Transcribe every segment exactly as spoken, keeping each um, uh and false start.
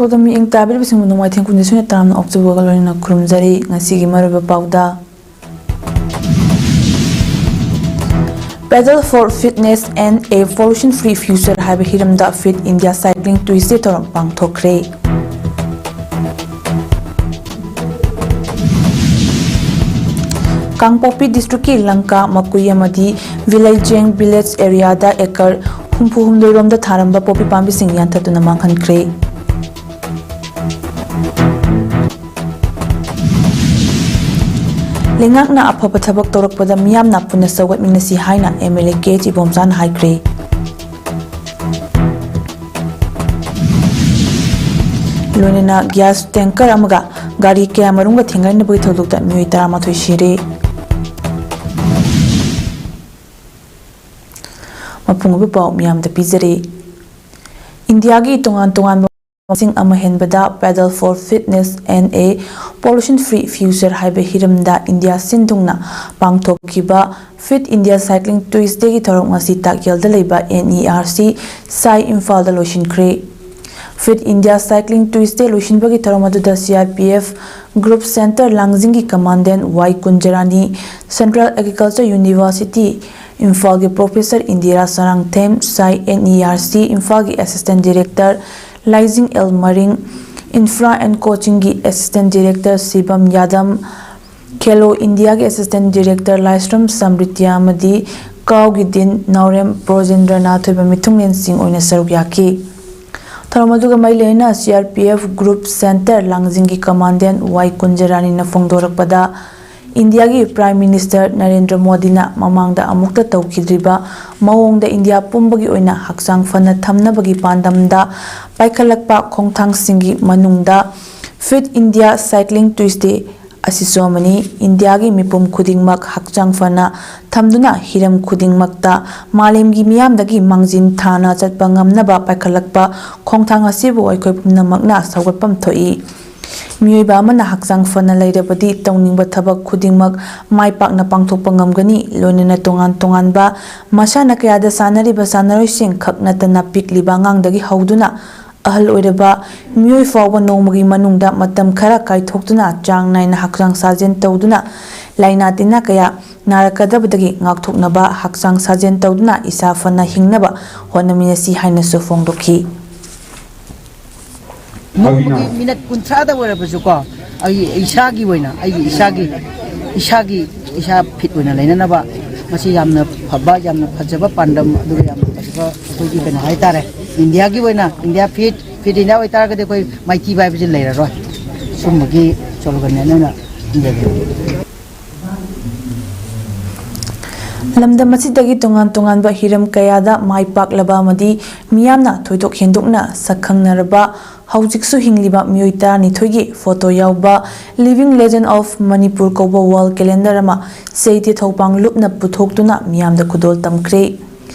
ꯁꯣꯗ ꯃꯤꯠꯌꯦꯡ ꯇꯥꯕꯤꯔꯤꯕꯁꯤꯡꯕꯨ ꯅꯣꯡꯃꯥꯏꯊꯦꯝ ꯀꯨꯟꯅꯤꯊꯣꯏꯅ ꯇꯔꯥꯝꯅ ꯑꯣꯛꯆꯕꯒ ꯂꯣꯏꯅꯅ ꯈꯨꯔꯨꯝꯖꯔꯤ꯫ ꯉꯁꯤꯒꯤ ꯃꯔꯨꯑꯣꯏꯕ ꯄꯥꯎꯗ, Paddle for Fitness and a Pollution Free Future ꯍꯥꯏꯕ ꯍꯤꯔꯝꯗ Fit India Cycling Tuesday ꯊꯧꯔꯝ ꯄꯥꯡꯊꯣꯛꯈ꯭ꯔꯦ꯫ ꯀꯥꯡꯄꯣꯛꯄꯤ ꯗꯤꯁꯇ꯭ꯔꯤꯛꯀꯤ ꯂꯪꯀꯥ, ꯃꯀꯨꯏ ꯑꯃꯗꯤ ꯚꯤꯂꯩꯖꯦꯡ ꯚꯤꯂꯦꯖ ꯑꯦꯔꯤꯌꯥꯗ ꯑꯦꯀꯔ ꯍꯨꯝꯐꯨ ꯍꯨꯝꯗꯣꯏ ꯔꯣꯝꯗ ꯊꯥꯔꯝꯕ ꯄꯣꯄꯤ ꯄꯥꯝꯕꯤꯁꯤꯡ ꯌꯥꯟꯊꯠꯇꯨꯅ ꯃꯥꯡꯍꯟꯈ꯭ꯔꯦ꯫ ꯂꯩꯉꯥꯛꯅ ꯑꯐꯕ ꯊꯕꯛ ꯇꯧꯔꯛꯄꯗ ꯃꯤꯌꯥꯝꯅ ꯄꯨꯟꯅ ꯁꯧꯒꯠꯃꯤꯟꯅꯁꯤ ꯍꯥꯏꯅ M L A K H ꯏꯕꯣꯝꯆꯥꯅ ꯍꯥꯏꯈ꯭ꯔꯦ꯫ ꯂꯣꯏꯅꯅ ꯒ꯭ꯌꯥꯁ ꯇꯦꯡꯀꯔ ꯑꯃꯒ ꯒꯥꯔꯤ ꯀꯌꯥꯃꯔꯨꯝꯒ ꯊꯦꯡꯒꯥꯏꯅꯕꯒꯤ ꯊꯧꯗꯣꯛꯇ ꯃꯤꯑꯣꯏ ꯇꯔꯥꯃꯥꯊꯣꯏ ꯁꯤꯔꯦ꯫ ꯃꯄꯨꯡ ꯑꯣꯏꯕ ꯄꯥꯎ ꯃꯤꯌꯥꯝꯗ ꯄꯤꯖꯔꯤ꯫ ꯏꯟꯗꯤꯌꯥꯒꯤ ꯇꯣꯉꯥꯟ ꯇꯣꯉꯥꯟꯕ ꯃꯁꯤꯡ ꯑꯃ ꯍꯦꯟꯕꯗ Paddle for Fitness and a Pollution Free Future ꯍꯥꯏꯕ ꯍꯤꯔꯝꯗ ꯏꯟꯗꯤꯌꯥ ꯁꯤꯟ ꯊꯨꯡꯅ ꯄꯥꯡꯊꯣꯛꯈꯤꯕ Fit India Cycling Tuesdayꯒꯤ ꯊꯧꯔꯝ ꯉꯁꯤ ꯇꯥꯛꯌꯦꯜꯗ ꯂꯩꯕ N E R C ꯁꯥꯏ ꯏꯝꯐꯥꯜꯗ ꯂꯣꯏꯁꯤꯟꯈ꯭ꯔꯦ꯫ Fit India Cycling Tuesday ꯂꯣꯏꯁꯤꯟꯕꯒꯤ ꯊꯧꯔꯝ ꯑꯗꯨꯗ C R P F Group Center ꯂꯥꯡꯖꯤꯡꯒꯤ Commandant ꯋꯥꯏ ꯀꯨꯟꯖꯔꯥꯅꯤ, Central Agriculture University ꯏꯝꯐꯥꯜꯒꯤ Professor ꯏꯟꯗꯤꯔꯥ ꯁꯔꯥꯡꯊꯦꯝ, ꯁꯥꯏ N E R C ꯏꯝꯐꯥꯜꯒꯤ Assistant Director Laijing L Maring, Infra and Coachingꯒꯤ Assistant Director ꯁꯤꯕꯝ ꯌꯥꯗꯝ, ꯈꯦꯂꯣ ꯏꯟꯗꯤꯌꯥꯒꯤ Assistant Director ꯂꯥꯏꯁ꯭ꯔꯝ ꯁꯝꯔꯤꯇꯤꯌꯥ ꯑꯃꯗꯤ ꯀꯥꯎꯒꯤ Dean ꯅꯥꯎꯔꯦꯝ ꯕ꯭ꯔꯣꯖꯦꯟꯗ꯭ꯔꯅꯥꯊ ꯑꯣꯏꯕ ꯃꯤꯊꯨꯡꯂꯦꯟꯁꯤꯡ ꯑꯣꯏꯅ ꯁꯔꯨꯛ ꯌꯥꯈꯤ꯫ ꯊꯧꯔꯝ ꯑꯗꯨꯒ ꯃꯔꯤ ꯂꯩꯅꯅ C R P F Group Center ꯂꯥꯡꯖꯤꯡꯒꯤ Commandant ꯋꯥꯏ ꯀꯨꯟꯖꯔꯥꯅꯤꯅ ꯐꯣꯡꯗꯣꯔꯛꯄꯗ, ꯏꯟꯗꯤꯌꯥꯒꯤ Prime Minister ꯅꯔꯦꯟꯗ꯭ꯔ ꯃꯣꯗꯤꯅ ꯃꯃꯥꯡꯗ ꯑꯃꯨꯛꯇ ꯇꯧꯈꯤꯗ꯭ꯔꯤꯕ ꯃꯑꯣꯡꯗ ꯏꯟꯗꯤꯌꯥ ꯄꯨꯝꯕꯒꯤ ꯑꯣꯏꯅ ꯍꯛꯆꯥꯡ ꯐꯅ ꯊꯝꯅꯕꯒꯤ ꯄꯥꯟꯗꯝꯗ ꯄꯥꯏꯈꯠꯂꯛꯄ ꯈꯣꯡꯊꯥꯡꯁꯤꯡꯒꯤ ꯃꯅꯨꯡꯗ Fit India Cycling Tuesday ꯑꯁꯤꯁꯨ ꯑꯃꯅꯤ꯫ ꯏꯟꯗꯤꯌꯥꯒꯤ ꯃꯤꯄꯨꯝ ꯈꯨꯗꯤꯡꯃꯛ ꯍꯛꯆꯥꯡ ꯐꯅ ꯊꯝꯗꯨꯅ ꯍꯤꯔꯝ ꯈꯨꯗꯤꯡꯃꯛꯇ ꯃꯥꯂꯦꯝꯒꯤ ꯃꯤꯌꯥꯝꯗꯒꯤ ꯃꯥꯡꯖꯤꯟ ꯊꯥꯅ ꯆꯠꯄ ꯉꯝꯅꯕ ꯄꯥꯏꯈꯠꯂꯛꯄ ꯈꯣꯡꯊꯥꯡ ꯑꯁꯤꯕꯨ ꯑꯩꯈꯣꯏ ꯄꯨꯝꯅꯃꯛꯅ ꯁꯧꯒꯠꯐꯝ ꯊꯣꯛꯏ꯫ ꯃꯤꯑꯣꯏꯕ ꯑꯃꯅ ꯍꯛꯆꯥꯡ ꯐꯅ ꯂꯩꯔꯕꯗꯤ ꯇꯧꯅꯤꯡꯕ ꯊꯕꯛ ꯈꯨꯗꯤꯡꯃꯛ ꯃꯥꯏ ꯄꯥꯛꯅ ꯄꯥꯡꯊꯣꯛꯄ ꯉꯝꯒꯅꯤ꯫ ꯂꯣꯏꯅꯅ ꯇꯣꯉꯥꯟ ꯇꯣꯉꯥꯟꯕ ꯃꯁꯥꯟꯅ ꯀꯌꯥꯗ ꯁꯥꯟꯅꯔꯤꯕ ꯁꯥꯟꯅꯔꯣꯏꯁꯤꯡ ꯈꯛ ꯅꯠꯇꯅ ꯄꯤꯛꯂꯤꯕ ꯑꯉꯥꯡꯗꯒꯤ ꯍꯧꯗꯨꯅ ꯑꯍꯜ ꯑꯣꯏꯔꯕ ꯃꯤꯑꯣꯏ ꯐꯥꯎꯕ ꯅꯣꯡꯃꯒꯤ ꯃꯅꯨꯡꯗ ꯃꯇꯝ ꯈꯔ ꯀꯥꯏꯊꯣꯛꯇꯨꯅ ꯆꯥꯡ ꯅꯥꯏꯅ ꯍꯛꯆꯥꯡ ꯁꯥꯖꯦꯜ ꯇꯧꯗꯨꯅ ꯂꯥꯏꯅꯥ ꯇꯤꯟꯅ ꯀꯌꯥ ꯅꯥꯔꯛꯀꯗꯕꯗꯒꯤ ꯉꯥꯛꯊꯣꯛꯅꯕ ꯍꯛꯆꯥꯡ ꯁꯥꯖꯦꯜ ꯇꯧꯗꯨꯅ ꯏꯁꯥ ꯐꯅ ꯍꯤꯡꯅꯕ ꯍꯣꯠꯅꯃꯤꯟꯅꯁꯤ ꯍꯥꯏꯅꯁꯨ ꯐꯣꯡꯗꯣꯛꯈꯤ꯫ ꯅꯣꯡꯃꯒꯤ ꯃꯤꯅꯠ ꯀꯨꯟꯊ꯭ꯔꯥꯗ ꯑꯣꯏꯔꯕꯁꯨꯀꯣ, ꯑꯩ ꯏꯁꯥꯒꯤ ꯑꯣꯏꯅ, ꯑꯩꯒꯤ ꯏꯁꯥꯒꯤ ꯏꯁꯥꯒꯤ ꯏꯁꯥ ꯐꯤꯠ ꯑꯣꯏꯅ ꯂꯩꯅꯅꯕ, ꯃꯁꯤ ꯌꯥꯝꯅ ꯐꯕ, ꯌꯥꯝꯅ ꯐꯖꯕ ꯄꯥꯟꯗꯝ, ꯑꯗꯨꯒ ꯌꯥꯝꯅ ꯐꯖꯕ ꯑꯩꯈꯣꯏꯒꯤ ꯀꯩꯅꯣ ꯍꯥꯏꯇꯥꯔꯦ꯫ ꯏꯟꯗꯤꯌꯥꯒꯤ ꯑꯣꯏꯅ ꯏꯟꯗꯤꯌꯥ ꯐꯤꯠ, ꯐꯤꯠ ꯏꯟꯗꯤꯌꯥ ꯑꯣꯏꯇꯥꯔꯒꯗꯤ ꯑꯩꯈꯣꯏ ꯃꯥꯏꯊꯤꯕ ꯍꯥꯏꯕꯁꯤ ꯂꯩꯔꯔꯣꯏ꯫ ꯁꯨꯝꯕꯒꯤ ꯁ꯭ꯂꯣꯒꯟꯅꯦ ꯑꯩꯅ ꯊꯝꯖꯒꯦ꯫ ꯂꯝꯗꯝ ꯑꯁꯤꯗꯒꯤ ꯇꯣꯉꯥꯟ ꯇꯣꯉꯥꯟꯕ ꯍꯤꯔꯝ ꯀꯌꯥꯗ ꯃꯥꯏ ꯄꯥꯛꯂꯕ ꯑꯃꯗꯤ ꯃꯤꯌꯥꯝꯅ ꯊꯣꯏꯗꯣꯛ ꯍꯦꯟꯗꯣꯛꯅ ꯁꯛꯈꯪꯅꯔꯕ ꯍꯧꯖꯤꯛꯁꯨ ꯍꯤꯡꯂꯤꯕ ꯃꯤꯑꯣꯏ ꯇꯔꯥꯅꯤꯊꯣꯏꯒꯤ ꯐꯣꯇꯣ ꯌꯥꯎꯕ Living Legend of Manipur ꯀꯧꯕ wall calendar ꯑꯃ ꯁꯍꯤꯇ꯭ꯌ ꯊꯧꯄꯥꯡ ꯂꯨꯞꯅ ꯄꯨꯊꯣꯛꯇꯨꯅ ꯃꯤꯌꯥꯝꯗ ꯈꯨꯗꯣꯜ ꯇꯝꯈ꯭ꯔꯦ꯫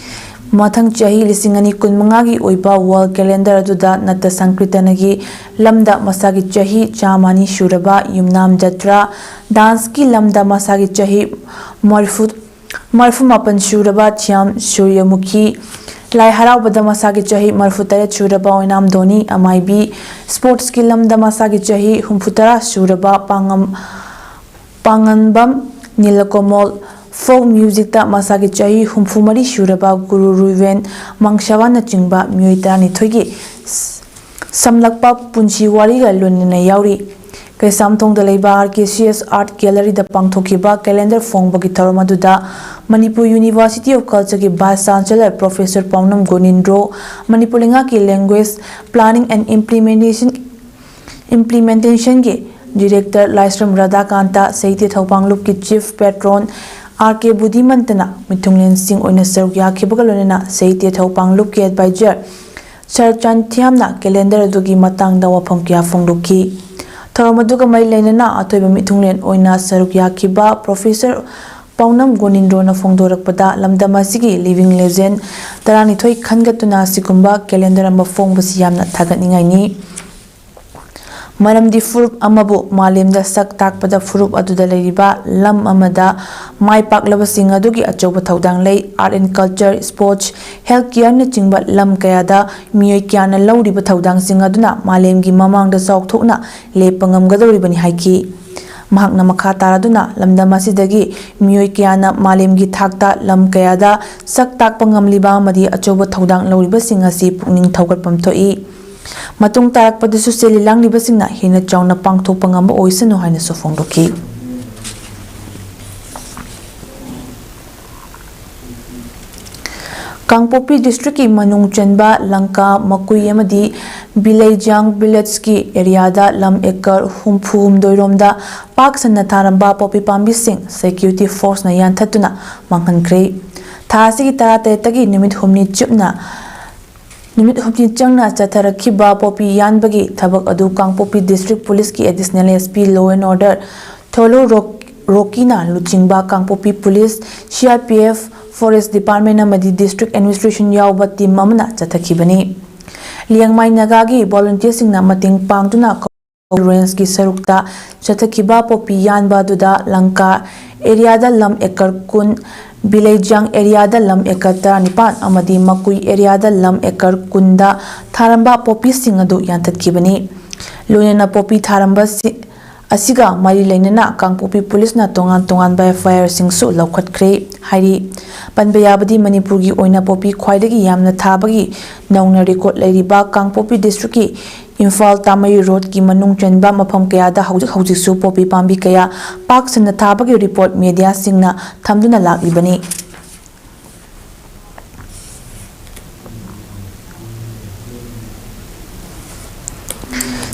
ꯃꯊꯪ ꯆꯍꯤ ꯂꯤꯁꯤꯡ ꯑꯅꯤ ꯀꯨꯟꯃꯉꯥꯒꯤ ꯑꯣꯏꯕ wall calendar ꯑꯗꯨꯗ ꯅꯠꯇ ꯁꯪꯀ꯭ꯔꯤꯇꯅꯒꯤ ꯂꯝꯗ ꯃꯁꯥꯒꯤ ꯆꯍꯤ ꯆꯥꯝꯃ ꯑꯅꯤ ꯁꯨꯔꯕ ꯌꯨꯝꯅꯥꯝ ꯖꯇ꯭ꯔꯥ, dance ꯀꯤ ꯂꯝꯗ ꯃꯁꯥꯒꯤ ꯆꯍꯤ ꯃꯔꯤꯐꯨ, ꯃꯔꯤꯐꯨ ꯃꯥꯄꯟ ꯁꯨꯔꯕ ꯊ꯭ꯌꯥꯝ ꯁꯨꯔꯌꯃꯨꯈꯤ, ꯂꯥꯏ ꯍꯔꯥꯎꯕꯗ ꯃꯁꯥꯒꯤ ꯆꯍꯤ ꯃꯔꯤꯐꯨ ꯇꯔꯦꯠ ꯁꯨꯔꯕ ꯑꯣꯏꯅꯥꯝ ꯙꯣꯅꯤ ꯑꯃꯥꯏꯕꯤ, sports ꯀꯤ ꯂꯝꯗ ꯃꯁꯥꯒꯤ ꯆꯍꯤ ꯍꯨꯝꯐꯨ ꯇꯔꯥ ꯁꯨꯔꯕ ꯄꯥꯉꯝ, ꯄꯥꯉꯟꯕꯝ ꯅꯤꯂꯀꯣꯃꯣꯜ, folk music ꯇ ꯃꯁꯥꯒꯤ ꯆꯍꯤ ꯍꯨꯝꯐꯨ ꯃꯔꯤ ꯁꯨꯔꯕ ꯒꯨꯔꯨ ꯔꯨꯏꯋꯦꯟ ꯃꯪꯁꯥꯋꯥꯅꯆꯤꯡꯕ ꯃꯤꯑꯣꯏ ꯇꯔꯥꯅꯤꯊꯣꯏꯒꯤ ꯁꯝꯂꯛꯄ ꯄꯨꯟꯁꯤ ꯋꯥꯔꯤꯒ ꯂꯣꯏꯅꯅ ꯌꯥꯎꯔꯤ꯫ ꯀꯩꯁꯥꯝꯊꯣꯡꯗ ꯂꯩꯕ R K C S Art Gallery ꯗ ꯄꯥꯡꯊꯣꯛꯈꯤꯕ calendar ꯐꯣꯡꯕꯒꯤ ꯊꯧꯔꯝ ꯑꯗꯨꯗ ꯃꯅꯤꯄꯨꯔ University of Culture ꯒꯤ Vice Chancellor Professor ꯄꯥꯎꯅꯝ ꯒꯣꯅꯤꯟꯗ꯭ꯔꯣ, ꯃꯅꯤꯄꯨꯔ ꯂꯩꯉꯥꯛꯀꯤ Language Planning and Implementation, Implementation ꯒꯤ Director ꯂꯥꯏꯁ꯭ꯔꯝ ꯔꯥꯙꯥꯀꯥꯟꯇ, ꯁꯍꯤꯇ꯭ꯌ ꯊꯧꯄꯥꯡꯂꯨꯞꯀꯤ Chief Patron R K ꯕꯨꯙꯤꯃꯟꯇꯅ ꯃꯤꯊꯨꯡꯂꯦꯟꯁꯤꯡ ꯑꯣꯏꯅ ꯁꯔꯨꯛ ꯌꯥꯈꯤꯕꯒ ꯂꯣꯏꯅꯅ ꯁꯍꯤꯇ꯭ꯌ ꯊꯧꯄꯥꯡꯂꯨꯞꯀꯤ Advisor ꯁꯔ ꯆꯥꯟꯊꯤꯌꯥꯝꯅ calendar ꯑꯗꯨꯒꯤ ꯃꯇꯥꯡꯗ ꯋꯥꯐꯝ ꯀꯌꯥ ꯐꯣꯡꯗꯣꯛꯈꯤ꯫ ꯊꯧꯔꯝ ꯑꯗꯨꯒ ꯃꯔꯤ ꯂꯩꯅꯅ ꯑꯊꯣꯏꯕ ꯃꯤꯊꯨꯡꯂꯦꯟ ꯑꯣꯏꯅ ꯁꯔꯨꯛ ꯌꯥꯈꯤꯕ Professor ꯄꯥꯎꯅꯝ ꯒꯣꯅꯤꯟꯗ꯭ꯔꯣꯅ ꯐꯣꯡꯗꯣꯔꯛꯄꯗ, ꯂꯝꯗꯝ ꯑꯁꯤꯒꯤ living legend ꯇꯔꯥꯅꯤꯊꯣꯏ ꯈꯟꯒꯠꯇꯨꯅ ꯑꯁꯤꯒꯨꯝꯕ calendar ꯑꯃ ꯐꯣꯡꯕꯁꯤ ꯌꯥꯝꯅ ꯊꯥꯒꯠꯅꯤꯡꯉꯥꯏꯅꯤ꯫ ꯃꯔꯝꯗꯤ ꯐꯨꯔꯨꯞ ꯑꯃꯕꯨ ꯃꯥꯂꯦꯝꯗ ꯁꯛ ꯇꯥꯛꯄꯗ ꯐꯨꯔꯨꯞ ꯑꯗꯨꯗ ꯂꯩꯔꯤꯕ ꯂꯝ ꯑꯃꯗ ꯃꯥꯏ ꯄꯥꯛꯂꯕꯁꯤꯡ ꯑꯗꯨꯒꯤ ꯑꯆꯧꯕ ꯊꯧꯗꯥꯡ ꯂꯩ꯫ Art and culture, sports, health careꯅꯆꯤꯡꯕ ꯂꯝ ꯀꯌꯥꯗ ꯃꯤꯑꯣꯏ ꯀꯌꯥꯅ ꯂꯧꯔꯤꯕ ꯊꯧꯗꯥꯡꯁꯤꯡ ꯑꯗꯨꯅ ꯃꯥꯂꯦꯝꯒꯤ ꯃꯃꯥꯡꯗ ꯆꯥꯎꯊꯣꯛꯅ ꯂꯦꯞꯄ ꯉꯝꯒꯗꯧꯔꯤꯕꯅꯤ ꯍꯥꯏꯈꯤ꯫ ꯃꯍꯥꯛꯅ ꯃꯈꯥ ꯇꯥꯔꯗꯨꯅ ꯂꯝꯗꯝ ꯑꯁꯤꯗꯒꯤ ꯃꯤꯑꯣꯏ ꯀꯌꯥꯅ ꯃꯥꯂꯦꯝꯒꯤ ꯊꯥꯛꯇ ꯂꯝ ꯀꯌꯥꯗ ꯁꯛ ꯇꯥꯛꯄ ꯉꯝꯂꯤꯕ ꯑꯃꯗꯤ ꯑꯆꯧꯕ ꯊꯧꯗꯥꯡ ꯂꯧꯔꯤꯕꯁꯤꯡ ꯑꯁꯤ ꯄꯨꯛꯅꯤꯡ ꯊꯧꯒꯠꯐꯝ ꯊꯣꯛꯏ꯫ ꯃꯇꯨꯡ ꯇꯥꯔꯛꯄꯗꯁꯨ ꯁꯤꯜꯂꯤ ꯂꯥꯡꯂꯤꯕꯁꯤꯡꯅ ꯍꯦꯟꯅ ꯆꯥꯎꯅ ꯄꯥꯡꯊꯣꯛꯄ ꯉꯝꯕ ꯑꯣꯏꯁꯅꯨ ꯍꯥꯏꯅꯁꯨ ꯐꯣꯡꯗꯣꯛꯈꯤ꯫ ꯀꯥꯡꯄꯣꯛꯄꯤ districtꯀꯤ ꯃꯅꯨꯡ ꯆꯟꯕ ꯂꯪꯀꯥ, ꯃꯀꯨꯏ ꯑꯃꯗꯤ ꯕꯤꯂꯩꯖꯥꯡ villageꯀꯤ areaꯗ ꯂꯝ acre ꯍꯨꯝꯐꯨ ꯍꯨꯝꯗꯣꯏ ꯔꯣꯝꯗ ꯄꯥꯛ ꯁꯟꯅ ꯊꯥꯔꯝꯕ ꯄꯣꯄꯤ ꯄꯥꯝꯕꯤꯁꯤꯡ security forceꯅ ꯌꯥꯟꯊꯠꯇꯨꯅ ꯃꯥꯡꯍꯟꯈ꯭ꯔꯦ꯫ ꯊꯥ ꯑꯁꯤꯒꯤ ꯇꯔꯥꯇꯔꯦꯠꯇꯒꯤ ꯅꯨꯃꯤꯠ ꯍꯨꯝꯅꯤ ꯆꯨꯞꯅ ꯅꯨꯃꯤꯠ ꯍꯨꯝꯅꯤ ꯆꯪꯅ ꯆꯠꯊꯔꯛꯈꯤꯕ ꯄꯣꯄꯤ ꯌꯥꯟꯕꯒꯤ ꯊꯕꯛ ꯑꯗꯨ ꯀꯥꯡꯄꯣꯛꯄꯤ district policeꯀꯤ additional SP law and order Tholu ꯔꯣꯛ-, ꯔꯣꯀꯤꯅ ꯂꯨꯆꯤꯡꯕ Kangpokpi police, CRPF, forest department ꯑꯃꯗꯤ district administration ꯌꯥꯎꯕ team ꯑꯃꯅ ꯆꯠꯊꯈꯤꯕꯅꯤ꯫ ꯂꯤꯌꯥꯡꯃꯥꯏ ꯅꯥꯒꯥꯒꯤ volunteerꯁꯤꯡꯅ ꯃꯇꯦꯡ ꯄꯥꯡꯗꯨꯅ rangeꯀꯤ ꯁꯔꯨꯛꯇ ꯆꯠꯊꯈꯤꯕ ꯄꯣꯄꯤ ꯌꯥꯟꯕ ꯑꯗꯨꯗ ꯂꯪꯀꯥ areaꯗ ꯂꯝ acre ꯀꯨꯟ, ꯕꯤꯂꯩꯖꯥꯡ areaꯗ ꯂꯝ acre ꯇꯔꯥꯅꯤꯄꯥꯟ ꯑꯃꯗꯤ ꯃꯀꯨꯏ areaꯗ ꯂꯝ acre ꯀꯨꯟꯗ ꯊꯥꯔꯝꯕ ꯄꯣꯄꯤꯁꯤꯡ ꯑꯗꯨ ꯌꯥꯟꯊꯠꯈꯤꯕꯅꯤ꯫ ꯂꯣꯏꯅꯅ ꯄꯣꯄꯤ ꯊꯥꯔꯝꯕꯁꯤ-, ꯑꯁꯤꯒ ꯃꯔꯤ ꯂꯩꯅꯅ ꯀꯥꯡꯄꯣꯛꯄꯤ policeꯅ ꯇꯣꯉꯥꯟ ꯇꯣꯉꯥꯟꯕ FIRꯁꯤꯡꯁꯨ ꯂꯧꯈꯠꯈ꯭ꯔꯦ ꯍꯥꯏꯔꯤ꯫ ꯄꯟꯕ ꯌꯥꯕꯗꯤ ꯃꯅꯤꯄꯨꯔꯒꯤ ꯑꯣꯏꯅ ꯄꯣꯄꯤ ꯈ꯭ꯋꯥꯏꯗꯒꯤ ꯌꯥꯝꯅ ꯊꯥꯕꯒꯤ ꯅꯧꯅ record ꯂꯩꯔꯤꯕ ꯀꯥꯡꯄꯣꯛꯄꯤ districtꯀꯤ ꯏꯝꯐꯥꯜ ꯇꯥꯃꯩ roadꯀꯤ ꯃꯅꯨꯡ ꯆꯟꯕ ꯃꯐꯝ ꯀꯌꯥꯗ ꯍꯧꯖꯤꯛ ꯍꯧꯖꯤꯛꯁꯨ ꯄꯣꯄꯤ ꯄꯥꯝꯕꯤ ꯀꯌꯥ ꯄꯥꯛ ꯁꯟꯅ ꯊꯥꯕꯒꯤ report mediaꯁꯤꯡꯅ ꯊꯝꯗꯨꯅ ꯂꯥꯛꯂꯤꯕꯅꯤ꯫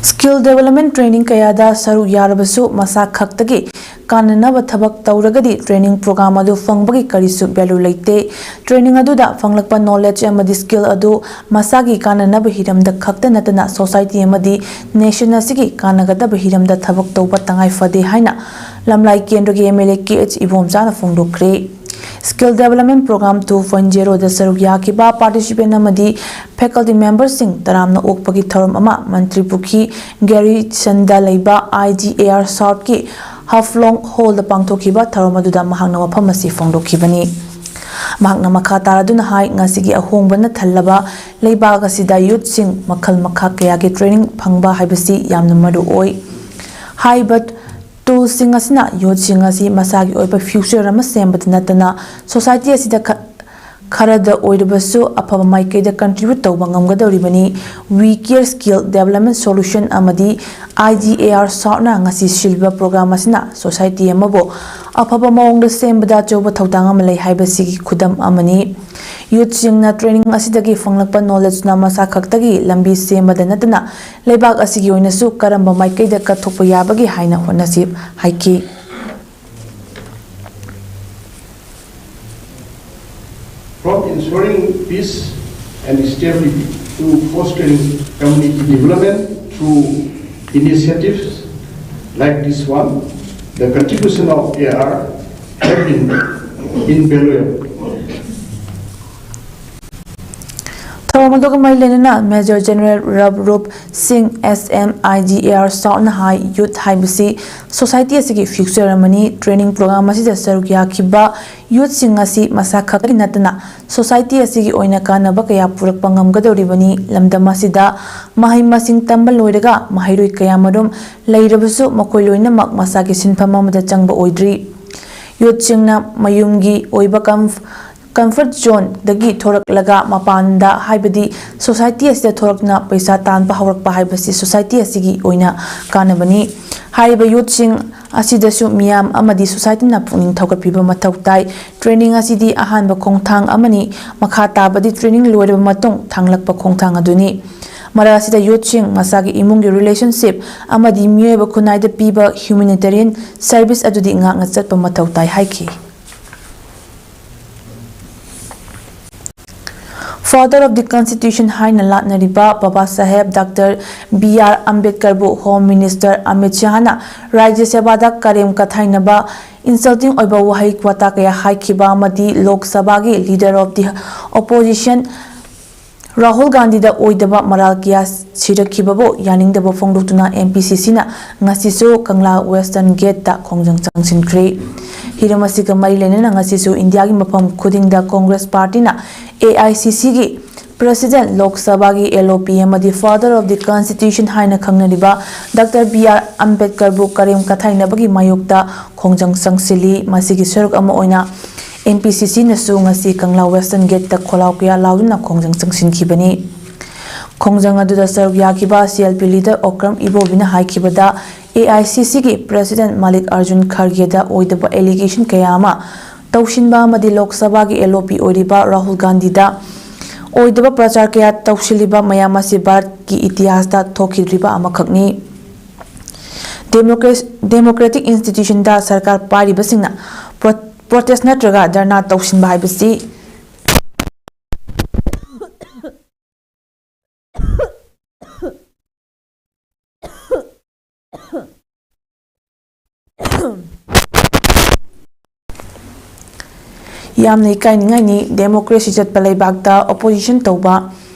Skill development training ꯀꯌꯥꯗ ꯁꯔꯨꯛ ꯌꯥꯔꯕꯁꯨ ꯃꯁꯥ ꯈꯛꯇꯒꯤ ꯀꯥꯟꯅꯅꯕ ꯊꯕꯛ ꯇꯧꯔꯒꯗꯤ training program ꯑꯗꯨ ꯐꯪꯕꯒꯤ ꯀꯔꯤꯁꯨ value ꯂꯩꯇꯦ꯫ Training ꯑꯗꯨꯗ ꯐꯪꯂꯛꯄ knowledge ꯑꯃꯗꯤ skill ꯑꯗꯨ ꯃꯁꯥꯒꯤ ꯀꯥꯟꯅꯅꯕ ꯍꯤꯔꯝꯗ ꯈꯛꯇ ꯅꯠꯇꯅ society ꯑꯃꯗꯤ nation ꯑꯁꯤꯒꯤ ꯀꯥꯟꯅꯒꯗꯕ ꯍꯤꯔꯝꯗ ꯊꯕꯛ ꯇꯧꯕ ꯇꯉꯥꯏ ꯐꯗꯦ ꯍꯥꯏꯅ ꯂꯝꯂꯥꯏ ꯀꯦꯟꯗ꯭ꯔꯒꯤ MLA KH ꯏꯕꯣꯝꯆꯥꯅ ꯐꯣꯡꯗꯣꯛꯈ꯭ꯔꯦ꯫ Skill Development Program two point zero ꯗ ꯁꯔꯨꯛ ꯌꯥꯈꯤꯕ participant ꯑꯃꯗꯤ faculty memberꯁꯤꯡ ꯇꯔꯥꯝꯅ ꯑꯣꯛꯄꯒꯤ ꯊꯧꯔꯝ ꯑꯃ ꯃꯟꯇ꯭ꯔꯤ ꯄꯨꯈ꯭ꯔꯤ ꯒ꯭ꯌꯥꯔꯤꯁꯟꯗ ꯂꯩꯕ I G A R Southꯀꯤ ꯍꯐꯂꯣꯡ ꯍꯣꯜꯗ ꯄꯥꯡꯊꯣꯛꯈꯤꯕ ꯊꯧꯔꯝ ꯑꯗꯨꯗ ꯃꯍꯥꯛꯅ ꯋꯥꯐꯝ ꯑꯁꯤ ꯐꯣꯡꯗꯣꯛꯈꯤꯕꯅꯤ꯫ ꯃꯍꯥꯛꯅ ꯃꯈꯥ ꯇꯥꯔꯗꯨꯅ ꯍꯥꯏ, ꯉꯁꯤꯒꯤ ꯑꯍꯣꯡꯕꯅ ꯊꯜꯂꯕ ꯂꯩꯕꯥꯛ ꯑꯁꯤꯗ youthꯁꯤꯡ ꯃꯈꯜ ꯃꯈꯥ ꯀꯌꯥꯒꯤ training ꯐꯪꯕ ꯍꯥꯏꯕꯁꯤ ꯌꯥꯝꯅ ꯃꯔꯨ ꯑꯣꯏ꯫ ꯍꯥꯏꯔꯤꯕ toolꯁꯤꯡ ꯑꯁꯤꯅ youthꯁꯤꯡ ꯑꯁꯤ ꯃꯁꯥꯒꯤ ꯑꯣꯏꯕ future ꯑꯃ ꯁꯦꯝꯕꯗ ꯅꯠꯇꯅ society ꯑꯁꯤꯗ ꯈ-, ꯈꯔꯗ ꯑꯣꯏꯔꯕꯁꯨ ꯑꯐꯕ ꯃꯥꯏꯀꯩꯗ contribute ꯇꯧꯕ ꯉꯝꯒꯗꯧꯔꯤꯕꯅꯤ꯫ We Care Skill Development Solution ꯑꯃꯗꯤ I G A R Southꯅ ꯉꯁꯤ ꯁꯤꯜꯂꯤꯕ program ꯑꯁꯤꯅ society ꯑꯃꯕꯨ ꯑꯐꯕ ꯃꯑꯣꯡꯗ ꯁꯦꯝꯕꯗ ꯑꯆꯧꯕ ꯊꯧꯗꯥꯡ ꯑꯃ ꯂꯩ ꯍꯥꯏꯕꯁꯤꯒꯤ ꯈꯨꯗꯝ ꯑꯃꯅꯤ꯫ Youthꯁꯤꯡꯅ training ꯑꯁꯤꯗꯒꯤ ꯐꯪꯂꯛꯄ knowledgeꯅ ꯃꯁꯥ ꯈꯛꯇꯒꯤ ꯂꯝꯕꯤ ꯁꯦꯝꯕꯗ ꯅꯠꯇꯅ ꯂꯩꯕꯥꯛ ꯑꯁꯤꯒꯤ ꯑꯣꯏꯅꯁꯨ ꯀꯔꯝꯕ ꯃꯥꯏꯀꯩꯗ ꯀꯠꯊꯣꯛꯄ ꯌꯥꯕꯒꯦ ꯍꯥꯏꯅ ꯍꯣꯠꯅꯁꯤ ꯍꯥꯏꯈꯤ꯫ From ensuring peace and stability to fostering community development through initiatives like this one, the contribution of A R have been invaluable. ꯊꯧꯔꯝ ꯑꯗꯨꯒ ꯃꯔꯤ ꯂꯩꯅꯅ Major General Rav Rup Singh, S M I G A R Southꯅ high, youth ꯍꯥꯏꯕꯁꯤ society ꯑꯁꯤꯒꯤ future ꯑꯃꯅꯤ꯫ Training program ꯑꯁꯤꯗ ꯁꯔꯨꯛ ꯌꯥꯈꯤꯕ youthꯁꯤꯡ ꯑꯁꯤ ꯃꯁꯥ ꯈꯛꯇꯒꯤ ꯅꯠꯇꯅ society ꯑꯁꯤꯒꯤ ꯑꯣꯏꯅ ꯀꯥꯟꯅꯕ ꯀꯌꯥ ꯄꯨꯔꯛꯄ ꯉꯝꯒꯗꯧꯔꯤꯕꯅꯤ꯫ ꯂꯝꯗꯝ ꯑꯁꯤꯗ ꯃꯍꯩ ꯃꯁꯤꯡ ꯇꯝꯕ ꯂꯣꯏꯔꯒ ꯃꯍꯩꯔꯣꯏ ꯀꯌꯥꯃꯔꯨꯝ ꯂꯩꯔꯕꯁꯨ ꯃꯈꯣꯏ ꯂꯣꯏꯅꯃꯛ ꯃꯁꯥꯒꯤ ꯁꯤꯟꯐꯝ ꯑꯃꯗ ꯆꯪꯕ ꯑꯣꯏꯗ꯭ꯔꯤ꯫ Youthꯁꯤꯡꯅ ꯃꯌꯨꯝꯒꯤ ꯑꯣꯏꯕ comf-, comfort zoneꯗꯒꯤ ꯊꯣꯔꯛꯂꯒ ꯃꯄꯥꯟꯗ, ꯍꯥꯏꯕꯗꯤ society ꯑꯁꯤꯗ ꯊꯣꯔꯛꯇꯨꯅ ꯄꯩꯁꯥ ꯇꯥꯟꯕ ꯍꯧꯔꯛꯄ ꯍꯥꯏꯕꯁꯤ society ꯑꯁꯤꯒꯤ ꯑꯣꯏꯅ ꯀꯥꯟꯅꯕꯅꯤ꯫ ꯍꯥꯏꯔꯤꯕ youthꯁꯤꯡ ꯑꯁꯤꯗꯁꯨ ꯃꯤꯌꯥꯝ ꯑꯃꯗꯤ societyꯅ ꯄꯨꯛꯅꯤꯡ ꯊꯧꯒꯠꯄꯤꯕ ꯃꯊꯧ ꯇꯥꯏ꯫ Training ꯑꯁꯤꯗꯤ ꯑꯍꯥꯟꯕ ꯈꯣꯡꯊꯥꯡ ꯑꯃꯅꯤ, ꯃꯈꯥ ꯇꯥꯕꯗꯤ training ꯂꯣꯏꯔꯕ ꯃꯇꯨꯡ ꯊꯥꯡꯂꯛꯄ ꯈꯣꯡꯊꯥꯡ ꯑꯗꯨꯅꯤ꯫ ꯃꯔꯛ ꯑꯁꯤꯗ youthꯁꯤꯡ ꯃꯁꯥꯒꯤ ꯏꯃꯨꯡꯒꯤ relationship ꯑꯃꯗꯤ ꯃꯤꯑꯣꯏꯕ ꯈꯨꯟꯅꯥꯏꯗ ꯄꯤꯕ humanitarian service ꯑꯗꯨꯗꯤ ꯉꯥꯛꯅ ꯆꯠꯄ ꯃꯊꯧ ꯇꯥꯏ ꯍꯥꯏꯈꯤ꯫ Father of the Constitution ꯍꯥꯏꯅ ꯂꯥꯠꯅꯔꯤꯕ Baba Saheb doctor B R ꯑꯝꯕꯦꯗꯀꯔꯕꯨ Home Minister ꯑꯃꯤꯠ ꯁꯥꯍꯅ ꯔꯥꯖ꯭ꯌ ꯁꯚꯥꯗ ꯀꯔꯦꯝ ꯀꯊꯥꯏꯅꯕ, insulting ꯑꯣꯏꯕ ꯋꯥꯍꯩ ꯋꯥꯇꯥ ꯀꯌꯥ ꯍꯥꯏꯈꯤꯕ ꯑꯃꯗꯤ ꯂꯣꯛ ꯁꯚꯥꯒꯤ Leader of the Opposition Rahul ꯒꯥꯟꯙꯤꯗ ꯑꯣꯏꯗꯕ ꯃꯔꯥꯜ ꯀꯌꯥ ꯁꯤꯔꯛꯈꯤꯕꯕꯨ ꯌꯥꯅꯤꯡꯗꯕ ꯐꯣꯡꯗꯣꯛꯇꯨꯅ ꯑꯦꯝ ꯄꯤ ꯁꯤ ꯁꯤꯅ ꯉꯁꯤꯁꯨ ꯀꯪꯂꯥ Western Gate ꯇ ꯈꯣꯡꯖꯪ ꯆꯪꯁꯤꯟꯈ꯭ꯔꯦ꯫ ꯍꯤꯔꯝ ꯑꯁꯤꯒ ꯃꯔꯤ ꯂꯩꯅꯅ ꯉꯁꯤꯁꯨ ꯏꯟꯗꯤꯌꯥꯒꯤ ꯃꯐꯝ ꯈꯨꯗꯤꯡꯗ ꯀꯣꯡꯒ꯭ꯔꯦꯁ ꯄꯥꯔꯇꯤꯅ ꯑꯦ ꯑꯥꯏ ꯁꯤ ꯁꯤꯒꯤ President, ꯂꯣꯛ ꯁꯚꯥꯒꯤ L O P ꯑꯃꯗꯤ Father of the Constitution ꯍꯥꯏꯅ ꯈꯪꯅꯔꯤꯕ ꯗꯥꯛꯇꯔ ꯕꯤ ꯑꯥꯔ ꯑꯝꯕꯦꯗꯀꯔꯕꯨ ꯀꯔꯦꯝ ꯀꯊꯥꯏꯅꯕꯒꯤ ꯃꯥꯌꯣꯛꯇ ꯈꯣꯡꯖꯪ ꯆꯪꯁꯤꯜꯂꯤ꯫ ꯃꯁꯤꯒꯤ ꯁꯔꯨꯛ ꯑꯃ ꯑꯣꯏꯅ ꯑꯦꯝ ꯄꯤ ꯁꯤ ꯁꯤꯅꯁꯨ ꯉꯁꯤ ꯀꯪꯂꯥ Western Gate ꯇ ꯈꯣꯜꯂꯥꯎ ꯀꯌꯥ ꯂꯥꯎꯗꯨꯅ ꯈꯣꯡꯖꯪ ꯆꯪꯁꯤꯟꯈꯤꯕꯅꯤ꯫ ꯈꯣꯡꯖꯪ ꯑꯗꯨꯗ ꯁꯔꯨꯛ ꯌꯥꯈꯤꯕ C L P leader Okram ꯏꯕꯣꯕꯤꯅ ꯍꯥꯏꯈꯤꯕꯗ, A I C ꯁꯤꯒꯤ President ꯃꯥꯂꯤꯛ ꯑꯔꯖꯨꯟ ꯈꯔꯒꯦꯗ ꯑꯣꯏꯗꯕ allegation ꯀꯌꯥ ꯑꯃ ꯇꯧꯁꯤꯟꯕ ꯑꯃꯗꯤ ꯂꯣꯛ ꯁꯚꯥꯒꯤ L O P ꯑꯣꯏꯔꯤꯕ ꯔꯥꯍꯨꯜ ꯒꯥꯟꯙꯤꯗ ꯑꯣꯏꯗꯕ ꯄ꯭ꯔꯆꯥꯔ ꯀꯌꯥ ꯇꯧꯁꯤꯜꯂꯤꯕ ꯃꯌꯥꯝ ꯑꯁꯤ ꯚꯥꯔꯠꯀꯤ ꯏꯇꯤꯍꯥꯁꯇ ꯊꯣꯛꯈꯤꯗ꯭ꯔꯤꯕ ꯑꯃꯈꯛꯅꯤ꯫ Democratic institution ꯗ ꯁꯔꯀꯥꯔ ꯄꯥꯏꯔꯤꯕꯁꯤꯡꯅ protest ꯅꯠꯇ꯭ꯔꯒ ꯙꯔꯅꯥ ꯇꯧꯁꯤꯟꯕ ꯍꯥꯏꯕꯁꯤ ꯌꯥꯝꯅ ꯏꯀꯥꯏꯅꯤꯡꯉꯥꯏꯅꯤ꯫ Democracy ꯆꯠꯄ ꯂꯩꯕꯥꯛꯇ opposition ꯇꯧꯕ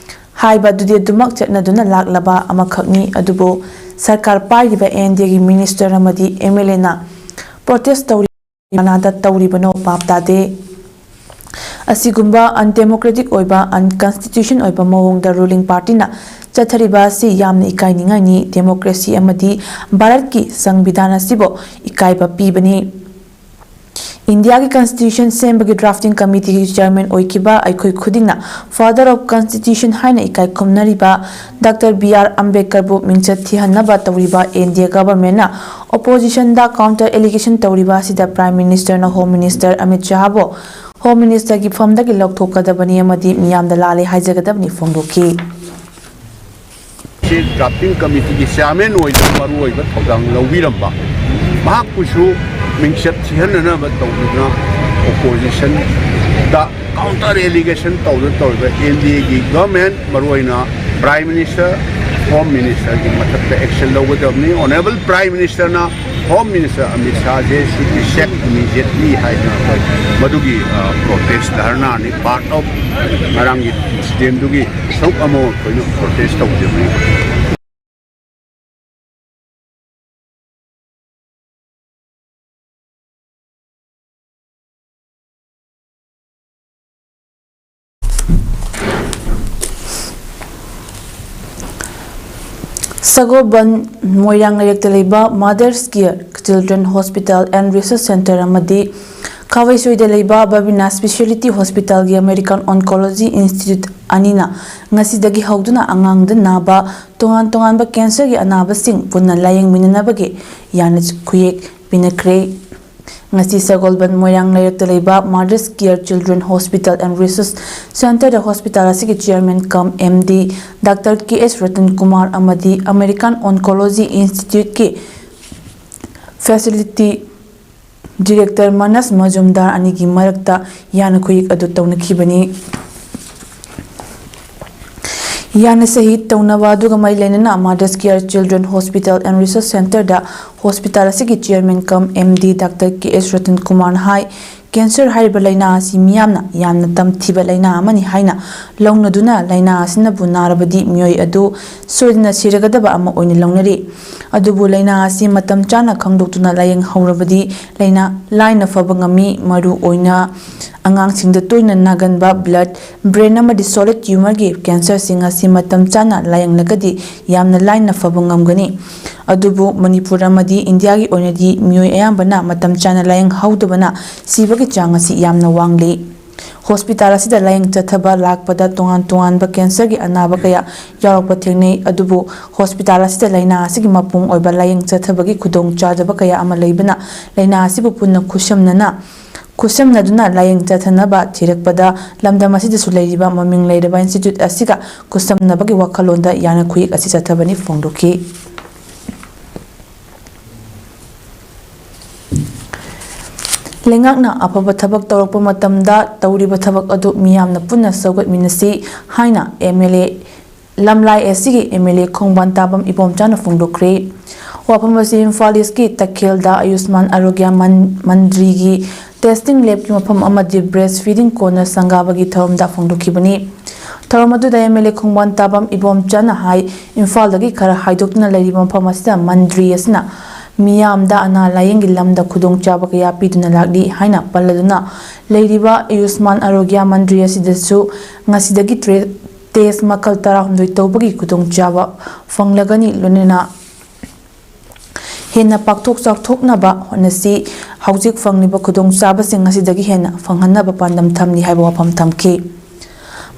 ꯍꯥꯏꯕ ꯑꯗꯨꯗꯤ ꯑꯗꯨꯃꯛ ꯆꯠꯅꯗꯨꯅ ꯂꯥꯛꯂꯕ ꯑꯃꯈꯛꯅꯤ꯫ ꯑꯗꯨꯕꯨ ꯁꯔꯀꯥꯔ ꯄꯥꯏꯔꯤꯕ N D A ꯒꯤ minister ꯑꯃꯗꯤ M L A ꯅ protest ꯇꯧꯔꯤ ꯃꯅꯥꯗ ꯇꯧꯔꯤꯕꯅꯣ ꯚꯥꯞ ꯇꯥꯗꯦ꯫ ꯑꯁꯤꯒꯨꯝꯕ undemocratic ꯑꯣꯏꯕ, unconstitution ꯑꯣꯏꯕ ꯃꯑꯣꯡꯗ ruling party ꯅ ꯆꯠꯊꯔꯤꯕ ꯑꯁꯤ ꯌꯥꯝꯅ ꯏꯀꯥꯏꯅꯤꯡꯉꯥꯏꯅꯤ꯫ Democracy ꯑꯃꯗꯤ ꯚꯥꯔꯠꯀꯤ ꯁꯪꯕꯤꯙꯥꯟ ꯑꯁꯤꯕꯨ ꯏꯀꯥꯏꯕ ꯄꯤꯕꯅꯤ꯫ ꯏꯟꯗꯤꯌꯥꯒꯤ constitution ꯁꯦꯝꯕꯒꯤ drafting committee ꯒꯤ chairman ꯑꯣꯏꯈꯤꯕ ꯑꯩꯈꯣꯏ ꯈꯨꯗꯤꯡꯅ Father of Constitution ꯍꯥꯏꯅ ꯏꯀꯥꯏ ꯈꯨꯝꯅꯔꯤꯕ ꯗꯥꯛꯇꯔ ꯕꯤ ꯑꯥꯔ ꯑꯝꯕꯦꯗꯀꯔꯕꯨ ꯃꯤꯡꯆꯠ ꯊꯤꯍꯟꯅꯕ ꯇꯧꯔꯤꯕ N D A government ꯅ opposition ꯗ counter allegation ꯇꯧꯔꯤꯕ ꯑꯁꯤꯗ Prime Minister ꯅ Home Minister Amit ꯁꯥꯍꯕꯨ Home Minister ꯒꯤ ꯐꯝꯗꯒꯤ ꯂꯧꯊꯣꯛꯀꯗꯕꯅꯤ ꯑꯃꯗꯤ ꯃꯤꯌꯥꯝꯗ ꯂꯥꯜꯂꯦ ꯍꯥꯏꯖꯒꯗꯕꯅꯤ ꯐꯣꯡꯗꯣꯛꯈꯤ꯫ ꯁꯤ drafting committee ꯒꯤ chairman ꯑꯣꯏꯗꯨꯅ ꯃꯔꯨꯑꯣꯏꯕ ꯊꯧꯗꯥꯡ ꯂꯧꯕꯤꯔꯝꯕ, ꯃꯍꯥꯛꯄꯨꯁꯨ ꯃꯤꯡꯆꯠ ꯊꯤꯍꯟꯅꯅꯕ ꯇꯧꯗꯨꯅ ꯑꯣꯄꯣꯖꯤꯁꯟꯗ ꯀꯥꯎꯟꯇꯔ ꯑꯦꯂꯤꯒꯦꯁꯟ ꯇꯧꯗꯨꯅ ꯇꯧꯔꯤꯕ ꯑꯦꯟ ꯗꯤ ꯑꯦꯒꯤ ꯒꯚꯔꯟꯃꯦꯟ, ꯃꯔꯨꯑꯣꯏꯅ ꯄ꯭ꯔꯥꯏꯝ ꯃꯤꯅꯤꯁꯇꯔ, ꯍꯣꯝ ꯃꯤꯅꯤꯁꯇꯔꯒꯤ ꯃꯊꯛꯇ ꯑꯦꯛꯁꯟ ꯂꯧꯒꯗꯕꯅꯤ꯫ ꯑꯣꯅꯔꯦꯕꯜ ꯄ꯭ꯔꯥꯏꯝ ꯃꯤꯅꯤꯁꯇꯔꯅ ꯍꯣꯝ ꯃꯤꯅꯤꯁꯇꯔ ꯑꯃꯤꯠ ꯁꯥꯍꯁꯦ ꯁꯨꯗꯤ ꯁꯦꯛ ꯏꯃꯤꯗꯤꯌꯦꯠꯂꯤ ꯍꯥꯏꯗꯅ ꯑꯩꯈꯣꯏ ꯃꯗꯨꯒꯤ ꯄ꯭ꯔꯣꯇꯦꯁ ꯙꯔꯅꯥꯅꯤ, ꯄꯥꯔꯠ ꯑꯣꯐ ꯉꯔꯥꯡꯒꯤ ꯏꯟꯁꯤꯗꯦꯟꯗꯨꯒꯤ ꯁꯔꯨꯛ ꯑꯃ ꯑꯣꯏꯅ ꯄ꯭ꯔꯣꯇꯦꯁ ꯇꯧꯖꯕꯅꯤ꯫ ꯁꯒꯣꯜꯕꯟ ꯃꯣꯏꯔꯥꯡ ꯂꯩꯔꯛꯇ ꯂꯩꯕ Mother's Care Children Hospital and Research Center ꯑꯃꯗꯤ ꯈꯥꯕꯩꯁꯣꯏꯗ ꯂꯩꯕ ꯕꯕꯤꯅꯥ Speciality Hospitalꯒꯤ American Oncology Institute ꯑꯅꯤꯅ ꯉꯁꯤꯗꯒꯤ ꯍꯧꯗꯨꯅ ꯑꯉꯥꯡꯗ ꯅꯥꯕ ꯇꯣꯉꯥꯟ ꯇꯣꯉꯥꯟꯕ cancerꯒꯤ ꯑꯅꯥꯕꯁꯤꯡ ꯄꯨꯟꯅ ꯂꯥꯌꯦꯡꯃꯤꯟꯅꯅꯕꯒꯤ ꯌꯥꯅ ꯈꯨꯌꯦꯛ ꯄꯤꯅꯈ꯭ꯔꯦ꯫ ꯉꯁꯤ ꯁꯒꯣꯜꯕꯟ ꯃꯣꯏꯔꯥꯡ ꯂꯩꯔꯛꯇ ꯂꯩꯕ Mother's Care Children Hospital and Research Centerꯗ ꯍꯣꯁꯄꯤꯇꯥꯜ ꯑꯁꯤꯒꯤ chairman cum M D doctor K S Ratan Kumar ꯑꯃꯗꯤ American Oncology Instituteꯀꯤ Facility Director ꯃꯅꯁ ꯃꯖꯨꯝꯗꯥꯔ ꯑꯅꯤꯒꯤ ꯃꯔꯛꯇ ꯌꯥꯅ ꯈꯨꯌꯦꯛ ꯑꯗꯨ ꯇꯧꯅꯈꯤꯕꯅꯤ꯫ ꯌꯥꯅ ꯁꯍꯤ ꯇꯧꯅꯕ ꯑꯗꯨꯒ ꯃꯔꯤ ꯂꯩꯅꯅ Mother's Care Children Hospital and Research Centerꯗ ꯍꯣꯁꯄꯤꯇꯥꯜ ꯑꯁꯤꯒꯤ chairman cum M D doctor K S Ratan ꯀꯨꯃꯥꯔꯅ ꯍꯥꯏ, cancer ꯍꯥꯏꯔꯤꯕ ꯂꯥꯏꯅꯥ ꯑꯁꯤ ꯃꯤꯌꯥꯝꯅ ꯌꯥꯝꯅ ꯇꯝꯊꯤꯕ ꯂꯥꯏꯅꯥ ꯑꯃꯅꯤ ꯍꯥꯏꯅ ꯂꯧꯅꯗꯨꯅ ꯂꯥꯏꯅꯥ ꯑꯁꯤꯅꯕꯨ ꯅꯥꯔꯕꯗꯤ ꯃꯤꯑꯣꯏ ꯑꯗꯨ ꯁꯣꯏꯗꯅ ꯁꯤꯔꯒꯗꯕ ꯑꯃ ꯑꯣꯏꯅ ꯂꯧꯅꯔꯤ꯫ ꯑꯗꯨꯕꯨ ꯂꯥꯏꯅꯥ ꯑꯁꯤ ꯃꯇꯝ ꯆꯥꯅ ꯈꯪꯗꯣꯛꯇꯨꯅ ꯂꯥꯌꯦꯡꯍꯧꯔꯕꯗꯤ ꯂꯥꯏꯅꯥ ꯂꯥꯏꯅ ꯐꯕ ꯉꯝꯃꯤ꯫ ꯃꯔꯨ ꯑꯣꯏꯅ ꯑꯉꯥꯡꯁꯤꯡꯗ ꯇꯣꯏꯅ ꯅꯥꯒꯟꯕ blood, brain ꯑꯃꯗꯤ solid tumorꯒꯤ cancerꯁꯤꯡ ꯑꯁꯤ ꯃꯇꯝ ꯆꯥꯅ ꯂꯥꯌꯦꯡꯂꯒꯗꯤ ꯌꯥꯝꯅ ꯂꯥꯏꯅ ꯐꯕ ꯉꯝꯒꯅꯤ꯫ ꯑꯗꯨꯕꯨ ꯃꯅꯤꯄꯨꯔ ꯑꯃꯗꯤ ꯏꯟꯗꯤꯌꯥꯒꯤ ꯑꯣꯏꯅꯗꯤ ꯃꯤꯑꯣꯏ ꯑꯌꯥꯝꯕꯅ ꯃꯇꯝ ꯆꯥꯅ ꯂꯥꯌꯦꯡꯍꯧꯗꯕꯅ ꯁꯤꯕꯒꯤ ꯆꯥꯡ ꯑꯁꯤ ꯌꯥꯝꯅ ꯋꯥꯡꯂꯤ꯫ ꯍꯣꯁꯄꯤꯇꯥꯜ ꯑꯁꯤꯗ ꯂꯥꯌꯦꯡ ꯆꯠꯊꯕ ꯂꯥꯛꯄꯗ ꯇꯣꯉꯥꯟ ꯇꯣꯉꯥꯟꯕ cancerꯒꯤ ꯑꯅꯥꯕ ꯀꯌꯥ ꯌꯥꯎꯔꯛꯄ ꯊꯦꯡꯅꯩ꯫ ꯑꯗꯨꯕꯨ ꯍꯣꯁꯄꯤꯇꯥꯜ ꯑꯁꯤꯗ ꯂꯥꯏꯅꯥ ꯑꯁꯤꯒꯤ ꯃꯄꯨꯡ ꯑꯣꯏꯕ ꯂꯥꯌꯦꯡ ꯆꯠꯊꯕꯒꯤ ꯈꯨꯗꯣꯡꯆꯥꯗꯕ ꯀꯌꯥ ꯑꯃ ꯂꯩꯕꯅ ꯂꯥꯏꯅꯥ ꯑꯁꯤꯕꯨ ꯄꯨꯟꯅ ꯈꯨꯠꯁꯝꯅꯅ ꯈꯨꯠꯁꯝꯅꯗꯨꯅ ꯂꯥꯌꯦꯡ ꯆꯠꯊꯅꯕ ꯊꯤꯔꯛꯄꯗ ꯂꯝꯗꯝ ꯑꯁꯤꯗꯁꯨ ꯂꯩꯔꯤꯕ ꯃꯃꯤꯡ ꯂꯩꯔꯕ institute ꯑꯁꯤꯒ ꯈꯨꯠꯁꯝꯅꯕꯒꯤ ꯋꯥꯈꯜꯂꯣꯟꯗ ꯌꯥꯅ ꯈꯨꯌꯦꯛ ꯑꯁꯤ ꯆꯠꯊꯕꯅꯤ ꯐꯣꯡꯗꯣꯛꯈꯤ꯫ ꯂꯩꯉꯥꯛꯅ ꯑꯐꯕ ꯊꯕꯛ ꯇꯧꯔꯛꯄ ꯃꯇꯝꯗ ꯇꯧꯔꯤꯕ ꯊꯕꯛ ꯑꯗꯨ ꯃꯤꯌꯥꯝꯅ ꯄꯨꯟꯅ ꯁꯧꯒꯠꯃꯤꯟꯅꯁꯤ ꯍꯥꯏꯅ MLA, ꯂꯝꯂꯥꯏ ꯑꯦꯁꯤꯒꯤ MLA ꯈꯣꯡꯕꯥꯟ ꯇꯥꯕꯝ ꯏꯕꯣꯝꯆꯥꯅ ꯐꯣꯡꯗꯣꯛꯈ꯭ꯔꯦ꯫ ꯋꯥꯐꯝ ꯑꯁꯤ ꯏꯝꯐꯥꯜ ꯏꯁꯀꯤ ꯇꯈꯦꯜꯗ ꯑꯌꯨꯁꯃꯥꯟ ꯑꯔꯣꯒ꯭ꯌ ꯃꯟ-, ꯃꯟꯗ꯭ꯔꯤꯒꯤ testing labꯀꯤ ꯃꯐꯝ ꯑꯃꯗꯤ breast feeding corner ꯁꯪꯒꯥꯕꯒꯤ ꯊꯧꯔꯝꯗ ꯐꯣꯡꯗꯣꯛꯈꯤꯕꯅꯤ꯫ ꯊꯧꯔꯝ ꯑꯗꯨꯗ MLA ꯈꯣꯡꯕꯥꯟ ꯇꯥꯕꯝ ꯏꯕꯣꯝꯆꯥꯅ ꯍꯥꯏ, ꯏꯝꯐꯥꯜꯗꯒꯤ ꯈꯔ ꯍꯥꯏꯗꯣꯛꯇꯨꯅ ꯂꯩꯔꯤꯕ ꯃꯐꯝ ꯑꯁꯤꯗ ꯃꯟꯗ꯭ꯔꯤ ꯑꯁꯤꯅ ꯃꯤꯌꯥꯝꯗ ꯑꯅꯥ ꯂꯥꯌꯦꯡꯒꯤ ꯂꯝꯗ ꯈꯨꯗꯣꯡꯆꯥꯕ ꯀꯌꯥ ꯄꯤꯗꯨꯅ ꯂꯥꯛꯂꯤ ꯍꯥꯏꯅ ꯄꯜꯂꯗꯨꯅ, ꯂꯩꯔꯤꯕ ꯑꯌꯨꯁꯃꯥꯟ ꯑꯔꯣꯒ꯭ꯌ ꯃꯟꯗ꯭ꯔꯤ ꯑꯁꯤꯗꯁꯨ ꯉꯁꯤꯗꯒꯤ ꯇ꯭ꯔꯦ-, test ꯃꯈꯜ ꯇꯔꯥꯍꯨꯝꯗꯣꯏ ꯇꯧꯕꯒꯤ ꯈꯨꯗꯣꯡꯆꯥꯕ ꯐꯪꯂꯒꯅꯤ, ꯂꯣꯏꯅꯅ ꯍꯦꯟꯅ ꯄꯥꯛꯊꯣꯛ ꯆꯥꯎꯊꯣꯛꯅꯕ ꯍꯣꯠꯅꯁꯤ꯫ ꯍꯧꯖꯤꯛ ꯐꯪꯂꯤꯕ ꯈꯨꯗꯣꯡꯆꯥꯕꯁꯤꯡ ꯑꯁꯤꯗꯒꯤ ꯍꯦꯟꯅ ꯐꯪꯍꯟꯅꯕ ꯄꯥꯟꯗꯝ ꯊꯝꯂꯤ ꯍꯥꯏꯕ ꯋꯥꯐꯝ ꯊꯝꯈꯤ꯫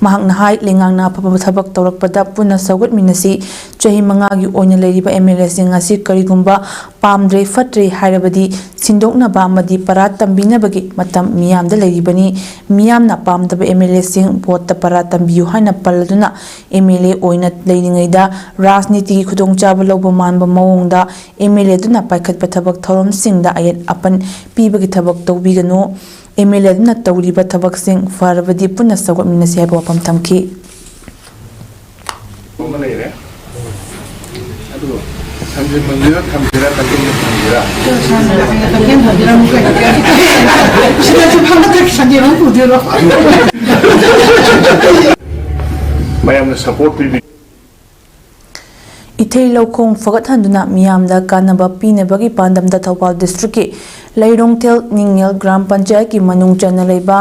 ꯃꯍꯥꯛꯅ ꯍꯥꯏ, ꯂꯩꯉꯥꯛꯅ ꯑꯐꯕ ꯊꯕꯛ ꯇꯧꯔꯛꯄꯗ ꯄꯨꯟꯅ ꯁꯧꯒꯠꯃꯤꯟꯅꯁꯤ꯫ ꯆꯍꯤ ꯃꯉꯥꯒꯤ ꯑꯣꯏꯅ ꯂꯩꯔꯤꯕ MLAꯁꯤꯡ ꯑꯁꯤ ꯀꯔꯤꯒꯨꯝꯕ ꯄꯥꯝꯗ꯭ꯔꯦ, ꯐꯠꯇ꯭ꯔꯦ ꯍꯥꯏꯔꯕꯗꯤ ꯁꯤꯟꯗꯣꯛꯅꯕ ꯑꯃꯗꯤ ꯄꯔꯥ ꯇꯝꯕꯤꯅꯕꯒꯤ ꯃꯇꯝ ꯃꯤꯌꯥꯝꯗ ꯂꯩꯔꯤꯕꯅꯤ꯫ ꯃꯤꯌꯥꯝꯅ ꯄꯥꯝꯗꯕ MLAꯁꯤꯡ voteꯇ ꯄꯔꯥ ꯇꯝꯕꯤꯌꯨ ꯍꯥꯏꯅ ꯄꯜꯂꯗꯨꯅ, MLA ꯑꯣꯏꯅ ꯂꯩꯔꯤꯉꯩꯗ ꯔꯥꯖꯅꯤꯇꯤꯒꯤ ꯈꯨꯗꯣꯡꯆꯥꯕ ꯂꯧꯕ ꯃꯥꯟꯕ ꯃꯑꯣꯡꯗ MLA ꯑꯗꯨꯅ ꯄꯥꯏꯈꯠꯄ ꯊꯕꯛ ꯊꯧꯔꯝꯁꯤꯡꯗ ꯑꯌꯦꯠ ꯑꯄꯟ ꯄꯤꯕꯒꯤ ꯊꯕꯛ ꯇꯧꯕꯤꯒꯅꯨ꯫ MLA ꯑꯗꯨꯅ ꯇꯧꯔꯤꯕ ꯊꯕꯛꯁꯤꯡ ꯐꯔꯕꯗꯤ ꯄꯨꯟꯅ ꯁꯧꯒꯠꯃꯤꯟꯅꯁꯤ ꯍꯥꯏꯕ ꯋꯥꯐꯝ ꯊꯝꯈꯤ꯫ ꯑꯃ ꯂꯩꯔꯦ꯫ ꯑꯗꯨ ꯁꯟꯖꯤꯠ ꯃꯟꯗꯤꯔꯗ ꯊꯝꯁꯤꯔꯥ, ꯇꯈꯦꯜꯗ ꯊꯝꯁꯤꯔꯥ? ꯁꯤꯗꯁꯨ ꯐꯝꯕ ꯁꯟꯖꯤꯠ ꯑꯃ ꯄꯨꯗꯣꯏꯔꯣ? ꯃꯌꯥꯝꯅ support ꯄꯤꯕꯤ꯫ ꯏꯊꯩ ꯂꯧꯈꯣꯡ ꯐꯒꯠꯍꯟꯗꯨꯅ ꯃꯤꯌꯥꯝꯗ ꯀꯥꯟꯅꯕ ꯄꯤꯅꯕꯒꯤ ꯄꯥꯟꯗꯝꯗ ꯊꯧꯕꯥꯜ districtꯀꯤ ꯂꯩꯔꯣꯡꯊꯦꯜ ꯅꯤꯡꯉꯦꯜ ꯒ꯭ꯔꯥꯝ ꯄꯟꯆꯥꯌꯠꯀꯤ ꯃꯅꯨꯡ ꯆꯟꯅ ꯂꯩꯕ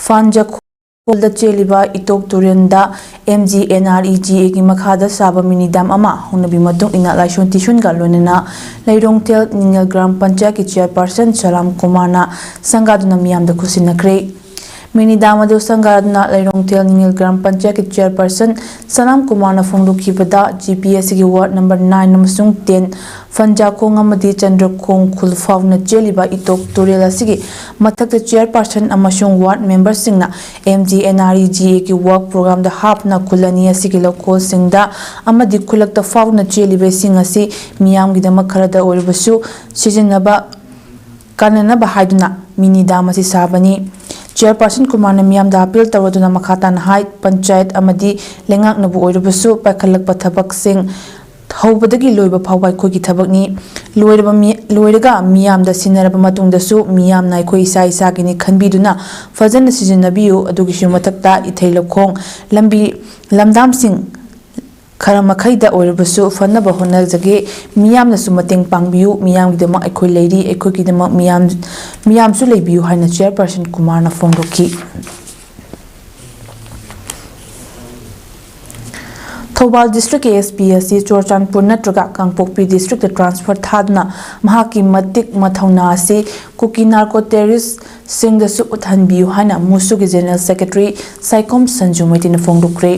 ꯐꯥꯟꯖꯈꯣꯜꯗ ꯆꯦꯜꯂꯤꯕ ꯏꯇꯣꯛ ꯇꯨꯔꯦꯜꯗ MGNREGAꯒꯤ ꯃꯈꯥꯗ ꯁꯥꯕ mini dam ꯑꯃ ꯍꯧꯅꯕꯤ ꯃꯇꯨꯡ ꯏꯟꯅ ꯂꯥꯏꯁꯣꯟ ꯇꯤꯁꯣꯟꯒ ꯂꯣꯏꯅꯅ ꯂꯩꯔꯣꯡꯊꯦꯜ ꯅꯤꯡꯉꯦꯜ ꯒ꯭ꯔꯥꯝ ꯄꯟꯆꯥꯌꯠꯀꯤ chairperson ꯁꯂꯥꯝ ꯀꯨꯃꯥꯔꯅ ꯁꯪꯒꯥꯗꯨꯅ ꯃꯤꯌꯥꯝꯗ ꯈꯨꯠꯁꯤꯟꯅꯈ꯭ꯔꯦ꯫ Mini dam ꯑꯗꯨ ꯁꯪꯒꯥꯗꯨꯅ ꯂꯩꯔꯣꯡꯊꯦꯜ ꯅꯤꯡꯉꯦꯜ ꯒ꯭ꯔꯥꯝ ꯄꯟꯆꯥꯌꯠꯀꯤ chairperson ꯁꯂꯥꯝ ꯀꯨꯃꯥꯔꯅ ꯐꯣꯡꯗꯣꯛꯈꯤꯕꯗ, GP ꯑꯁꯤꯒꯤ ward number nine ꯑꯃꯁꯨꯡ ten, ꯐꯟꯖꯥꯈꯣꯡ ꯑꯃꯗꯤ ꯆꯟꯗ꯭ꯔꯈꯣꯡ ꯈꯨꯜ ꯐꯥꯎꯅ ꯆꯦꯜꯂꯤꯕ ꯏꯇꯣꯛ ꯇꯨꯔꯦꯜ ꯑꯁꯤꯒꯤ ꯃꯊꯛꯇ chairperson ꯑꯃꯁꯨꯡ ward memberꯁꯤꯡꯅ MGNREGAꯒꯤ work programꯗ ꯍꯥꯞꯅ ꯈꯨꯜ ꯑꯅꯤ ꯑꯁꯤꯒꯤ ꯂꯧꯀꯣꯜꯁꯤꯡꯗ ꯑꯃꯗꯤ ꯈꯨꯜꯂꯛꯇ ꯐꯥꯎꯅ ꯆꯦꯜꯂꯤꯕ ꯏꯁꯤꯡ ꯑꯁꯤ ꯃꯤꯌꯥꯝꯒꯤꯗꯃꯛ ꯈꯔꯗ ꯑꯣꯏꯔꯕꯁꯨ ꯁꯤꯖꯤꯟꯅꯕ ꯀꯥꯟꯅꯅꯕ ꯍꯥꯏꯗꯨꯅ ꯃꯤꯅꯤ ꯗꯥꯝ ꯑꯁꯤ ꯁꯥꯕꯅꯤ꯫ ꯆꯤꯌꯔꯄꯥꯔꯁꯟ ꯀꯨꯃꯥꯔꯅ ꯃꯤꯌꯥꯝꯗ ꯑꯄꯤꯜ ꯇꯧꯔꯗꯨꯅ ꯃꯈꯥ ꯇꯥꯅ ꯍꯥꯏ, ꯄꯟꯆꯥꯌꯠ ꯑꯃꯗꯤ ꯂꯩꯉꯥꯛꯅꯕꯨ ꯑꯣꯏꯔꯕꯁꯨ ꯄꯥꯏꯈꯠꯂꯛꯄ ꯊꯕꯛꯁꯤꯡ ꯍꯧꯕꯗꯒꯤ ꯂꯣꯏꯕ ꯐꯥꯎꯕ ꯑꯩꯈꯣꯏꯒꯤ ꯊꯕꯛꯅꯤ꯫ ꯂꯣꯏꯔꯕ ꯃꯤ-, ꯂꯣꯏꯔꯒ ꯃꯤꯌꯥꯝꯗ ꯁꯤꯟꯅꯔꯕ ꯃꯇꯨꯡꯗꯁꯨ ꯃꯤꯌꯥꯝꯅ ꯑꯩꯈꯣꯏ ꯏꯁꯥ ꯏꯁꯥꯒꯤꯅꯤ ꯈꯟꯕꯤꯗꯨꯅ ꯐꯖꯅ ꯁꯤꯖꯤꯟꯅꯕꯤꯌꯨ꯫ ꯑꯗꯨꯒꯤꯁꯨ ꯃꯊꯛꯇ ꯏꯊꯩ ꯂꯧꯈꯣꯡ, ꯂꯝꯕꯤ, ꯂꯝꯗꯥꯝꯁꯤꯡ ꯈꯔ ꯃꯈꯩꯗ ꯑꯣꯏꯔꯕꯁꯨ ꯐꯅꯕ ꯍꯣꯠꯅꯖꯒꯦ꯫ ꯃꯤꯌꯥꯝꯅꯁꯨ ꯃꯇꯦꯡ ꯄꯥꯡꯕꯤꯌꯨ꯫ ꯃꯤꯌꯥꯝꯒꯤꯗꯃꯛ ꯑꯩꯈꯣꯏ ꯂꯩꯔꯤ꯫ ꯑꯩꯈꯣꯏꯒꯤꯗꯃꯛ ꯃꯤꯌꯥꯝ, ꯃꯤꯌꯥꯝꯁꯨ ꯂꯩꯕꯤꯌꯨ ꯍꯥꯏꯅ ꯆꯤꯌꯔꯄꯥꯔꯁꯟ ꯀꯨꯃꯥꯔꯅ ꯐꯣꯡꯗꯣꯛꯈꯤ꯫ ꯊꯧꯕꯥꯜ ꯗꯤꯁꯇ꯭ꯔꯤꯛꯀꯤ ꯑꯦꯁ ꯄꯤ ꯑꯁꯤ ꯆꯨꯔꯆꯥꯟꯄꯨꯔ ꯅꯠꯇ꯭ꯔꯒ ꯀꯥꯡꯄꯣꯛꯄꯤ ꯗꯤꯁꯇ꯭ꯔꯤꯛꯇ ꯇ꯭ꯔꯥꯟꯁꯐꯔ ꯊꯥꯗꯨꯅ ꯃꯍꯥꯛꯀꯤ ꯃꯇꯤꯛ ꯃꯊꯧꯅꯥ ꯑꯁꯤ ꯀꯨꯀꯤ ꯅꯥꯔꯀꯣ ꯇꯦꯔꯣꯔꯤꯁ꯭ꯠꯁꯤꯡꯗꯁꯨ ꯎꯠꯍꯟꯕꯤꯌꯨ ꯍꯥꯏꯅ ꯃꯨꯁꯨꯒꯤ ꯖꯦꯅꯔꯦꯜ ꯁꯦꯀ꯭ꯔꯦꯇꯔꯤ ꯁꯥꯏꯈꯣꯝ ꯁꯟꯖꯨ ꯃꯩꯇꯩꯅ ꯐꯣꯡꯗꯣꯛꯈ꯭ꯔꯦ꯫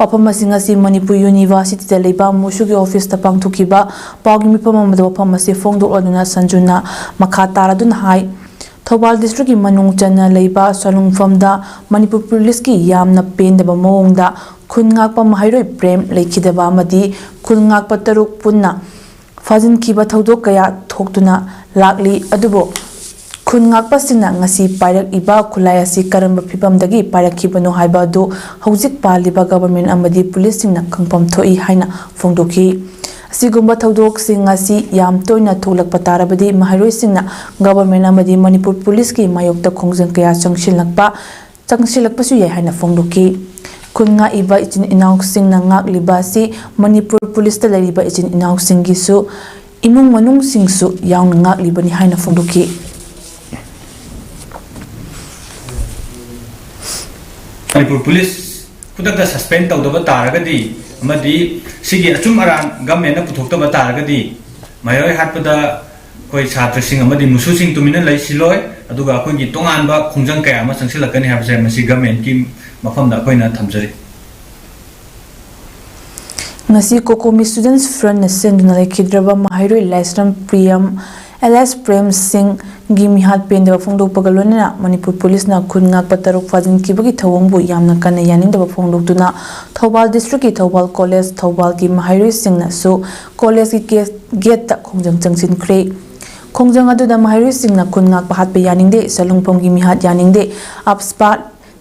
ꯋꯥꯐꯝ ꯑꯁꯤꯡ ꯑꯁꯤ ꯃꯅꯤꯄꯨꯔ ꯌꯨꯅꯤꯚꯔꯁꯤꯇꯤꯗ ꯂꯩꯕ ꯃꯨꯁꯨꯒꯤ ꯑꯣꯐꯤꯁꯇ ꯄꯥꯡꯊꯣꯛꯈꯤꯕ ꯄꯥꯎꯒꯤ ꯃꯤꯐꯝ ꯑꯃꯗ ꯋꯥꯐꯝ ꯑꯁꯤ ꯐꯣꯡꯗꯣꯛꯂꯗꯨꯅ ꯁꯟꯖꯨꯅ ꯃꯈꯥ ꯇꯥꯔꯗꯨꯅ ꯍꯥꯏ, ꯊꯧꯕꯥꯜ ꯗꯤꯁꯇ꯭ꯔꯤꯛꯀꯤ ꯃꯅꯨꯡ ꯆꯟꯅ ꯂꯩꯕ ꯁꯣꯂꯨꯡꯐꯝꯗ ꯃꯅꯤꯄꯨꯔ ꯄꯨꯂꯤꯁꯀꯤ ꯌꯥꯝꯅ ꯄꯦꯟꯗꯕ ꯃꯑꯣꯡꯗ ꯈꯨꯟ ꯉꯥꯛꯄ ꯃꯍꯩꯔꯣꯏ ꯄ꯭ꯔꯦꯝ ꯂꯩꯈꯤꯗꯕ ꯑꯃꯗꯤ ꯈꯨꯟ ꯉꯥꯛꯄ ꯇꯔꯨꯛ ꯄꯨꯟꯅ ꯐꯥꯖꯤꯟꯈꯤꯕ ꯊꯧꯗꯣꯛ ꯀꯌꯥ ꯊꯣꯛꯇꯨꯅ ꯂꯥꯛꯂꯤ꯫ ꯑꯗꯨꯕꯨ ꯈꯨꯟ ꯉꯥꯛꯄꯁꯤꯡꯅ ꯉꯁꯤ ꯄꯥꯏꯔꯛꯏꯕ ꯈꯨꯠꯂꯥꯏ ꯑꯁꯤ ꯀꯔꯝꯕ ꯐꯤꯚꯝꯗꯒꯤ ꯄꯥꯏꯔꯛꯈꯤꯕꯅꯣ ꯍꯥꯏꯕ ꯑꯗꯨ ꯍꯧꯖꯤꯛ ꯄꯥꯜꯂꯤꯕ ꯒꯚꯔꯟꯃꯦꯟꯠ ꯑꯃꯗꯤ ꯄꯨꯂꯤꯁꯁꯤꯡꯅ ꯈꯪꯐꯝ ꯊꯣꯛꯏ ꯍꯥꯏꯅ ꯐꯣꯡꯗꯣꯛꯈꯤ꯫ ꯑꯁꯤꯒꯨꯝꯕ ꯊꯧꯗꯣꯛꯁꯤꯡ ꯑꯁꯤ ꯌꯥꯝ ꯇꯣꯏꯅ ꯊꯣꯛꯂꯛꯄ ꯇꯥꯔꯕꯗꯤ ꯃꯍꯩꯔꯣꯏꯁꯤꯡꯅ ꯒꯚꯔꯟꯃꯦꯟꯠ ꯑꯃꯗꯤ ꯃꯅꯤꯄꯨꯔ ꯄꯨꯂꯤꯁꯀꯤ ꯃꯥꯌꯣꯛꯇ ꯈꯣꯡꯖꯪ ꯀꯌꯥ ꯆꯪꯁꯤꯜꯂꯛꯄ, ꯆꯪꯁꯤꯜꯂꯛꯄꯁꯨ ꯌꯥꯏ ꯍꯥꯏꯅ ꯐꯣꯡꯗꯣꯛꯈꯤ꯫ ꯈꯨꯟ ꯉꯥꯛꯏꯕ ꯏꯆꯤꯟ ꯏꯅꯥꯎꯁꯤꯡꯅ ꯉꯥꯛꯂꯤꯕ ꯑꯁꯤ ꯃꯅꯤꯄꯨꯔ ꯄꯨꯂꯤꯁꯇ ꯂꯩꯔꯤꯕ ꯏꯆꯤꯟ ꯏꯅꯥꯎꯁꯤꯡꯒꯤꯁꯨ ꯏꯃꯨꯡ ꯃꯅꯨꯡꯁꯤꯡꯁꯨ ꯌꯥꯎꯅ ꯉꯥꯛꯂꯤꯕꯅꯤ ꯍꯥꯏꯅ ꯐꯣꯡꯗꯣꯛꯈꯤ꯫ ꯃꯅꯤꯄꯨꯔ ꯄꯨꯂꯤꯁ ꯈꯨꯗꯛꯇ ꯁꯁꯄꯦꯟ ꯇꯧꯗꯕ ꯇꯥꯔꯒꯗꯤ ꯑꯃꯗꯤ ꯁꯤꯒꯤ ꯑꯆꯨꯝ ꯑꯔꯥꯟ ꯒꯚꯔꯟꯃꯦꯟꯠꯅ ꯄꯨꯊꯣꯛꯇꯕ ꯇꯥꯔꯒꯗꯤ ꯃꯍꯩꯔꯣꯏ ꯍꯥꯠꯄꯗ ꯑꯩꯈꯣꯏ ꯁꯥꯇ꯭ꯔꯁꯤꯡ ꯑꯃꯗꯤ ꯃꯨꯁꯨꯁꯤꯡ ꯇꯨꯃꯤꯟꯅ ꯂꯩꯁꯤꯜꯂꯣꯏ, ꯑꯗꯨꯒ ꯑꯩꯈꯣꯏꯒꯤ ꯇꯣꯉꯥꯟꯕ ꯈꯣꯡꯖꯪ ꯀꯌꯥ ꯑꯃ ꯆꯪꯁꯤꯜꯂꯛꯀꯅꯤ ꯍꯥꯏꯕꯁꯦ ꯃꯁꯤ ꯒꯚꯔꯟꯃꯦꯟꯠꯀꯤ ꯃꯐꯝꯗ ꯑꯩꯈꯣꯏꯅ ꯊꯝꯖꯔꯤ꯫ ꯉꯁꯤ ꯀꯣꯀꯣꯃꯤ ꯁ꯭ꯇꯨꯗꯦꯟꯠꯁ ꯐ꯭ꯔꯟꯠꯅ ꯁꯤꯟꯗꯨꯅ ꯂꯩꯈꯤꯗ꯭ꯔꯕ ꯃꯍꯩꯔꯣꯏ ꯂꯥꯏꯁ꯭ꯔꯝ ꯄ꯭ꯔꯤꯌꯝ ꯑꯦꯂꯥꯏꯁ ꯄ꯭ꯔꯦꯝ ꯁꯤꯡꯒꯤ ꯃꯤꯍꯥꯠ ꯄꯦꯟꯗꯕ ꯐꯣꯡꯗꯣꯛꯄꯒ ꯂꯣꯏꯅꯅ ꯃꯅꯤꯄꯨꯔ ꯄꯨꯂꯤꯁꯅ ꯈꯨꯟ ꯉꯥꯛꯄ ꯇꯔꯨꯛ ꯐꯥꯖꯤꯟꯈꯤꯕꯒꯤ ꯊꯧꯑꯣꯡꯕꯨ ꯌꯥꯝꯅ ꯀꯟꯅ ꯌꯥꯅꯤꯡꯗꯕ ꯐꯣꯡꯗꯣꯛꯇꯨꯅ ꯊꯧꯕꯥꯜ ꯗꯤꯁꯇ꯭ꯔꯤꯛꯀꯤ ꯊꯧꯕꯥꯜ ꯀꯣꯂꯦꯖ ꯊꯧꯕꯥꯜꯒꯤ ꯃꯍꯩꯔꯣꯏꯁꯤꯡꯅꯁꯨ ꯀꯣꯂꯦꯖꯀꯤ ꯒꯦꯠ-, ꯒꯦꯠꯇ ꯈꯣꯡꯖꯪ ꯆꯪꯁꯤꯟꯈ꯭ꯔꯦ꯫ ꯈꯣꯡꯖꯪ ꯑꯗꯨꯗ ꯃꯍꯩꯔꯣꯏꯁꯤꯡꯅ ꯈꯨꯟ ꯉꯥꯛꯄ ꯍꯥꯠꯄ ꯌꯥꯅꯤꯡꯗꯦ, ꯁꯂꯨꯡꯐꯝꯒꯤ ꯃꯤꯍꯥꯠ ꯌꯥꯅꯤꯡꯗꯦ, AFSPA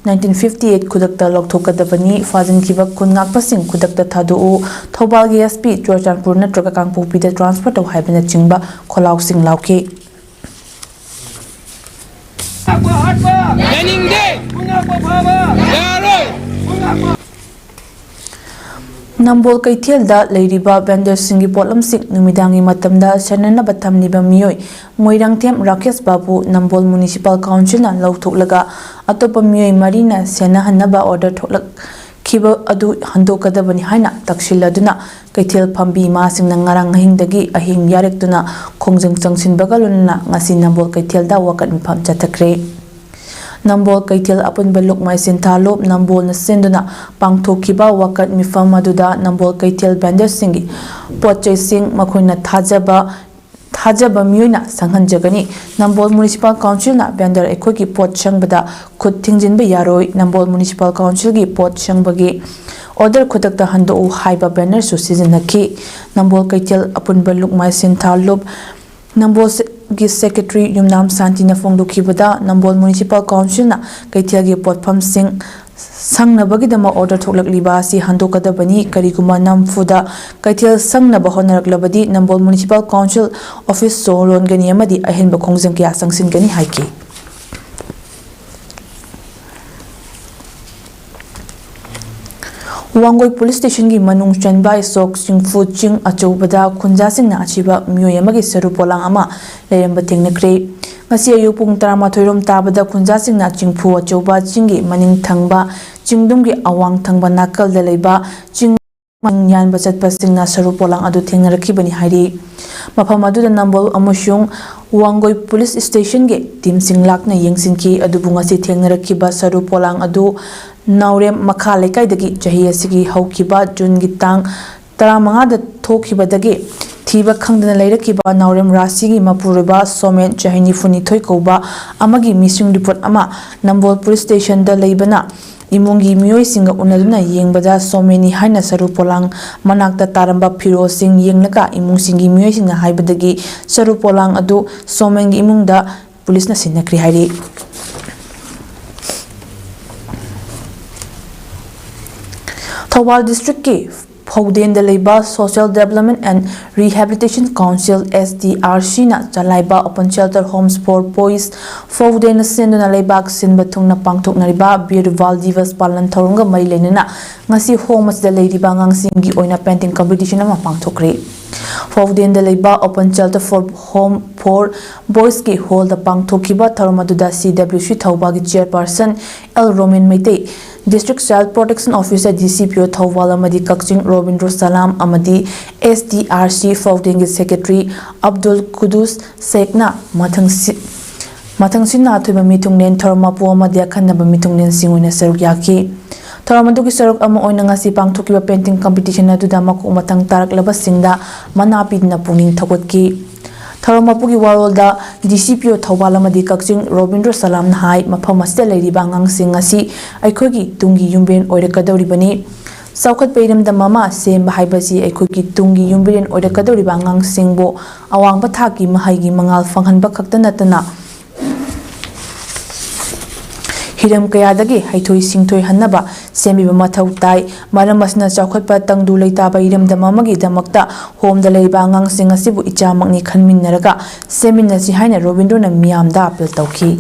nineteen fifty eight ꯈꯨꯗꯛꯇ ꯂꯧꯊꯣꯛꯀꯗꯕꯅꯤ, ꯐꯥꯖꯤꯟꯈꯤꯕ ꯈꯨꯟ ꯉꯥꯛꯄꯁꯤꯡ ꯈꯨꯗꯛꯇ ꯊꯥꯗꯣꯛꯎ, ꯊꯧꯕꯥꯜꯒꯤ SP ꯆꯨꯔꯆꯥꯟꯄꯨꯔ ꯅꯠꯇ꯭ꯔꯒ ꯀꯥꯡꯄꯣꯛꯄꯤꯗ transfer ꯇꯧ ꯍꯥꯏꯕꯅꯆꯤꯡꯕ ꯈꯣꯜꯂꯥꯎꯁꯤꯡ ꯂꯥꯎꯈꯤ꯫ ꯌꯥꯅꯤꯡꯗꯦ! ꯌꯥꯔꯣꯏ! ꯅꯝꯕꯣꯜ ꯀꯩꯊꯦꯜꯗ ꯂꯩꯔꯤꯕ vendorꯁꯤꯡꯒꯤ ꯄꯣꯠꯂꯝꯁꯤꯡ ꯅꯨꯃꯤꯗꯥꯡꯒꯤ ꯃꯇꯝꯗ ꯁꯦꯟꯅꯅꯕ ꯊꯝꯂꯤꯕ ꯃꯤꯑꯣꯏ ꯃꯣꯏꯔꯥꯡꯊꯦꯝ ꯔꯥꯀꯦꯁ ꯕꯥꯕꯨ ꯅꯝꯕꯣꯜ Municipal Councilꯅ ꯂꯧꯊꯣꯛꯂꯒ ꯑꯇꯣꯞꯄ ꯃꯤꯑꯣꯏ ꯃꯔꯤꯅ ꯁꯦꯟꯅꯍꯟꯅꯕ order ꯊꯣꯛꯂꯛꯈꯤꯕ ꯑꯗꯨ ꯍꯟꯗꯣꯛꯀꯗꯕꯅꯤ ꯍꯥꯏꯅ ꯇꯛꯁꯤꯜꯂꯗꯨꯅ ꯀꯩꯊꯦꯜ ꯐꯝꯕꯤ ꯏꯃꯥꯁꯤꯡꯅ ꯉꯔꯥꯡ ꯑꯍꯤꯡꯗꯒꯤ ꯑꯍꯤꯡ ꯌꯥꯔꯦꯛꯇꯨꯅ ꯈꯣꯡꯖꯪ ꯆꯪꯁꯤꯟꯕꯒ ꯂꯣꯏꯅꯅ ꯉꯁꯤ ꯅꯝꯕꯣꯜ ꯀꯩꯊꯦꯜꯗ ꯋꯥꯀꯠ ꯃꯤꯐꯝ ꯆꯠꯊꯈ꯭ꯔꯦ꯫ ꯅꯝꯕꯣꯜ ꯀꯩꯊꯦꯜ ꯑꯄꯨꯟꯕ ꯂꯨꯞ ꯃꯥꯏ ꯁꯤꯟꯊꯥꯂꯨꯞ ꯅꯝꯕꯣꯜꯅ ꯁꯤꯟꯗꯨꯅ ꯄꯥꯡꯊꯣꯛꯈꯤꯕ ꯋꯥꯀꯠ ꯃꯤꯐꯝ ꯑꯗꯨꯗ ꯅꯝꯕꯣꯜ ꯀꯩꯊꯦꯜ vendorꯁꯤꯡꯒꯤ ꯄꯣꯠ ꯆꯩꯁꯤꯡ ꯃꯈꯣꯏꯅ ꯊꯥꯖꯕ ꯊꯥꯖꯕ ꯃꯤꯑꯣꯏꯅ ꯁꯪꯍꯟꯖꯒꯅꯤ꯫ ꯅꯝꯕꯣꯜ Municipal Councilꯅ vendor ꯑꯩꯈꯣꯏꯒꯤ ꯄꯣꯠ ꯁꯪꯕꯗ ꯈꯨꯠ ꯊꯤꯡꯖꯤꯟꯕ ꯌꯥꯔꯣꯏ꯫ ꯅꯝꯕꯣꯜ Municipal Councilꯒꯤ ꯄꯣꯠ ꯁꯪꯕꯒꯤ order ꯈꯨꯗꯛꯇ ꯍꯟꯗꯣꯛꯎ ꯍꯥꯏꯕ bannerꯁꯨ ꯁꯤꯖꯤꯟꯅꯈꯤ꯫ ꯅꯝꯕꯣꯜ ꯀꯩꯊꯦꯜ ꯑꯄꯨꯟꯕ ꯂꯨꯞ ꯃꯥꯏ ꯁꯤꯟꯊꯥꯂꯨꯞ ꯅꯝꯕꯣꯜꯒꯤ secretary ꯌꯨꯝꯅꯥꯝ ꯁꯥꯟꯇꯤꯅ ꯐꯣꯡꯗꯣꯛꯈꯤꯕꯗ, ꯅꯝꯕꯣꯜ Municipal Councilꯅ ꯀꯩꯊꯦꯜꯒꯤ ꯄꯣꯠꯐꯝꯁꯤꯡ ꯁꯪꯅꯕꯒꯤꯗꯃꯛ order ꯊꯣꯛꯂꯛꯂꯤꯕ ꯑꯁꯤ ꯍꯟꯗꯣꯛꯀꯗꯕꯅꯤ꯫ ꯀꯔꯤꯒꯨꯝꯕ ꯅꯝꯐꯨꯗ ꯀꯩꯊꯦꯜ ꯁꯪꯅꯕ ꯍꯣꯠꯅꯔꯛꯂꯕꯗꯤ ꯅꯝꯕꯣꯜ Municipal Council office ꯁꯣ ꯂꯣꯟꯒꯅꯤ ꯑꯃꯗꯤ ꯑꯍꯦꯟꯕ ꯈꯣꯡꯖꯪ ꯀꯌꯥ ꯆꯪꯁꯤꯟꯒꯅꯤ ꯍꯥꯏꯈꯤ꯫ ꯋꯥꯡꯒꯣꯏ police stationꯒꯤ ꯃꯅꯨꯡ ꯆꯟꯕ ꯏꯁꯣꯛ ꯆꯤꯡꯐꯨ ꯆꯤꯡ ꯑꯆꯧꯕꯗ ꯈꯨꯟꯖꯥꯁꯤꯡꯅ ꯑꯁꯤꯕ ꯃꯤꯑꯣꯏ ꯑꯃꯒꯤ ꯁꯔꯨ ꯄꯣꯂꯥꯡ ꯑꯃ ꯂꯩꯔꯝꯕ ꯊꯦꯡꯅꯈ꯭ꯔꯦ꯫ ꯉꯁꯤ ꯑꯌꯨꯛ ꯄꯨꯡ ꯇꯔꯥꯃꯥꯊꯣꯏ ꯔꯣꯝ ꯇꯥꯕꯗ ꯈꯨꯟꯖꯥꯁꯤꯡꯅ ꯆꯤꯡꯐꯨ ꯑꯆꯧꯕ ꯆꯤꯡꯒꯤ ꯃꯅꯤꯡ ꯊꯪꯕ ꯆꯤꯡꯗꯨꯝꯒꯤ ꯑꯋꯥꯡ ꯊꯪꯕ ꯅꯥꯀꯜꯗ ꯂꯩꯕ ꯆꯤꯡ ꯃꯥꯡ ꯌꯥꯟꯕ ꯆꯠꯄꯁꯤꯡꯅ ꯁꯔꯨ ꯄꯣꯂꯥꯡ ꯑꯗꯨ ꯊꯦꯡꯅꯔꯛꯈꯤꯕꯅꯤ ꯍꯥꯏꯔꯤ꯫ ꯃꯐꯝ ꯑꯗꯨꯗ ꯅꯝꯕꯣꯜ ꯑꯃꯁꯨꯡ ꯋꯥꯡꯒꯣꯏ police stationꯒꯤ teamꯁꯤꯡ ꯂꯥꯛꯅ ꯌꯦꯡꯁꯤꯟꯈꯤ꯫ ꯑꯗꯨꯕꯨ ꯉꯁꯤ ꯊꯦꯡꯅꯔꯛꯈꯤꯕ ꯁꯔꯨ ꯄꯣꯂꯥꯡ ꯑꯗꯨ ꯅꯥꯎꯔꯦꯝ ꯃꯈꯥ ꯂꯩꯀꯥꯏꯗꯒꯤ ꯆꯍꯤ ꯑꯁꯤꯒꯤ ꯍꯧꯈꯤꯕ Juneꯒꯤ ꯇꯥꯡ ꯇꯔꯥꯃꯉꯥꯗ ꯊꯣꯛꯈꯤꯕꯗꯒꯤ ꯊꯤꯕ ꯈꯪꯗꯅ ꯂꯩꯔꯛꯈꯤꯕ ꯅꯥꯎꯔꯦꯝ ꯔꯥꯁꯤꯒꯤ ꯃꯄꯨꯔꯣꯏꯕ ꯁꯣꯃꯦꯟ, ꯆꯍꯤ ꯅꯤꯐꯨꯅꯤꯊꯣꯏ ꯀꯧꯕ ꯑꯃꯒꯤ missing report ꯑꯃ ꯅꯝꯕꯣꯜ police stationꯗ ꯂꯩꯕꯅ ꯏꯃꯨꯡꯒꯤ ꯃꯤꯑꯣꯏꯁꯤꯡꯒ ꯎꯅꯗꯨꯅ ꯌꯦꯡꯕꯗ ꯁꯣꯃꯦꯟꯅꯤ ꯍꯥꯏꯅ ꯁꯔꯨ ꯄꯣꯂꯥꯡ ꯃꯅꯥꯛꯇ ꯇꯥꯔꯝꯕ ꯐꯤꯔꯣꯜꯁꯤꯡ ꯌꯦꯡꯂꯒ ꯏꯃꯨꯡꯁꯤꯡꯒꯤ ꯃꯤꯑꯣꯏꯁꯤꯡꯅ ꯍꯥꯏꯕꯗꯒꯤ ꯁꯔꯨ ꯄꯣꯂꯥꯡ ꯑꯗꯨ ꯁꯣꯃꯦꯟꯒꯤ ꯏꯃꯨꯡꯗ ꯄꯨꯂꯤꯁꯅ ꯁꯤꯟꯅꯈ꯭ꯔꯦ ꯍꯥꯏꯔꯤ꯫ ꯊꯧꯕꯥꯜ ꯗꯤꯁꯇ꯭ꯔꯤꯛꯀꯤ ꯐꯧꯗꯦꯟꯗ ꯂꯩꯕ Social Development and Rehabilitation Council, S D R C ꯅ ꯆꯂꯥꯏꯕ Open Shelter Homes for Boys ꯐꯧꯗꯦꯟꯅ ꯁꯤꯟꯗꯨꯅ ꯂꯩꯕꯥꯛ ꯁꯤꯟꯕ ꯊꯨꯡꯅ ꯄꯥꯡꯊꯣꯛꯅꯔꯤꯕ ꯕꯤꯔ ꯕꯥꯜ ꯗꯤꯕꯁ ꯄꯥꯂꯟ ꯊꯧꯔꯝꯒ ꯃꯔꯤ ꯂꯩꯅꯅ ꯉꯁꯤ ꯍꯣꯝ ꯑꯁꯤꯗ ꯂꯩꯔꯤꯕ ꯑꯉꯥꯡꯁꯤꯡꯒꯤ ꯑꯣꯏꯅ painting competition ꯑꯃ ꯄꯥꯡꯊꯣꯛꯈ꯭ꯔꯦ꯫ ꯐꯧꯗꯦꯟꯗ ꯂꯩꯕ Open Shelter for Home for Boys ꯀꯤ ꯍꯣꯜꯗ ꯄꯥꯡꯊꯣꯛꯈꯤꯕ ꯊꯧꯔꯝ ꯑꯗꯨꯗ C W C ꯊꯧꯕꯥꯜꯒꯤ chairperson L Roman Meitei, District Child Protection Officer, D C P O Thoubal ꯑꯃꯗꯤ ꯀꯛꯆꯤꯡ ꯔꯣꯕꯤꯟꯗ꯭ꯔꯣ ꯁꯂꯥꯝ ꯑꯃꯗꯤ S D R C ꯐꯧꯗꯦꯟꯒꯤ secretary Abdul ꯀꯨꯗꯨꯁ ꯁꯦꯈꯅ ꯃꯊꯪꯁꯤ-, ꯃꯊꯪꯁꯤꯠ ꯅꯥꯊꯣꯏꯕ ꯃꯤꯊꯨꯡꯂꯦꯟ, ꯊꯧꯔꯝ ꯃꯄꯨ ꯑꯃꯗꯤ ꯑꯈꯟꯅꯕ ꯃꯤꯊꯨꯡꯂꯦꯟꯁꯤꯡ ꯑꯣꯏꯅ ꯁꯔꯨꯛ ꯌꯥꯈꯤ꯫ ꯊꯧꯔꯝ ꯑꯗꯨꯒꯤ ꯁꯔꯨꯛ ꯑꯃ ꯑꯣꯏꯅ ꯉꯁꯤ ꯄꯥꯡꯊꯣꯛꯈꯤꯕ painting competition ꯑꯗꯨꯗ ꯃꯀꯣꯛ ꯃꯊꯪ ꯇꯥꯔꯛꯂꯕꯁꯤꯡꯗ ꯃꯅꯥ ꯄꯤꯗꯨꯅ ꯄꯨꯛꯅꯤꯡ ꯊꯧꯒꯠꯈꯤ꯫ ꯊꯧꯔꯝ ꯃꯄꯨꯒꯤ ꯋꯥꯔꯣꯜꯗ D C P O Thoubal ꯑꯃꯗꯤ ꯀꯛꯆꯤꯡ ꯔꯣꯕꯤꯟꯗ꯭ꯔꯣ ꯁꯂꯥꯝꯅ ꯍꯥꯏ, ꯃꯐꯝ ꯑꯁꯤꯗ ꯂꯩꯔꯤꯕ ꯑꯉꯥꯡꯁꯤꯡ ꯑꯁꯤ ꯑꯩꯈꯣꯏꯒꯤ ꯇꯨꯡꯒꯤ ꯌꯨꯝꯕꯤꯔꯦꯟ ꯑꯣꯏꯔꯛꯀꯗꯧꯔꯤꯕꯅꯤ꯫ ꯆꯥꯎꯈꯠꯄ ꯏꯔꯝꯗꯝ ꯑꯃ ꯁꯦꯝꯕ ꯍꯥꯏꯕꯁꯤ ꯑꯩꯈꯣꯏꯒꯤ ꯇꯨꯡꯒꯤ ꯌꯨꯝꯕꯤꯔꯦꯟ ꯑꯣꯏꯔꯛꯀꯗꯧꯔꯤꯕ ꯑꯉꯥꯡꯁꯤꯡꯕꯨ ꯑꯋꯥꯡꯕ ꯊꯥꯛꯀꯤ ꯃꯍꯩꯒꯤ ꯃꯉꯥꯜ ꯐꯪꯍꯟꯕ ꯈꯛꯇ ꯅꯠꯇꯅ, ꯍꯤꯔꯝ ꯀꯌꯥꯗꯒꯤ ꯍꯩꯊꯣꯏ ꯁꯤꯡꯊꯣꯏꯍꯟꯅꯕ ꯁꯦꯝꯕꯤꯕ ꯃꯊꯧ ꯇꯥꯏ꯫ ꯃꯔꯝ ꯑꯁꯤꯅ ꯆꯥꯎꯈꯠꯄ ꯇꯪꯗꯨ ꯂꯩꯇꯥꯕ ꯏꯔꯝꯗꯝ ꯑꯃꯒꯤꯗꯃꯛꯇ ꯍꯣꯝꯗ ꯂꯩꯔꯤꯕ ꯑꯉꯥꯡꯁꯤꯡ ꯑꯁꯤꯕꯨ ꯏꯆꯥꯃꯛꯅꯤ ꯈꯟꯃꯤꯟꯅꯔꯒ ꯁꯦꯝꯃꯤꯟꯅꯁꯤ ꯍꯥꯏꯅ ꯔꯣꯕꯤꯟꯗ꯭ꯔꯣꯅ ꯃꯤꯌꯥꯝꯗ ꯑꯥꯄꯤꯜ ꯇꯧꯈꯤ꯫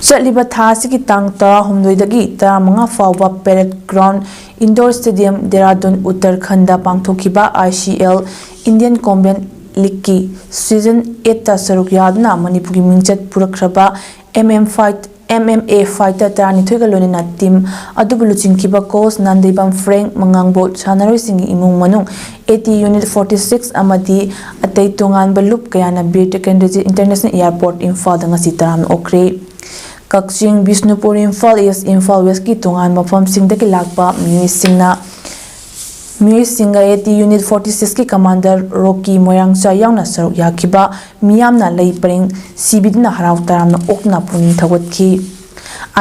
ꯆꯠꯂꯤꯕ ꯊꯥ ꯑꯁꯤꯒꯤ ꯇꯥꯡ ꯇꯔꯥꯍꯨꯝꯗꯣꯏꯗꯒꯤ ꯇꯔꯥꯃꯉꯥ ꯐꯥꯎꯕ Parade Ground Indoor Stadium, Dehradun, Uttarakhand ꯄꯥꯡꯊꯣꯛꯈꯤꯕ I C L Indian Combat League ꯀꯤ season eight ꯇ ꯁꯔꯨꯛ ꯌꯥꯗꯨꯅ ꯃꯅꯤꯄꯨꯔꯒꯤ ꯃꯤꯡꯆꯠ ꯄꯨꯔꯛꯈ꯭ꯔꯕ M M fight, M M A fighter ꯇꯔꯥꯅꯤꯊꯣꯏꯒ ꯂꯣꯏꯅꯅ team ꯑꯗꯨꯕꯨ ꯂꯨꯆꯤꯡꯈꯤꯕ coach ꯅꯥꯟꯗꯩꯕꯝ ꯐ꯭ꯔꯦꯡꯛ, ꯃꯉꯥꯡꯕꯣꯠ ꯁꯥꯟꯅꯔꯣꯏꯁꯤꯡꯒꯤ ꯏꯃꯨꯡ ꯃꯅꯨꯡ, A T Unit forty six ꯑꯃꯗꯤ ꯑꯇꯩ ꯇꯣꯉꯥꯟꯕ ꯂꯨꯞ ꯀꯌꯥꯅ ꯕꯤꯔ ꯇꯤꯀꯦꯟꯗ꯭ꯔꯖꯤꯠ International Airport ꯏꯝꯐꯥꯜꯗ ꯉꯁꯤ ꯇꯔꯥꯝꯅ ꯑꯣꯛꯈ꯭ꯔꯦ꯫ ꯀꯛꯆꯤꯡ, ꯕꯤꯁꯅꯨꯄꯨꯔ, ꯏꯝꯐꯥꯜ East, ꯏꯝꯐꯥꯜ West ꯀꯤ ꯇꯣꯉꯥꯟꯕ ꯃꯐꯝꯁꯤꯡꯗꯒꯤ ꯂꯥꯛꯄ ꯃꯤꯑꯣꯏꯁꯤꯡꯅ ꯃꯤꯑꯣꯏꯁꯤꯡꯒ ꯑꯦ ꯇꯤ ꯌꯨꯅꯤꯠ ꯐꯣꯔꯇꯤ ꯁꯤꯛꯁꯀꯤ ꯀꯃꯥꯟꯗꯔ ꯔꯣꯀꯤ ꯃꯣꯏꯔꯥꯡꯆꯥ ꯌꯥꯎꯅ ꯁꯔꯨꯛ ꯌꯥꯈꯤꯕ ꯃꯤꯌꯥꯝꯅ ꯂꯩ ꯄꯔꯦꯡ ꯁꯤꯕꯤꯗꯨꯅ ꯍꯔꯥꯎ ꯇꯌꯥꯝꯅ ꯑꯣꯛꯅ ꯄꯨꯛꯅꯤꯡ ꯊꯧꯒꯠꯈꯤ꯫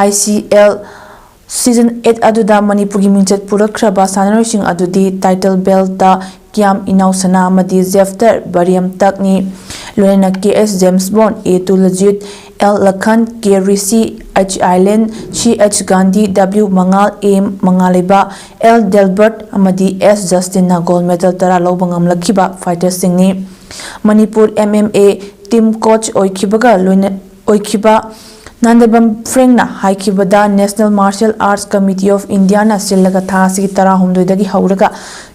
ꯑꯥꯏ ꯁꯤ ꯑꯦꯜ ꯁꯤꯖꯟ ꯑꯦꯠ ꯑꯗꯨꯗ ꯃꯅꯤꯄꯨꯔꯒꯤ ꯃꯤꯡꯆꯠ ꯄꯨꯔꯛꯈ꯭ꯔꯕ ꯁꯥꯟꯅꯔꯣꯏꯁꯤꯡ ꯑꯗꯨꯗꯤ ꯇꯥꯏꯇꯜ ꯕꯦꯜꯠꯇ ꯀꯤꯌꯥꯝ ꯏꯅꯥꯎꯁꯅꯥ ꯑꯃꯗꯤ ꯖꯦꯐꯇꯔ ꯕꯔꯤꯌꯝꯇꯛꯅꯤ꯫ ꯂꯣꯏꯅꯅ ꯀꯦ ꯑꯦꯁ ꯖꯦꯝꯁ ꯕꯣꯟ, ꯑꯦ ꯇꯨꯂꯖꯤꯠ, ꯑꯦꯜ ꯂꯈꯟ, ꯀꯦ ꯔꯤꯁꯤ, ꯑꯩꯆ ꯑꯥꯏꯂꯦꯟ, ꯁꯤ ꯑꯩꯆ ꯒꯥꯟꯙꯤ, ꯗꯕ꯭ꯂꯤꯎ ꯃꯉꯥꯜ, ꯑꯦ ꯃꯉꯥꯂꯩꯕ, ꯑꯦꯜ ꯗꯦꯜꯕꯔꯠ ꯑꯃꯗꯤ ꯑꯦꯁ ꯖꯁꯇꯤꯟꯅ ꯒꯣꯜ ꯃꯦꯗꯜ ꯇꯔꯥ ꯂꯧꯕ ꯉꯝꯂꯛꯈꯤꯕ ꯐꯥꯏꯇꯔꯁꯤꯡꯅꯤ꯫ Manipur M M A team coach ꯑꯣꯏꯈꯤꯕꯒ ꯂꯣꯏꯅ ꯑꯣꯏꯈꯤꯕ ꯅꯥꯟꯗꯕꯝ ꯐ꯭ꯔꯦꯡꯅ ꯍꯥꯏꯈꯤꯕꯗ, National Martial Arts Committee of Indiaꯅ ꯁꯤꯜꯂꯒ ꯊꯥ ꯑꯁꯤꯒꯤ ꯇꯔꯥꯍꯨꯝꯗꯣꯏꯗꯒꯤ ꯍꯧꯔꯒ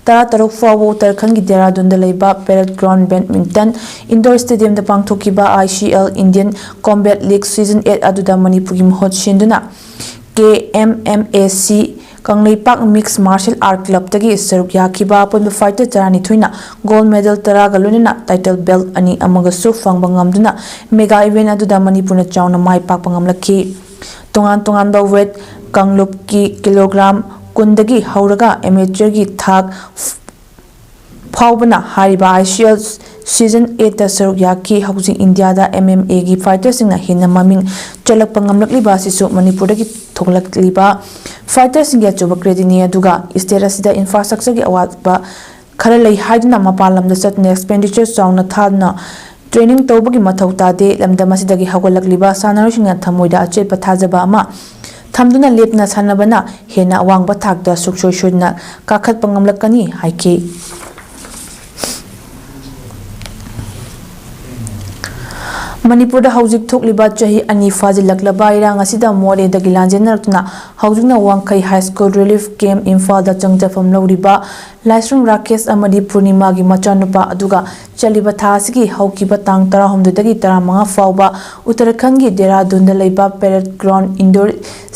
ꯇꯔꯥꯇꯔꯨꯛ ꯐꯥꯎꯕ ꯎꯠꯇꯔꯈꯟꯒꯤ ꯗꯦꯔꯥꯗꯨꯟꯗ ꯂꯩꯕ Parade Ground Badminton Indoor Stadiumꯗ ꯄꯥꯡꯊꯣꯛꯈꯤꯕ I C L Indian Combat League Season eight ꯑꯗꯨꯗ ꯃꯅꯤꯄꯨꯔꯒꯤ ꯃꯍꯨꯠ ꯁꯤꯟꯗꯨꯅ ꯀꯦ ꯑꯦꯝ ꯑꯦꯝ ꯑꯦ ꯁꯤ ꯀꯪꯂꯩꯄꯥꯛ Mixed Martial Art Clubꯇꯒꯤ ꯁꯔꯨꯛ ꯌꯥꯈꯤꯕ ꯑꯄꯨꯟꯕ ꯐꯥꯏꯇꯔ ꯇꯔꯥꯅꯤꯊꯣꯏꯅ ꯒꯣꯜ ꯃꯦꯗꯜ ꯇꯔꯥꯒ ꯂꯣꯏꯅꯅ ꯇꯥꯏꯇꯜ ꯕꯦꯜꯠ ꯑꯅꯤ ꯑꯃꯒꯁꯨ ꯐꯪꯕ ꯉꯝꯗꯨꯅ ꯃꯦꯒꯥ ꯏꯚꯦꯟꯠ ꯑꯗꯨꯗ ꯃꯅꯤꯄꯨꯔꯅ ꯆꯥꯎꯅ ꯃꯥꯏ ꯄꯥꯛꯄ ꯉꯝꯂꯛꯈꯤ꯫ ꯇꯣꯉꯥꯟ ꯇꯣꯉꯥꯟꯕ ꯋꯦꯠ ꯀꯥꯡꯂꯨꯞꯀꯤ ꯀꯤꯂꯣꯒ꯭ꯔꯥꯝ ꯀꯨꯟꯗꯒꯤ ꯍꯧꯔꯒ ꯑꯦꯃꯦꯆꯔꯒꯤ ꯊꯥꯛ ꯐꯥꯎꯕꯅ ꯍꯥꯏꯔꯤꯕ ꯑꯥꯏ ꯁꯤ ꯑꯦꯜ ꯁꯤꯖꯟ ꯑꯦꯠꯇ ꯁꯔꯨꯛ ꯌꯥꯈꯤ꯫ ꯍꯧꯖꯤꯛ ꯏꯟꯗꯤꯌꯥꯗ ꯑꯦꯝ ꯑꯦꯝ ꯑꯦꯒꯤ ꯐꯥꯏꯇꯔꯁꯤꯡꯅ ꯍꯦꯟꯅ ꯃꯃꯤꯡ ꯆꯠꯂꯛꯄ ꯉꯝꯂꯛꯂꯤꯕ ꯑꯁꯤꯁꯨ ꯃꯅꯤꯄꯨꯔꯗꯒꯤ ꯊꯣꯛꯂꯛꯂꯤꯕ ꯐꯥꯏꯇꯔꯁꯤꯡꯒꯤ ꯑꯆꯧꯕ ꯀ꯭ꯔꯦꯗꯤꯠꯅꯤ꯫ ꯑꯗꯨꯒ ꯁ꯭ꯇꯦꯠ ꯑꯁꯤꯗ ꯏꯟꯐ꯭ꯔꯥꯁ꯭ꯇ꯭ꯔꯛꯆꯔꯒꯤ ꯑꯋꯥꯠꯄ ꯈꯔ ꯂꯩ ꯍꯥꯏꯗꯨꯅ ꯃꯄꯥꯟ ꯂꯝꯗ ꯆꯠꯇꯨꯅ ꯑꯦꯛꯁꯄꯦꯟꯗꯤꯆꯔ ꯆꯥꯎꯅ ꯊꯥꯗꯨꯅ ꯇ꯭ꯔꯦꯅꯤꯡ ꯇꯧꯕꯒꯤ ꯃꯊꯧ ꯇꯥꯗꯦ꯫ ꯂꯝꯗꯝ ꯑꯁꯤꯗꯒꯤ ꯍꯧꯒꯠꯂꯛꯂꯤꯕ ꯁꯥꯟꯅꯔꯣꯏꯁꯤꯡꯅ ꯊꯃꯣꯏꯗ ꯑꯆꯦꯠꯄ ꯊꯥꯖꯕ ꯑꯃ ꯊꯝꯗꯨꯅ ꯂꯦꯞꯇꯅ ꯁꯥꯟꯅꯕꯅ ꯍꯦꯟꯅ ꯑꯋꯥꯡꯕ ꯊꯥꯛꯇ ꯁꯨꯡꯁꯣꯏ ꯁꯣꯏꯗꯅ ꯀꯥꯈꯠꯄ ꯉꯝꯂꯛꯀꯅꯤ ꯍꯥꯏꯈꯤ꯫ ꯃꯅꯤꯄꯨꯔꯗ ꯍꯧꯖꯤꯛ ꯊꯣꯛꯂꯤꯕ ꯆꯍꯤ ꯑꯅꯤ ꯐꯥꯖꯤꯜꯂꯛꯂꯕ ꯏꯔꯥꯡ ꯑꯁꯤꯗ ꯃꯣꯔꯦꯗꯒꯤ ꯂꯥꯟꯖꯦꯟꯅꯔꯛꯇꯨꯅ ꯍꯧꯖꯤꯛꯅ ꯋꯥꯡꯈꯩ ꯍꯥꯏ ꯁ꯭ꯀꯨꯜ ꯔꯤꯂꯤꯐ ꯀꯦꯝꯞ ꯏꯝꯐꯥꯜꯗ ꯆꯪꯖꯐꯝ ꯂꯧꯔꯤꯕ ꯂꯥꯏꯁ꯭ꯔꯝ ꯔꯥꯀꯦꯁ ꯑꯃꯗꯤ ꯄꯨꯔꯅꯤꯃꯥꯒꯤ ꯃꯆꯥꯅꯨꯄꯥ ꯑꯗꯨꯒ ꯆꯠꯂꯤꯕ ꯊꯥ ꯑꯁꯤꯒꯤ ꯍꯧꯈꯤꯕ ꯇꯥꯡ ꯇꯔꯥꯍꯨꯝꯗꯣꯏꯗꯒꯤ ꯇꯔꯥꯃꯉꯥ ꯐꯥꯎꯕ ꯎꯠꯇꯔꯈꯟꯒꯤ ꯗꯦꯔꯥꯗꯨꯟꯗ ꯂꯩꯕ Parade Ground Indoor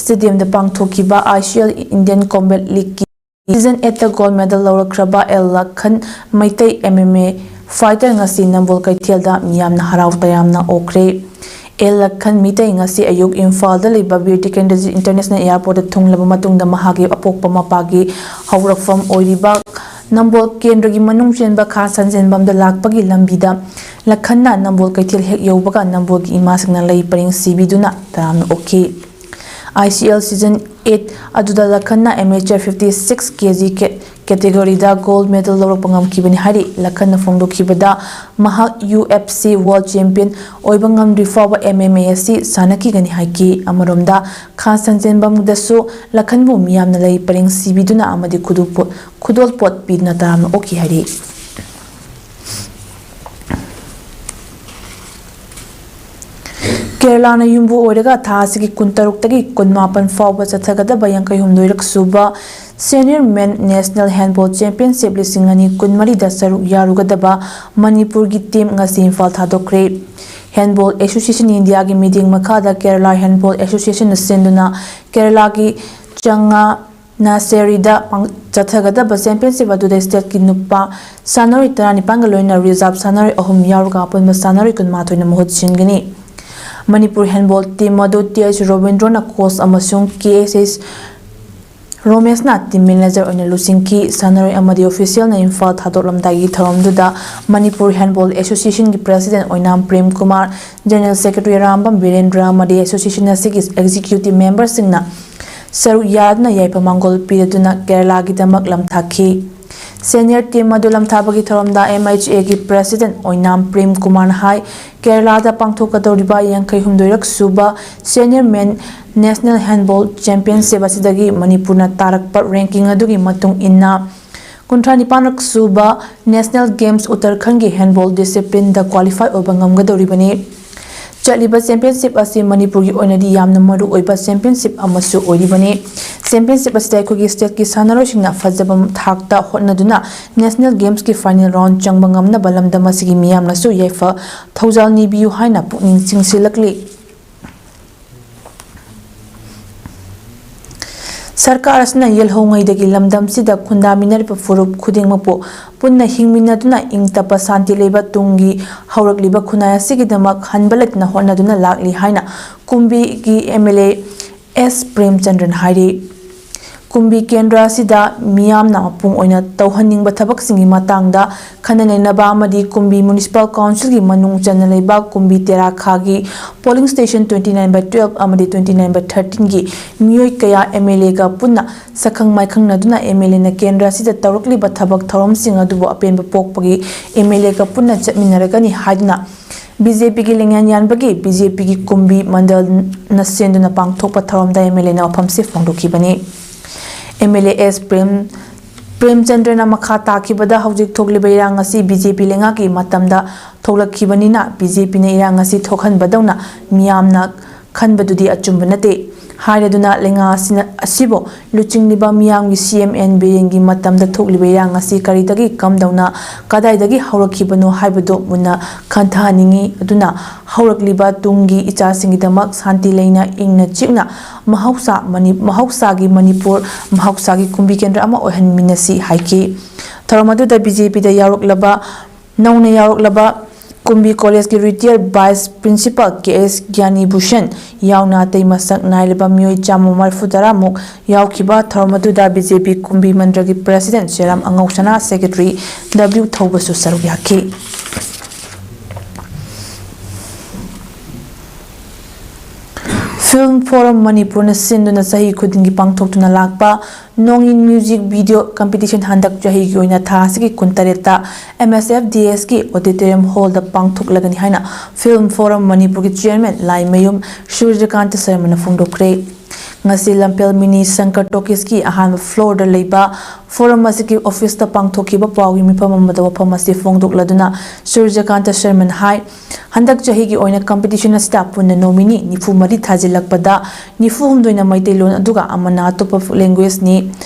Stadiumꯗ ꯄꯥꯡꯊꯣꯛꯈꯤꯕ I C L Indian Combat Leagueꯀꯤ ꯁꯤꯖꯟ ꯑꯦꯠꯇ ꯒꯣꯜ ꯃꯦꯗꯜ ꯂꯧꯔꯛꯈ꯭ꯔꯕ L Lakhan Meitei M M A fighter ꯉꯁꯤ ꯅꯝꯕꯣꯜ ꯀꯩꯊꯦꯜꯗ ꯃꯤꯌꯥꯝꯅ ꯍꯔꯥꯎ ꯇꯌꯥꯝꯅ ꯑꯣꯛꯈ꯭ꯔꯦ꯫ ꯑꯦꯜ ꯂꯈꯟ ꯃꯤꯇꯩ ꯉꯁꯤ ꯑꯌꯨꯛ ꯏꯝꯐꯥꯜꯗ ꯂꯩꯕ ꯕꯤꯔ ꯇꯤꯀꯦꯟꯗ꯭ꯔꯖꯤꯠ ꯏꯟꯇꯔꯅꯦꯁꯅꯦꯜ ꯑꯦꯌꯥꯔꯄꯣꯔꯠꯇ ꯊꯨꯡꯂꯕ ꯃꯇꯨꯡꯗ ꯃꯍꯥꯛꯀꯤ ꯑꯄꯣꯛꯄ ꯃꯄꯥꯒꯤ ꯍꯧꯔꯛꯐꯝ ꯑꯣꯏꯔꯤꯕ ꯅꯝꯕꯣꯜ ꯀꯦꯟꯗ꯭ꯔꯒꯤ ꯃꯅꯨꯡ ꯆꯦꯟꯕ ꯈꯥ ꯁꯟꯖꯦꯟꯕꯝꯗ ꯂꯥꯛꯄꯒꯤ ꯂꯝꯕꯤꯗ ꯂꯈꯟꯅ ꯅꯝꯕꯣꯜ ꯀꯩꯊꯦꯜ ꯍꯦꯛ ꯌꯧꯕꯒ ꯅꯝꯕꯣꯜꯒꯤ ꯏꯃꯥꯁꯤꯡꯅ ꯂꯩ ꯄꯔꯦꯡ ꯁꯤꯕꯤꯗꯨꯅ ꯇꯔꯥꯝꯅ ꯑꯣꯛꯈꯤ꯫ ꯑꯥꯏ ꯁꯤ ꯑꯦꯜ season eight ꯑꯗꯨꯗ ꯂꯈꯟꯅ amateur fifty six K G category ꯗ gold medal ꯂꯧꯔꯛꯄ ꯉꯝꯈꯤꯕꯅꯤ ꯍꯥꯏꯔꯤ꯫ ꯂꯈꯟꯅ ꯐꯣꯡꯗꯣꯛꯈꯤꯕꯗ ꯃꯍꯥꯛ U F C world champion ꯑꯣꯏꯕ ꯉꯝꯗ꯭ꯔꯤ ꯐꯥꯎꯕ M M A ꯑꯁꯤ ꯁꯥꯟꯅꯈꯤꯒꯅꯤ ꯍꯥꯏꯈꯤ꯫ ꯑꯃꯔꯣꯝꯗ ꯈꯥ ꯁꯟꯖꯦꯟꯕꯝꯗꯁꯨ ꯂꯈꯟꯕꯨ ꯃꯤꯌꯥꯝꯅ ꯂꯩ ꯄꯔꯦꯡ ꯁꯤꯕꯤꯗꯨꯅ ꯑꯃꯗꯤ ꯈꯨꯗꯨꯄꯣ-, ꯈꯨꯗꯣꯜꯄꯣꯠ ꯄꯤꯗꯨꯅ ꯇꯔꯥꯝꯅ ꯑꯣꯛꯈꯤ ꯍꯥꯏꯔꯤ꯫ ꯀꯦꯔꯂꯥꯅ ꯌꯨꯝꯕꯨ ꯑꯣꯏꯔꯒ ꯊꯥ ꯑꯁꯤꯒꯤ ꯀꯨꯟꯇꯔꯨꯛꯇꯒꯤ ꯀꯨꯟꯃꯥꯄꯟ ꯐꯥꯎꯕ ꯆꯠꯊꯒꯗꯕ ꯌꯥꯡꯈꯩ ꯍꯨꯝꯗꯣꯏꯔꯛ ꯁꯨꯕ Senior Men National Handball Championship ꯂꯤꯁꯤꯡ ꯑꯅꯤ ꯀꯨꯟꯃꯔꯤꯗ ꯁꯔꯨꯛ ꯌꯥꯔꯨꯒꯗꯕ ꯃꯅꯤꯄꯨꯔꯒꯤ team ꯉꯁꯤ ꯏꯝꯐꯥꯜ ꯊꯥꯗꯣꯛꯈ꯭ꯔꯦ꯫ Handball Association Indiaꯒꯤ ꯃꯤꯠꯌꯦꯡ ꯃꯈꯥꯗ ꯀꯦꯔꯂꯥ Handball Associationꯅ ꯁꯤꯟꯗꯨꯅ ꯀꯦꯔꯂꯥꯒꯤ ꯆꯉꯥ ꯅꯥꯁꯦꯔꯤꯗ ꯄꯥꯡ-, ꯆꯠꯊꯒꯗꯕ championship ꯑꯗꯨꯗ stateꯀꯤ ꯅꯨꯄꯥ ꯁꯥꯟꯅꯔꯣꯏ ꯇꯔꯥꯅꯤꯄꯥꯟꯒ ꯂꯣꯏꯅꯅ reserve ꯁꯥꯟꯅꯔꯣꯏ ꯑꯍꯨꯝ ꯌꯥꯎꯔꯒ ꯑꯄꯨꯟꯕ ꯁꯥꯟꯅꯔꯣꯏ ꯀꯨꯟꯃꯥꯊꯣꯏꯅ ꯃꯍꯨꯠ ꯁꯤꯟꯒꯅꯤ꯫ ꯃꯅꯤꯄꯨꯔ handball team ꯑꯗꯨ T H ꯔꯣꯕꯤꯟꯗ꯭ꯔꯣꯅ coach ꯑꯃꯁꯨꯡ K S H ꯔꯣꯃꯦꯁꯅ team manager ꯑꯣꯏꯅ ꯂꯨꯆꯤꯡꯈꯤ꯫ ꯁꯥꯟꯅꯔꯣꯏ ꯑꯃꯗꯤ officialꯅ ꯏꯝꯐꯥꯜ ꯊꯥꯗꯣꯛꯂꯝꯗꯥꯏꯒꯤ ꯊꯧꯔꯝꯗꯨꯗ ꯃꯅꯤꯄꯨꯔ Handball Associationꯒꯤ president ꯑꯣꯏꯅꯥꯝ ꯄ꯭ꯔꯦꯝ ꯀꯨꯃꯥꯔ, general secretary ꯑꯔꯥꯝꯕꯝ ꯕꯤꯔꯦꯟꯗ꯭ꯔ ꯑꯃꯗꯤ association ꯑꯁꯤꯒꯤ executive memberꯁꯤꯡꯅ ꯁꯔꯨꯛ ꯌꯥꯗꯨꯅ ꯌꯥꯏꯐ ꯃꯪꯒꯣꯜ ꯄꯤꯔꯗꯨꯅ ꯀꯦꯔꯂꯥꯒꯤꯗꯃꯛ ꯂꯝꯊꯥꯈꯤ꯫ Senior team ꯑꯗꯨ ꯂꯝꯊꯥꯕꯒꯤ ꯊꯧꯔꯝꯗ M H Aꯒꯤ president ꯑꯣꯏꯅꯥꯝ ꯄ꯭ꯔꯦꯝ ꯀꯨꯃꯥꯔꯅ ꯍꯥꯏ, ꯀꯦꯔꯂꯥꯗ ꯄꯥꯡꯊꯣꯛꯀꯗꯧꯔꯤꯕ ꯌꯥꯡꯈꯩ ꯍꯨꯝꯗꯣꯏꯔꯛ ꯁꯨꯕ Senior Men National Handball Championship ꯑꯁꯤꯗꯒꯤ ꯃꯅꯤꯄꯨꯔꯅ ꯇꯥꯔꯛꯄ ranking ꯑꯗꯨꯒꯤ ꯃꯇꯨꯡ ꯏꯟꯅ ꯀꯨꯟꯊ꯭ꯔꯥ ꯅꯤꯄꯥꯟꯔꯛ ꯁꯨꯕ National Games ꯎꯠꯇꯔꯈꯟꯒꯤ handball disciplineꯗ qualify ꯑꯣꯏꯕ ꯉꯝꯒꯗꯧꯔꯤꯕꯅꯤ꯫ ꯆꯠꯂꯤꯕ championship ꯑꯁꯤ ꯃꯅꯤꯄꯨꯔꯒꯤ ꯑꯣꯏꯅꯗꯤ ꯌꯥꯝꯅ ꯃꯔꯨ ꯑꯣꯏꯕ championship ꯑꯃꯁꯨ ꯑꯣꯏꯔꯤꯕꯅꯤ꯫ Championship ꯑꯁꯤꯗ ꯑꯩꯈꯣꯏꯒꯤ stateꯀꯤ ꯁꯥꯟꯅꯔꯣꯏꯁꯤꯡꯅ ꯐꯖꯕ ꯊꯥꯛꯇ ꯍꯣꯠꯅꯗꯨꯅ National Gamesꯀꯤ final round ꯆꯪꯕ ꯉꯝꯅꯕ ꯂꯝꯗꯝ ꯑꯁꯤꯒꯤ ꯃꯤꯌꯥꯝꯅꯁꯨ ꯌꯥꯏꯐ ꯊꯧꯖꯥꯜ ꯅꯤꯕꯤꯌꯨ ꯍꯥꯏꯅ ꯄꯨꯛꯅꯤꯡ ꯆꯤꯡꯁꯤꯜꯂꯛꯂꯤ꯫ ꯁꯔꯀꯥꯔ ꯑꯁꯤꯅ ꯌꯦꯜꯍꯧꯉꯩꯗꯒꯤ ꯂꯝꯗꯝꯁꯤꯗ ꯈꯨꯟꯗꯥꯃꯤꯟꯅꯔꯤꯕ ꯐꯨꯔꯨꯞ ꯈꯨꯗꯤꯡꯃꯛꯄꯨ ꯄꯨꯟꯅ ꯍꯤꯡꯃꯤꯟꯅꯗꯨꯅ ꯏꯪ ꯇꯞꯄ ꯁꯥꯟꯇꯤ ꯂꯩꯕ ꯇꯨꯡꯒꯤ ꯍꯧꯔꯛꯂꯤꯕ ꯈꯨꯟꯅꯥꯏ ꯑꯁꯤꯒꯤꯗꯃꯛ ꯍꯟꯕ ꯂꯩꯇꯅ ꯍꯣꯠꯅꯗꯨꯅ ꯂꯥꯛꯂꯤ ꯍꯥꯏꯅ ꯀꯨꯝꯕꯤꯒꯤ ꯑꯦꯝ ꯑꯦꯜ ꯑꯦ ꯑꯦꯁ ꯄ꯭ꯔꯦꯝꯆꯟꯗ꯭ꯔꯟ ꯍꯥꯏꯔꯤ꯫ ꯀꯨꯝꯕꯤ ꯀꯦꯟꯗ꯭ꯔ ꯑꯁꯤꯗ ꯃꯤꯌꯥꯝꯅ ꯃꯄꯨꯡ ꯑꯣꯏꯅ ꯇꯧꯍꯟꯅꯤꯡꯕ ꯊꯕꯛꯁꯤꯡꯒꯤ ꯃꯇꯥꯡꯗ ꯈꯟꯅ ꯅꯩꯅꯕ ꯑꯃꯗꯤ ꯀꯨꯝꯕꯤ ꯃ꯭ꯌꯨꯅꯤꯁꯤꯄꯥꯜ ꯀꯥꯎꯟꯁꯤꯜꯒꯤ ꯃꯅꯨꯡ ꯆꯟꯅ ꯂꯩꯕ ꯀꯨꯝꯕꯤ ꯇꯦꯔꯥ ꯈꯥꯒꯤ ꯄꯣꯂꯤꯡ ꯁ꯭ꯇꯦꯁꯟ ꯇ꯭ꯋꯦꯟꯇꯤ ꯅꯥꯏꯟ ꯕꯥꯏ ꯇꯨꯋꯦꯜꯐ ꯑꯃꯗꯤ ꯇ꯭ꯋꯦꯟꯇꯤ ꯅꯥꯏꯟ ꯕꯥꯏ ꯊꯥꯔꯇꯤꯟꯒꯤ ꯃꯤꯑꯣꯏ ꯀꯌꯥ ꯑꯦꯝ ꯑꯦꯜ ꯑꯦꯒ ꯄꯨꯟꯅ ꯁꯛꯈꯪ ꯃꯥꯏꯈꯪꯅꯗꯨꯅ ꯑꯦꯝ ꯑꯦꯜ ꯑꯦꯅ ꯀꯦꯟꯗ꯭ꯔ ꯑꯁꯤꯗ ꯇꯧꯔꯛꯂꯤꯕ ꯊꯕꯛ ꯊꯧꯔꯝꯁꯤꯡ ꯑꯗꯨꯕꯨ ꯑꯄꯦꯟꯕ ꯄꯣꯛꯄꯒꯤ ꯑꯦꯝ ꯑꯦꯜ ꯑꯦꯒ ꯄꯨꯟꯅ ꯆꯠꯃꯤꯟꯅꯔꯒꯅꯤ ꯍꯥꯏꯗꯨꯅ ꯕꯤ ꯖꯦ ꯄꯤꯒꯤ ꯂꯦꯡꯌꯥꯟ ꯌꯥꯟꯕꯒꯤ ꯕꯤ ꯖꯦ ꯄꯤꯒꯤ ꯀꯨꯝꯕꯤ ꯃꯟꯗꯜꯅ ꯁꯦꯟꯗꯨꯅ ꯄꯥꯡꯊꯣꯛꯄ ꯊꯧꯔꯝꯗ ꯑꯦꯝ ꯑꯦꯜ ꯑꯦꯅ ꯋꯥꯐꯝꯁꯤ ꯐꯣꯡꯗꯣꯛꯈꯤꯕꯅꯤ꯫ M L A S Prem ꯄ꯭ꯔꯦꯝꯆꯟꯗ꯭ꯔꯅ ꯃꯈꯥ ꯇꯥꯈꯤꯕꯗ ꯍꯧꯖꯤꯛ ꯊꯣꯛꯂꯤꯕ ꯏꯔꯥꯡ ꯑꯁꯤ ꯕꯤ ꯖꯦ ꯄꯤ ꯂꯩꯉꯥꯛꯀꯤ ꯃꯇꯝꯗ ꯊꯣꯛꯂꯛꯈꯤꯕꯅꯤꯅ ꯕꯤ ꯖꯦ ꯄꯤꯅ ꯏꯔꯥꯡ ꯑꯁꯤ ꯊꯣꯛꯍꯟꯕꯗꯧꯅ ꯃꯤꯌꯥꯝꯅ ꯈꯟꯕꯗꯨꯗꯤ ꯑꯆꯨꯝꯕ ꯅꯠꯇꯦ ꯍꯥꯏꯔꯗꯨꯅ ꯂꯩꯉꯥꯛ ꯑꯁꯤꯅ ꯑꯁꯤꯕꯨ ꯂꯨꯆꯤꯡꯂꯤꯕ ꯃꯤꯌꯥꯝꯒꯤ ꯁꯤ ꯑꯦꯝ ꯑꯦꯟ ꯕꯤꯔꯦꯟꯒꯤ ꯃꯇꯝꯗ ꯊꯣꯛꯂꯤꯕ ꯏꯔꯥꯡ ꯑꯁꯤ ꯀꯔꯤꯗꯒꯤ ꯀꯝꯗꯧꯅ ꯀꯗꯥꯏꯗꯒꯤ ꯍꯧꯔꯛꯈꯤꯕꯅꯣ ꯍꯥꯏꯕꯗꯨ ꯃꯨꯟꯅ ꯈꯟꯊꯍꯟꯅꯤꯡꯏ꯫ ꯑꯗꯨꯅ ꯍꯧꯔꯛꯂꯤꯕ ꯇꯨꯡꯒꯤ ꯏꯆꯥꯁꯤꯡꯒꯤꯗꯃꯛ ꯁꯥꯟꯇꯤ ꯂꯩꯅ ꯏꯪꯅ ꯆꯤꯛꯅ ꯃꯍꯧꯁꯥ ꯃꯅꯤ-, ꯃꯍꯧꯁꯥꯒꯤ ꯃꯅꯤꯄꯨꯔ, ꯃꯍꯧꯁꯥꯒꯤ ꯀꯨꯝꯕꯤ ꯀꯦꯟꯗ꯭ꯔ ꯑꯃ ꯑꯣꯏꯍꯟꯃꯤꯟꯅꯁꯤ ꯍꯥꯏꯈꯤ꯫ ꯊꯧꯔꯝ ꯑꯗꯨꯗ ꯕꯤ ꯖꯦ ꯄꯤꯗ ꯌꯥꯎꯔꯛꯂꯕ, ꯅꯧꯅ ꯌꯥꯎꯔꯛꯂꯕ ꯀꯨꯝꯕꯤ ꯀꯣꯂꯦꯖꯀꯤ ꯔꯤꯇꯥꯌꯔ ꯚꯥꯏꯁ ꯄ꯭ꯔꯤꯟꯁꯤꯄꯥꯜ ꯀꯦ ꯑꯦꯁ ꯒ꯭ꯌꯥꯅꯤꯚꯨꯁꯟ ꯌꯥꯎꯅ ꯑꯇꯩ ꯃꯁꯛ ꯅꯥꯏꯔꯕ ꯃꯤꯑꯣꯏ ꯆꯥꯝꯃ ꯃꯔꯤꯐꯨ ꯇꯔꯥꯃꯨꯛ ꯌꯥꯎꯈꯤꯕ ꯊꯧꯔꯝ ꯑꯗꯨꯗ ꯕꯤ ꯖꯦ ꯄꯤ ꯀꯨꯝꯕꯤ ꯃꯟꯗ꯭ꯔꯒꯤ ꯄ꯭ꯔꯦꯁꯤꯗꯦꯟꯠ ꯁꯦꯔꯥꯝ ꯑꯉꯧꯁꯅꯥ, ꯁꯦꯀ꯭ꯔꯦꯇꯔꯤ ꯗꯕ꯭ꯂꯤꯎ ꯊꯧꯕꯁꯨ ꯁꯔꯨꯛ ꯌꯥꯈꯤ꯫ ꯐꯤꯜꯝ ꯐꯣꯔꯝ ꯃꯅꯤꯄꯨꯔꯅ ꯁꯤꯟꯗꯨꯅ ꯆꯍꯤ ꯈꯨꯗꯤꯡꯒꯤ ꯄꯥꯡꯊꯣꯛꯇꯨꯅ ꯂꯥꯛꯄ ꯅꯣꯡꯏꯟ ꯃ꯭ꯌꯨꯖꯤꯛ ꯚꯤꯗꯤꯑꯣ ꯀꯝꯄꯤꯇꯤꯁꯟ ꯍꯟꯗꯛ ꯆꯍꯤꯒꯤ ꯑꯣꯏꯅ ꯊꯥ ꯑꯁꯤꯒꯤ ꯀꯨꯟꯇꯔꯦꯠꯇ ꯑꯦꯝ ꯑꯦꯁ ꯑꯦꯐ ꯗꯤ ꯑꯦꯁꯀꯤ ꯑꯣꯗꯤꯇꯣꯔꯤꯌꯝ ꯍꯣꯜꯗ ꯄꯥꯡꯊꯣꯛꯂꯒꯅꯤ ꯍꯥꯏꯅ ꯐꯤꯜꯝ ꯐꯣꯔꯝ ꯃꯅꯤꯄꯨꯔꯒꯤ ꯆꯤꯌꯔꯃꯦꯟ ꯂꯥꯏꯃꯌꯨꯝ ꯁꯨꯔꯖꯀꯥꯟꯇ ꯁꯔꯃꯅ ꯐꯣꯡꯗꯣꯛꯈ꯭ꯔꯦ꯫ ꯉꯁꯤ ꯂꯝꯐꯦꯜ ꯃꯤꯅꯤ ꯁꯪꯀꯔ ꯇꯣꯀꯤꯁꯀꯤ ꯑꯍꯥꯟꯕ ꯐ꯭ꯂꯣꯔꯗ ꯂꯩꯕ ꯐꯣꯔꯝ ꯑꯁꯤꯒꯤ ꯑꯣꯐꯤꯁꯇ ꯄꯥꯡꯊꯣꯛꯈꯤꯕ ꯄꯥꯎꯒꯤ ꯃꯤꯐꯝ ꯑꯃꯗ ꯋꯥꯐꯝ ꯑꯁꯤ ꯐꯣꯡꯗꯣꯛꯂꯗꯨꯅ ꯁꯨꯔꯖꯀꯥꯟꯇ ꯁꯔꯃꯟ ꯍꯥꯏ, ꯍꯟꯗꯛ ꯆꯍꯤꯒꯤ ꯑꯣꯏꯅ ꯀꯝꯄꯤꯇꯤꯁꯟ ꯑꯁꯤꯗ ꯄꯨꯟꯅ ꯅꯣꯃꯤꯅꯤ ꯅꯤꯐꯨ ꯃꯔꯤ ꯊꯥꯖꯤꯜꯂꯛꯄꯗ ꯅꯤꯐꯨ ꯍꯨꯝꯗꯣꯏꯅ ꯃꯩꯇꯩꯂꯣꯟ ꯑꯗꯨꯒ ꯑꯃꯅ ꯑꯇꯣꯞꯄ ꯂꯦꯡꯒ꯭ꯋꯦꯖꯅꯤ꯫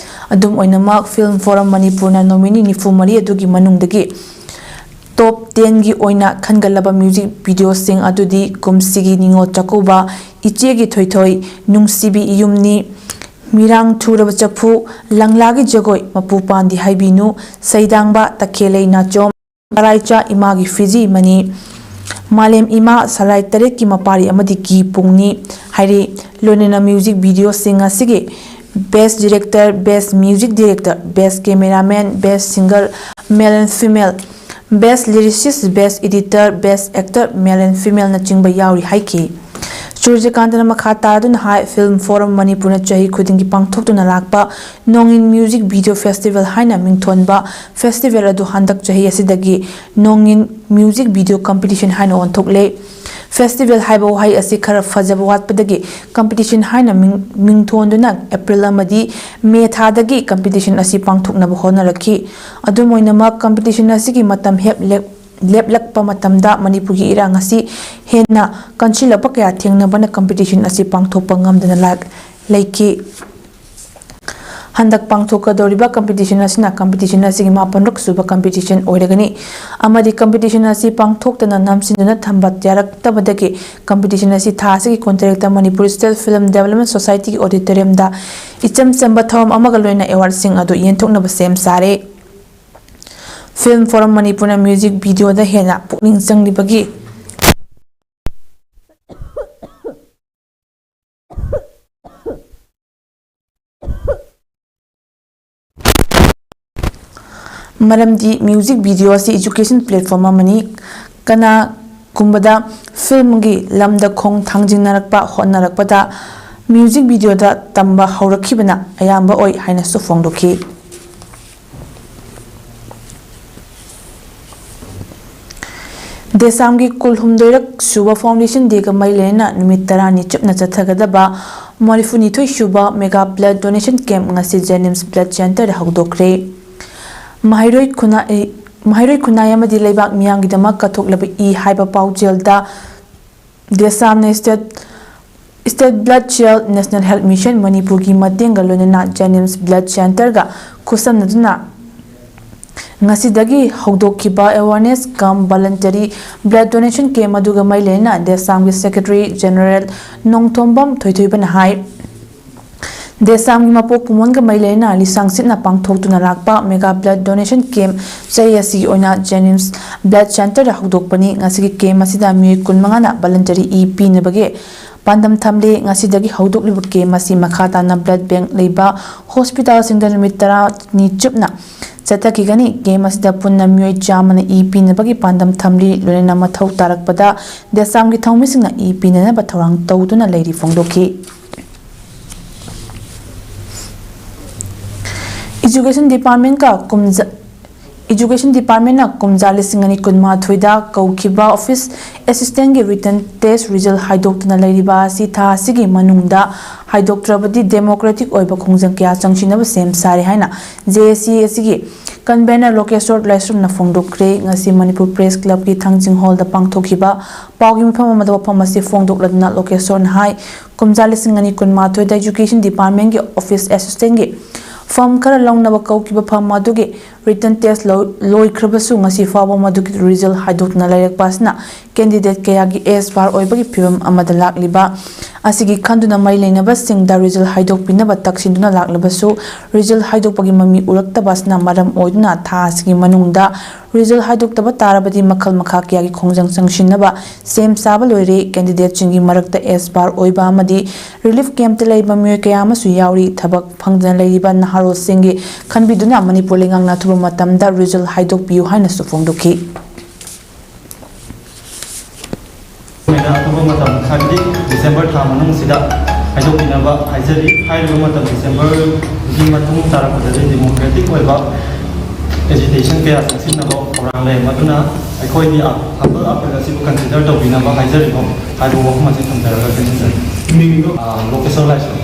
ꯑꯗꯨꯝ ꯑꯣꯏꯅꯃꯛ, ꯐꯤꯜꯝ ꯐꯣꯔꯝ ꯃꯅꯤꯄꯨꯔꯅ ꯅꯣꯃꯤꯅꯤ ꯅꯤꯐꯨ ꯃꯔꯤ ꯑꯗꯨꯒꯤ ꯃꯅꯨꯡꯗꯒꯤ ꯇꯣꯞ ꯇꯦꯟꯒꯤ ꯑꯣꯏꯅ ꯈꯟꯒꯠꯂꯕ ꯃ꯭ꯌꯨꯖꯤꯛ ꯚꯤꯗꯤꯑꯣꯁꯤꯡ ꯑꯗꯨꯗꯤ ꯀꯨꯝꯁꯤꯒꯤ ꯅꯤꯉꯣꯜ ꯆꯥꯛꯀꯧꯕ, ꯏꯆꯦꯒꯤ ꯊꯣꯏꯊꯣꯏ, ꯅꯨꯡꯁꯤꯕꯤ ꯏꯌꯨꯝꯅꯤ, ꯃꯤꯔꯥꯡ ꯊꯨꯔꯕ ꯆꯐꯨ, ꯂꯪꯂꯥꯒꯤ ꯖꯒꯣꯏ, ꯃꯄꯨ ꯄꯥꯟꯗꯤ ꯍꯥꯏꯕꯤꯅꯨ, ꯁꯩꯗꯥꯡꯕ, ꯇꯈꯦꯜꯂꯩ ꯅꯥꯆꯣꯝ, ꯁꯂꯥꯏꯆꯥ ꯏꯃꯥꯒꯤ ꯐꯤꯖꯤ ꯃꯅꯤ, ꯃꯥꯂꯦꯝ ꯏꯃꯥ, ꯁꯂꯥꯏ ꯇꯔꯦꯠꯀꯤ ꯃꯄꯥꯔꯤ ꯑꯃꯗꯤ ꯀꯤ ꯄꯨꯡꯅꯤ ꯍꯥꯏꯔꯤ꯫ ꯂꯣꯏꯅꯅ ꯃ꯭ꯌꯨꯖꯤꯛ ꯚꯤꯗꯤꯑꯣꯁꯤꯡ ꯑꯁꯤꯒꯤ Best Director, Best Music Director, Best Cameraman, Best Singer, Male and Female, Best Lyricist, Best Editor, Best Actor, Male and Female ꯅꯆꯤꯡꯕ ꯌꯥꯎꯔꯤ ꯍꯥꯏꯈꯤ꯫ ꯁꯨꯔꯖꯀꯥꯟꯇꯅ ꯃꯈꯥ ꯇꯥꯗꯨꯅ ꯍꯥꯏ, Film Forum ꯃꯅꯤꯄꯨꯔꯅ ꯆꯍꯤ ꯈꯨꯗꯤꯡꯒꯤ ꯄꯥꯡꯊꯣꯛꯇꯨꯅ ꯂꯥꯛꯄ ꯅꯣꯡꯏꯟ Music Video Festival ꯍꯥꯏꯅ ꯃꯤꯡꯊꯣꯟꯕ festival ꯑꯗꯨ ꯍꯟꯗꯛ ꯆꯍꯤ ꯑꯁꯤꯗꯒꯤ ꯅꯣꯡꯏꯟ Music Video Competition ꯍꯥꯏꯅ ꯑꯣꯟꯊꯣꯛꯂꯦ꯫ Festival ꯍꯥꯏꯕ ꯋꯥꯍꯩ ꯑꯁꯤ ꯈꯔ ꯐꯖꯕ ꯋꯥꯠꯄꯗꯒꯤ competition ꯍꯥꯏꯅ ꯃꯤꯡ-, ꯃꯤꯡꯊꯣꯟꯗꯨꯅ April ꯑꯃꯗꯤ May ꯊꯥꯗꯒꯤ competition ꯑꯁꯤ ꯄꯥꯡꯊꯣꯛꯅꯕ ꯍꯣꯠꯅꯔꯛꯈꯤ꯫ ꯑꯗꯨꯝ ꯑꯣꯏꯅꯃꯛ, competition ꯑꯁꯤꯒꯤ ꯃꯇꯝ ꯍꯦꯞ ꯂꯦꯞ-, ꯂꯦꯞꯂꯛꯄ ꯃꯇꯝꯗ ꯃꯅꯤꯄꯨꯔꯒꯤ ꯏꯔꯥꯡ ꯑꯁꯤ ꯍꯦꯟꯅ ꯀꯟꯁꯤꯜꯂꯛꯄ ꯀꯌꯥ ꯊꯦꯡꯅꯕꯅ competition ꯑꯁꯤ ꯄꯥꯡꯊꯣꯛꯄ ꯉꯝꯗꯅ ꯂꯥꯛ-, ꯂꯩꯈꯤ꯫ ꯍꯟꯗꯛ ꯄꯥꯡꯊꯣꯛꯀꯗꯧꯔꯤꯕ competition ꯑꯁꯤꯅ competition ꯑꯁꯤꯒꯤ ꯃꯥꯄꯟꯔꯛ ꯁꯨꯕ competition ꯑꯣꯏꯔꯒꯅꯤ ꯑꯃꯗꯤ competition ꯑꯁꯤ ꯄꯥꯡꯊꯣꯛꯇꯅ ꯅꯝꯁꯤꯟꯗꯨꯅ ꯊꯝꯕ ꯌꯥꯔꯛꯇꯕꯗꯒꯤ competition ꯑꯁꯤ ꯊꯥ ꯑꯁꯤꯒꯤ ꯀꯨꯟꯇꯔꯦꯠꯇ Manipur State Film Development Society ꯒꯤ auditorium ꯗ ꯏꯆꯝ ꯆꯝꯕ ꯊꯧꯔꯝ ꯑꯃꯒ ꯂꯣꯏꯅꯅ award ꯁꯤꯡ ꯑꯗꯨ ꯌꯦꯟꯊꯣꯛꯅꯕ ꯁꯦꯝ ꯁꯥꯔꯦ꯫ Film Forum ꯃꯅꯤꯄꯨꯔꯅ music video ꯗ ꯍꯦꯟꯅ ꯄꯨꯛꯅꯤꯡ ꯆꯪꯂꯤꯕꯒꯤ ꯃꯔꯝꯗꯤ music video ꯑꯁꯤ education platform ꯑꯃꯅꯤ꯫ ꯀꯅꯥꯒꯨꯝꯕꯗ film ꯒꯤ ꯂꯝꯗ ꯈꯣꯡ ꯊꯥꯡꯖꯤꯟꯅꯔꯛꯄ ꯍꯣꯠꯅꯔꯛꯄꯗ music video ꯗ ꯇꯝꯕ ꯍꯧꯔꯛꯈꯤꯕꯅ ꯑꯌꯥꯝꯕ ꯑꯣꯏ ꯍꯥꯏꯅꯁꯨ ꯐꯣꯡꯗꯣꯛꯈꯤ꯫ ꯗꯦꯁꯥꯝꯒꯤ ꯀꯨꯟꯍꯨꯝꯗꯣꯏꯔꯛ ꯁꯨꯕ Foundation Day ꯒ ꯃꯔꯤ ꯂꯩꯅꯅ ꯅꯨꯃꯤꯠ ꯇꯔꯥꯅꯤ ꯆꯨꯞꯅ ꯆꯠꯊꯒꯗꯕ ꯃꯔꯤꯐꯨꯅꯤꯊꯣꯏ ꯁꯨꯕ Mega Blood Donation Camp ꯉꯁꯤ JNIMS Blood Center ꯗ ꯍꯧꯗꯣꯛꯈ꯭ꯔꯦ꯫ ꯃꯍꯩꯔꯣꯏ ꯈꯨꯟꯅꯥꯏ, ꯃꯍꯩꯔꯣꯏ ꯈꯨꯟꯅꯥꯏ ꯑꯃꯗꯤ ꯂꯩꯕꯥꯛ ꯃꯤꯌꯥꯝꯒꯤꯗꯃꯛ ꯀꯠꯊꯣꯛꯂꯕ ꯏ ꯍꯥꯏꯕ ꯄꯥꯎꯖꯦꯜꯗ ꯗꯦꯁꯥꯝꯅ State, State Blood Cell, National Health Mission ꯃꯅꯤꯄꯨꯔꯒꯤ ꯃꯇꯦꯡꯒ ꯂꯣꯏꯅꯅ JNIMS Blood Center ꯒ ꯈꯨꯠꯁꯝꯅꯗꯨꯅ ꯉꯁꯤꯗꯒꯤ ꯍꯧꯗꯣꯛꯈꯤꯕ awareness cum voluntary blood donation camp ꯑꯗꯨꯒ ꯃꯔꯤ ꯂꯩꯅꯅ ꯗꯦꯁꯥꯝꯒꯤ Secretary General ꯅꯣꯡꯊꯣꯝꯕꯝ ꯊꯣꯏꯊꯣꯏꯕꯅ ꯍꯥꯏ, ꯗꯦꯁꯥꯝꯒꯤ ꯃꯄꯣꯛ ꯀꯨꯝꯑꯣꯟꯒ ꯃꯔꯤ ꯂꯩꯅꯅ ꯂꯤꯁꯥꯡ ꯁꯤꯠꯅ ꯄꯥꯡꯊꯣꯛꯇꯨꯅ ꯂꯥꯛꯄ ꯃꯦꯒꯥ ꯕ꯭ꯂꯗ ꯗꯣꯅꯦꯁꯟ ꯀꯦꯝꯞ ꯆꯍꯤ ꯑꯁꯤꯒꯤ ꯑꯣꯏꯅ ꯖꯦꯅꯤꯝꯁ ꯕ꯭ꯂꯗ ꯁꯦꯟꯇꯔꯗ ꯍꯧꯗꯣꯛꯄꯅꯤ꯫ ꯉꯁꯤꯒꯤ ꯀꯦꯝꯞ ꯑꯁꯤꯗ ꯃꯤꯑꯣꯏ ꯀꯨꯟꯃꯉꯥꯅ ꯚꯂꯟꯇꯔꯤ ꯏ ꯄꯤꯅꯕꯒꯤ ꯄꯥꯟꯗꯝ ꯊꯝꯂꯤ꯫ ꯉꯁꯤꯗꯒꯤ ꯍꯧꯗꯣꯛꯂꯤꯕ ꯀꯦꯝꯞ ꯑꯁꯤ ꯃꯈꯥ ꯇꯥꯅ ꯕ꯭ꯂꯗ ꯕꯦꯡꯛ ꯂꯩꯕ ꯍꯣꯁꯄꯤꯇꯥꯜꯁꯤꯡꯗ ꯅꯨꯃꯤꯠ ꯇꯔꯥꯅꯤ ꯆꯨꯞꯅ ꯆꯠꯊꯈꯤꯒꯅꯤ꯫ ꯀꯦꯝꯞ ꯑꯁꯤꯗ ꯄꯨꯟꯅ ꯃꯤꯑꯣꯏ ꯆꯥꯝꯃꯅ ꯏ ꯄꯤꯅꯕꯒꯤ ꯄꯥꯟꯗꯝ ꯊꯝꯂꯤ꯫ ꯂꯣꯏꯅꯅ ꯃꯊꯧ ꯇꯥꯔꯛꯄꯗ ꯗꯦꯁꯥꯝꯒꯤ ꯊꯧꯃꯤꯁꯤꯡꯅ ꯏ ꯄꯤꯅꯅꯕ ꯊꯧꯔꯥꯡ ꯇꯧꯗꯨꯅ ꯂꯩꯔꯤ ꯐꯣꯡꯗꯣꯛꯈꯤ꯫ ꯏꯖꯨꯀꯦꯁꯟ ꯗꯤꯄꯥꯔꯠꯃꯦꯟꯠꯀ ꯀꯨꯝꯖ-, ꯏꯖꯨꯀꯦꯁꯟ ꯗꯤꯄꯥꯔꯠꯃꯦꯟꯠꯅ ꯀꯨꯝꯖꯥ ꯂꯤꯁꯤꯡ ꯑꯅꯤ ꯀꯨꯟꯃꯥꯊꯣꯏꯗ ꯀꯧꯈꯤꯕ ꯑꯣꯐꯤꯁ ꯑꯦꯁꯤꯁꯇꯦꯟꯠꯀꯤ ꯔꯤꯇꯟ ꯇꯦꯁ ꯔꯤꯖꯜ ꯍꯥꯏꯗꯣꯛꯇꯨꯅ ꯂꯩꯔꯤꯕ ꯑꯁꯤ ꯊꯥ ꯑꯁꯤꯒꯤ ꯃꯅꯨꯡꯗ ꯍꯥꯏꯗꯣꯛꯇ꯭ꯔꯕꯗꯤ ꯗꯦꯃꯣꯀ꯭ꯔꯦꯇꯤꯛ ꯑꯣꯏꯕ ꯈꯣꯡꯖꯪ ꯀꯌꯥ ꯆꯪꯁꯤꯟꯅꯕ ꯁꯦꯝ ꯁꯥꯔꯦ ꯍꯥꯏꯅ ꯖꯦ ꯑꯦ ꯁꯤ ꯑꯁꯤꯒꯤ ꯀꯟꯚꯦꯅꯔ ꯂꯣꯀꯦꯁꯣꯔ ꯂꯥꯏꯁ꯭ꯔꯝꯅ ꯐꯣꯡꯗꯣꯛꯈ꯭ꯔꯦ꯫ ꯉꯁꯤ ꯃꯅꯤꯄꯨꯔ ꯄ꯭ꯔꯦꯁ ꯀ꯭ꯂꯕꯀꯤ ꯊꯥꯡꯖꯤꯡ ꯍꯣꯜꯗ ꯄꯥꯡꯊꯣꯛꯈꯤꯕ ꯄꯥꯎꯒꯤ ꯃꯤꯐꯝ ꯑꯃꯗ ꯋꯥꯐꯝ ꯑꯁꯤ ꯐꯣꯡꯗꯣꯛꯂꯗꯨꯅ ꯂꯣꯀꯦꯁꯣꯔꯅ ꯍꯥꯏ, ꯀꯨꯝꯖꯥ ꯂꯤꯁꯤꯡ ꯑꯅꯤ ꯀꯨꯟꯃꯥꯊꯣꯏꯗ ꯏꯖꯨꯀꯦꯁꯟ ꯗꯤꯄꯥꯔꯠꯃꯦꯟꯠꯀꯤ ꯑꯣꯐꯤꯁ ꯑꯦꯁꯤꯁꯇꯦꯟꯠꯀꯤ ꯐꯝ ꯈꯔ ꯂꯧꯅꯕ ꯀꯧꯈꯤꯕ ꯐꯝ ꯑꯗꯨꯒꯤ ꯔꯤꯇꯟ ꯇꯦꯁ ꯂꯧ-, ꯂꯣꯏꯈ꯭ꯔꯕꯁꯨ ꯉꯁꯤ ꯐꯥꯎꯕ ꯃꯗꯨꯒꯤ ꯔꯤꯖꯜ ꯍꯥꯏꯗꯣꯛꯇꯨꯅ ꯂꯩꯔꯛꯄ ꯑꯁꯤꯅ ꯀꯦꯟꯗꯤꯗꯦꯠ ꯀꯌꯥꯒꯤ ꯑꯦꯁ ꯕꯥꯔ ꯑꯣꯏꯕꯒꯤ ꯐꯤꯕꯝ ꯑꯃꯗ ꯂꯥꯛꯂꯤꯕ ꯑꯁꯤꯒꯤ ꯈꯟꯗꯨꯅ ꯃꯔꯤ ꯂꯩꯅꯕꯁꯤꯡꯗ ꯔꯤꯖꯜ ꯍꯥꯏꯗꯣꯛꯄꯤꯅꯕ ꯇꯛꯁꯤꯟꯗꯨꯅ ꯂꯥꯛꯂꯕꯁꯨ ꯔꯤꯖꯜ ꯍꯥꯏꯗꯣꯛꯄꯒꯤ ꯃꯃꯤ ꯎꯔꯛꯇꯕ ꯑꯁꯤꯅ ꯃꯔꯝ ꯑꯣꯏꯗꯨꯅ ꯊꯥ ꯑꯁꯤꯒꯤ ꯃꯅꯨꯡꯗ ꯔꯤꯖꯜ ꯍꯥꯏꯗꯣꯛꯇꯕ ꯇꯥꯔꯕꯗꯤ ꯃꯈꯜ ꯃꯈꯥ ꯀꯌꯥꯒꯤ ꯈꯣꯡꯖꯪ ꯆꯪꯁꯤꯟꯅꯕ ꯁꯦꯝ ꯁꯥꯕ ꯂꯣꯏꯔꯦ꯫ ꯀꯦꯟꯗꯤꯗꯦꯠꯁꯤꯡꯒꯤ ꯃꯔꯛꯇ ꯑꯦꯁ ꯕꯥꯔ ꯑꯣꯏꯕ ꯑꯃꯗꯤ ꯔꯤꯂꯤꯐ ꯀꯦꯝꯞꯇ ꯂꯩꯕ ꯃꯤꯑꯣꯏ ꯀꯌꯥ ꯑꯃꯁꯨ ꯌꯥꯎꯔꯤ꯫ ꯊꯕꯛ ꯐꯪꯗꯅ ꯂꯩꯔꯤꯕ ꯅꯍꯥꯔꯣꯜꯁꯤꯡꯒꯤ ꯈꯟꯕꯤꯗꯨꯅ ꯃꯅꯤꯄꯨꯔ ꯂꯩꯉꯥꯛꯅ ꯑꯊꯨꯕ ꯃꯇꯝꯗ ꯔꯤꯖꯜ ꯍꯥꯏꯗꯣꯛꯄꯤꯌꯨ ꯍꯥꯏꯅꯁꯨ ꯐꯣꯡꯗꯣꯛꯈꯤ꯫ ꯑꯩꯅ ꯑꯊꯨꯕ ꯃꯇꯝ, ꯍꯥꯏꯕꯗꯤ ꯗꯤꯁꯦꯝꯕꯔ ꯊꯥ ꯃꯅꯨꯡꯁꯤꯗ ꯍꯥꯏꯗꯣꯛꯄꯤꯅꯕ ꯍꯥꯏꯖꯔꯤ꯫ ꯍꯥꯏꯔꯤꯕ ꯃꯇꯝ ꯗꯤꯁꯦꯝꯕꯔꯒꯤ ꯃꯇꯨꯡ ꯇꯥꯔꯛꯄꯗꯗꯤ ꯗꯦꯃꯣꯀ꯭ꯔꯦꯇꯤꯛ ꯑꯣꯏꯕ ꯑꯦꯖꯤꯇꯦꯁꯟ ꯀꯌꯥ ꯆꯪꯁꯤꯟꯅꯕ ꯊꯧꯔꯥꯡ ꯂꯩ꯫ ꯃꯗꯨꯅ ꯑꯩꯈꯣꯏꯒꯤ ꯍꯝꯕꯜ ꯑꯄꯤꯜ ꯑꯁꯤꯕꯨ ꯀꯟꯁꯤꯗꯔ ꯇꯧꯕꯤꯅꯕ ꯍꯥꯏꯖꯔꯤꯕ ꯍꯥꯏꯕ ꯋꯥꯐꯝ ꯑꯁꯤ ꯊꯝꯖꯔꯒ ꯂꯣꯏꯁꯤꯟꯖꯔꯤ꯫ ꯃꯤꯡꯗꯣ? ꯑꯥ, ꯂꯣꯀꯦꯁꯣꯔ ꯂꯥꯏꯁ꯭ꯔꯝ꯫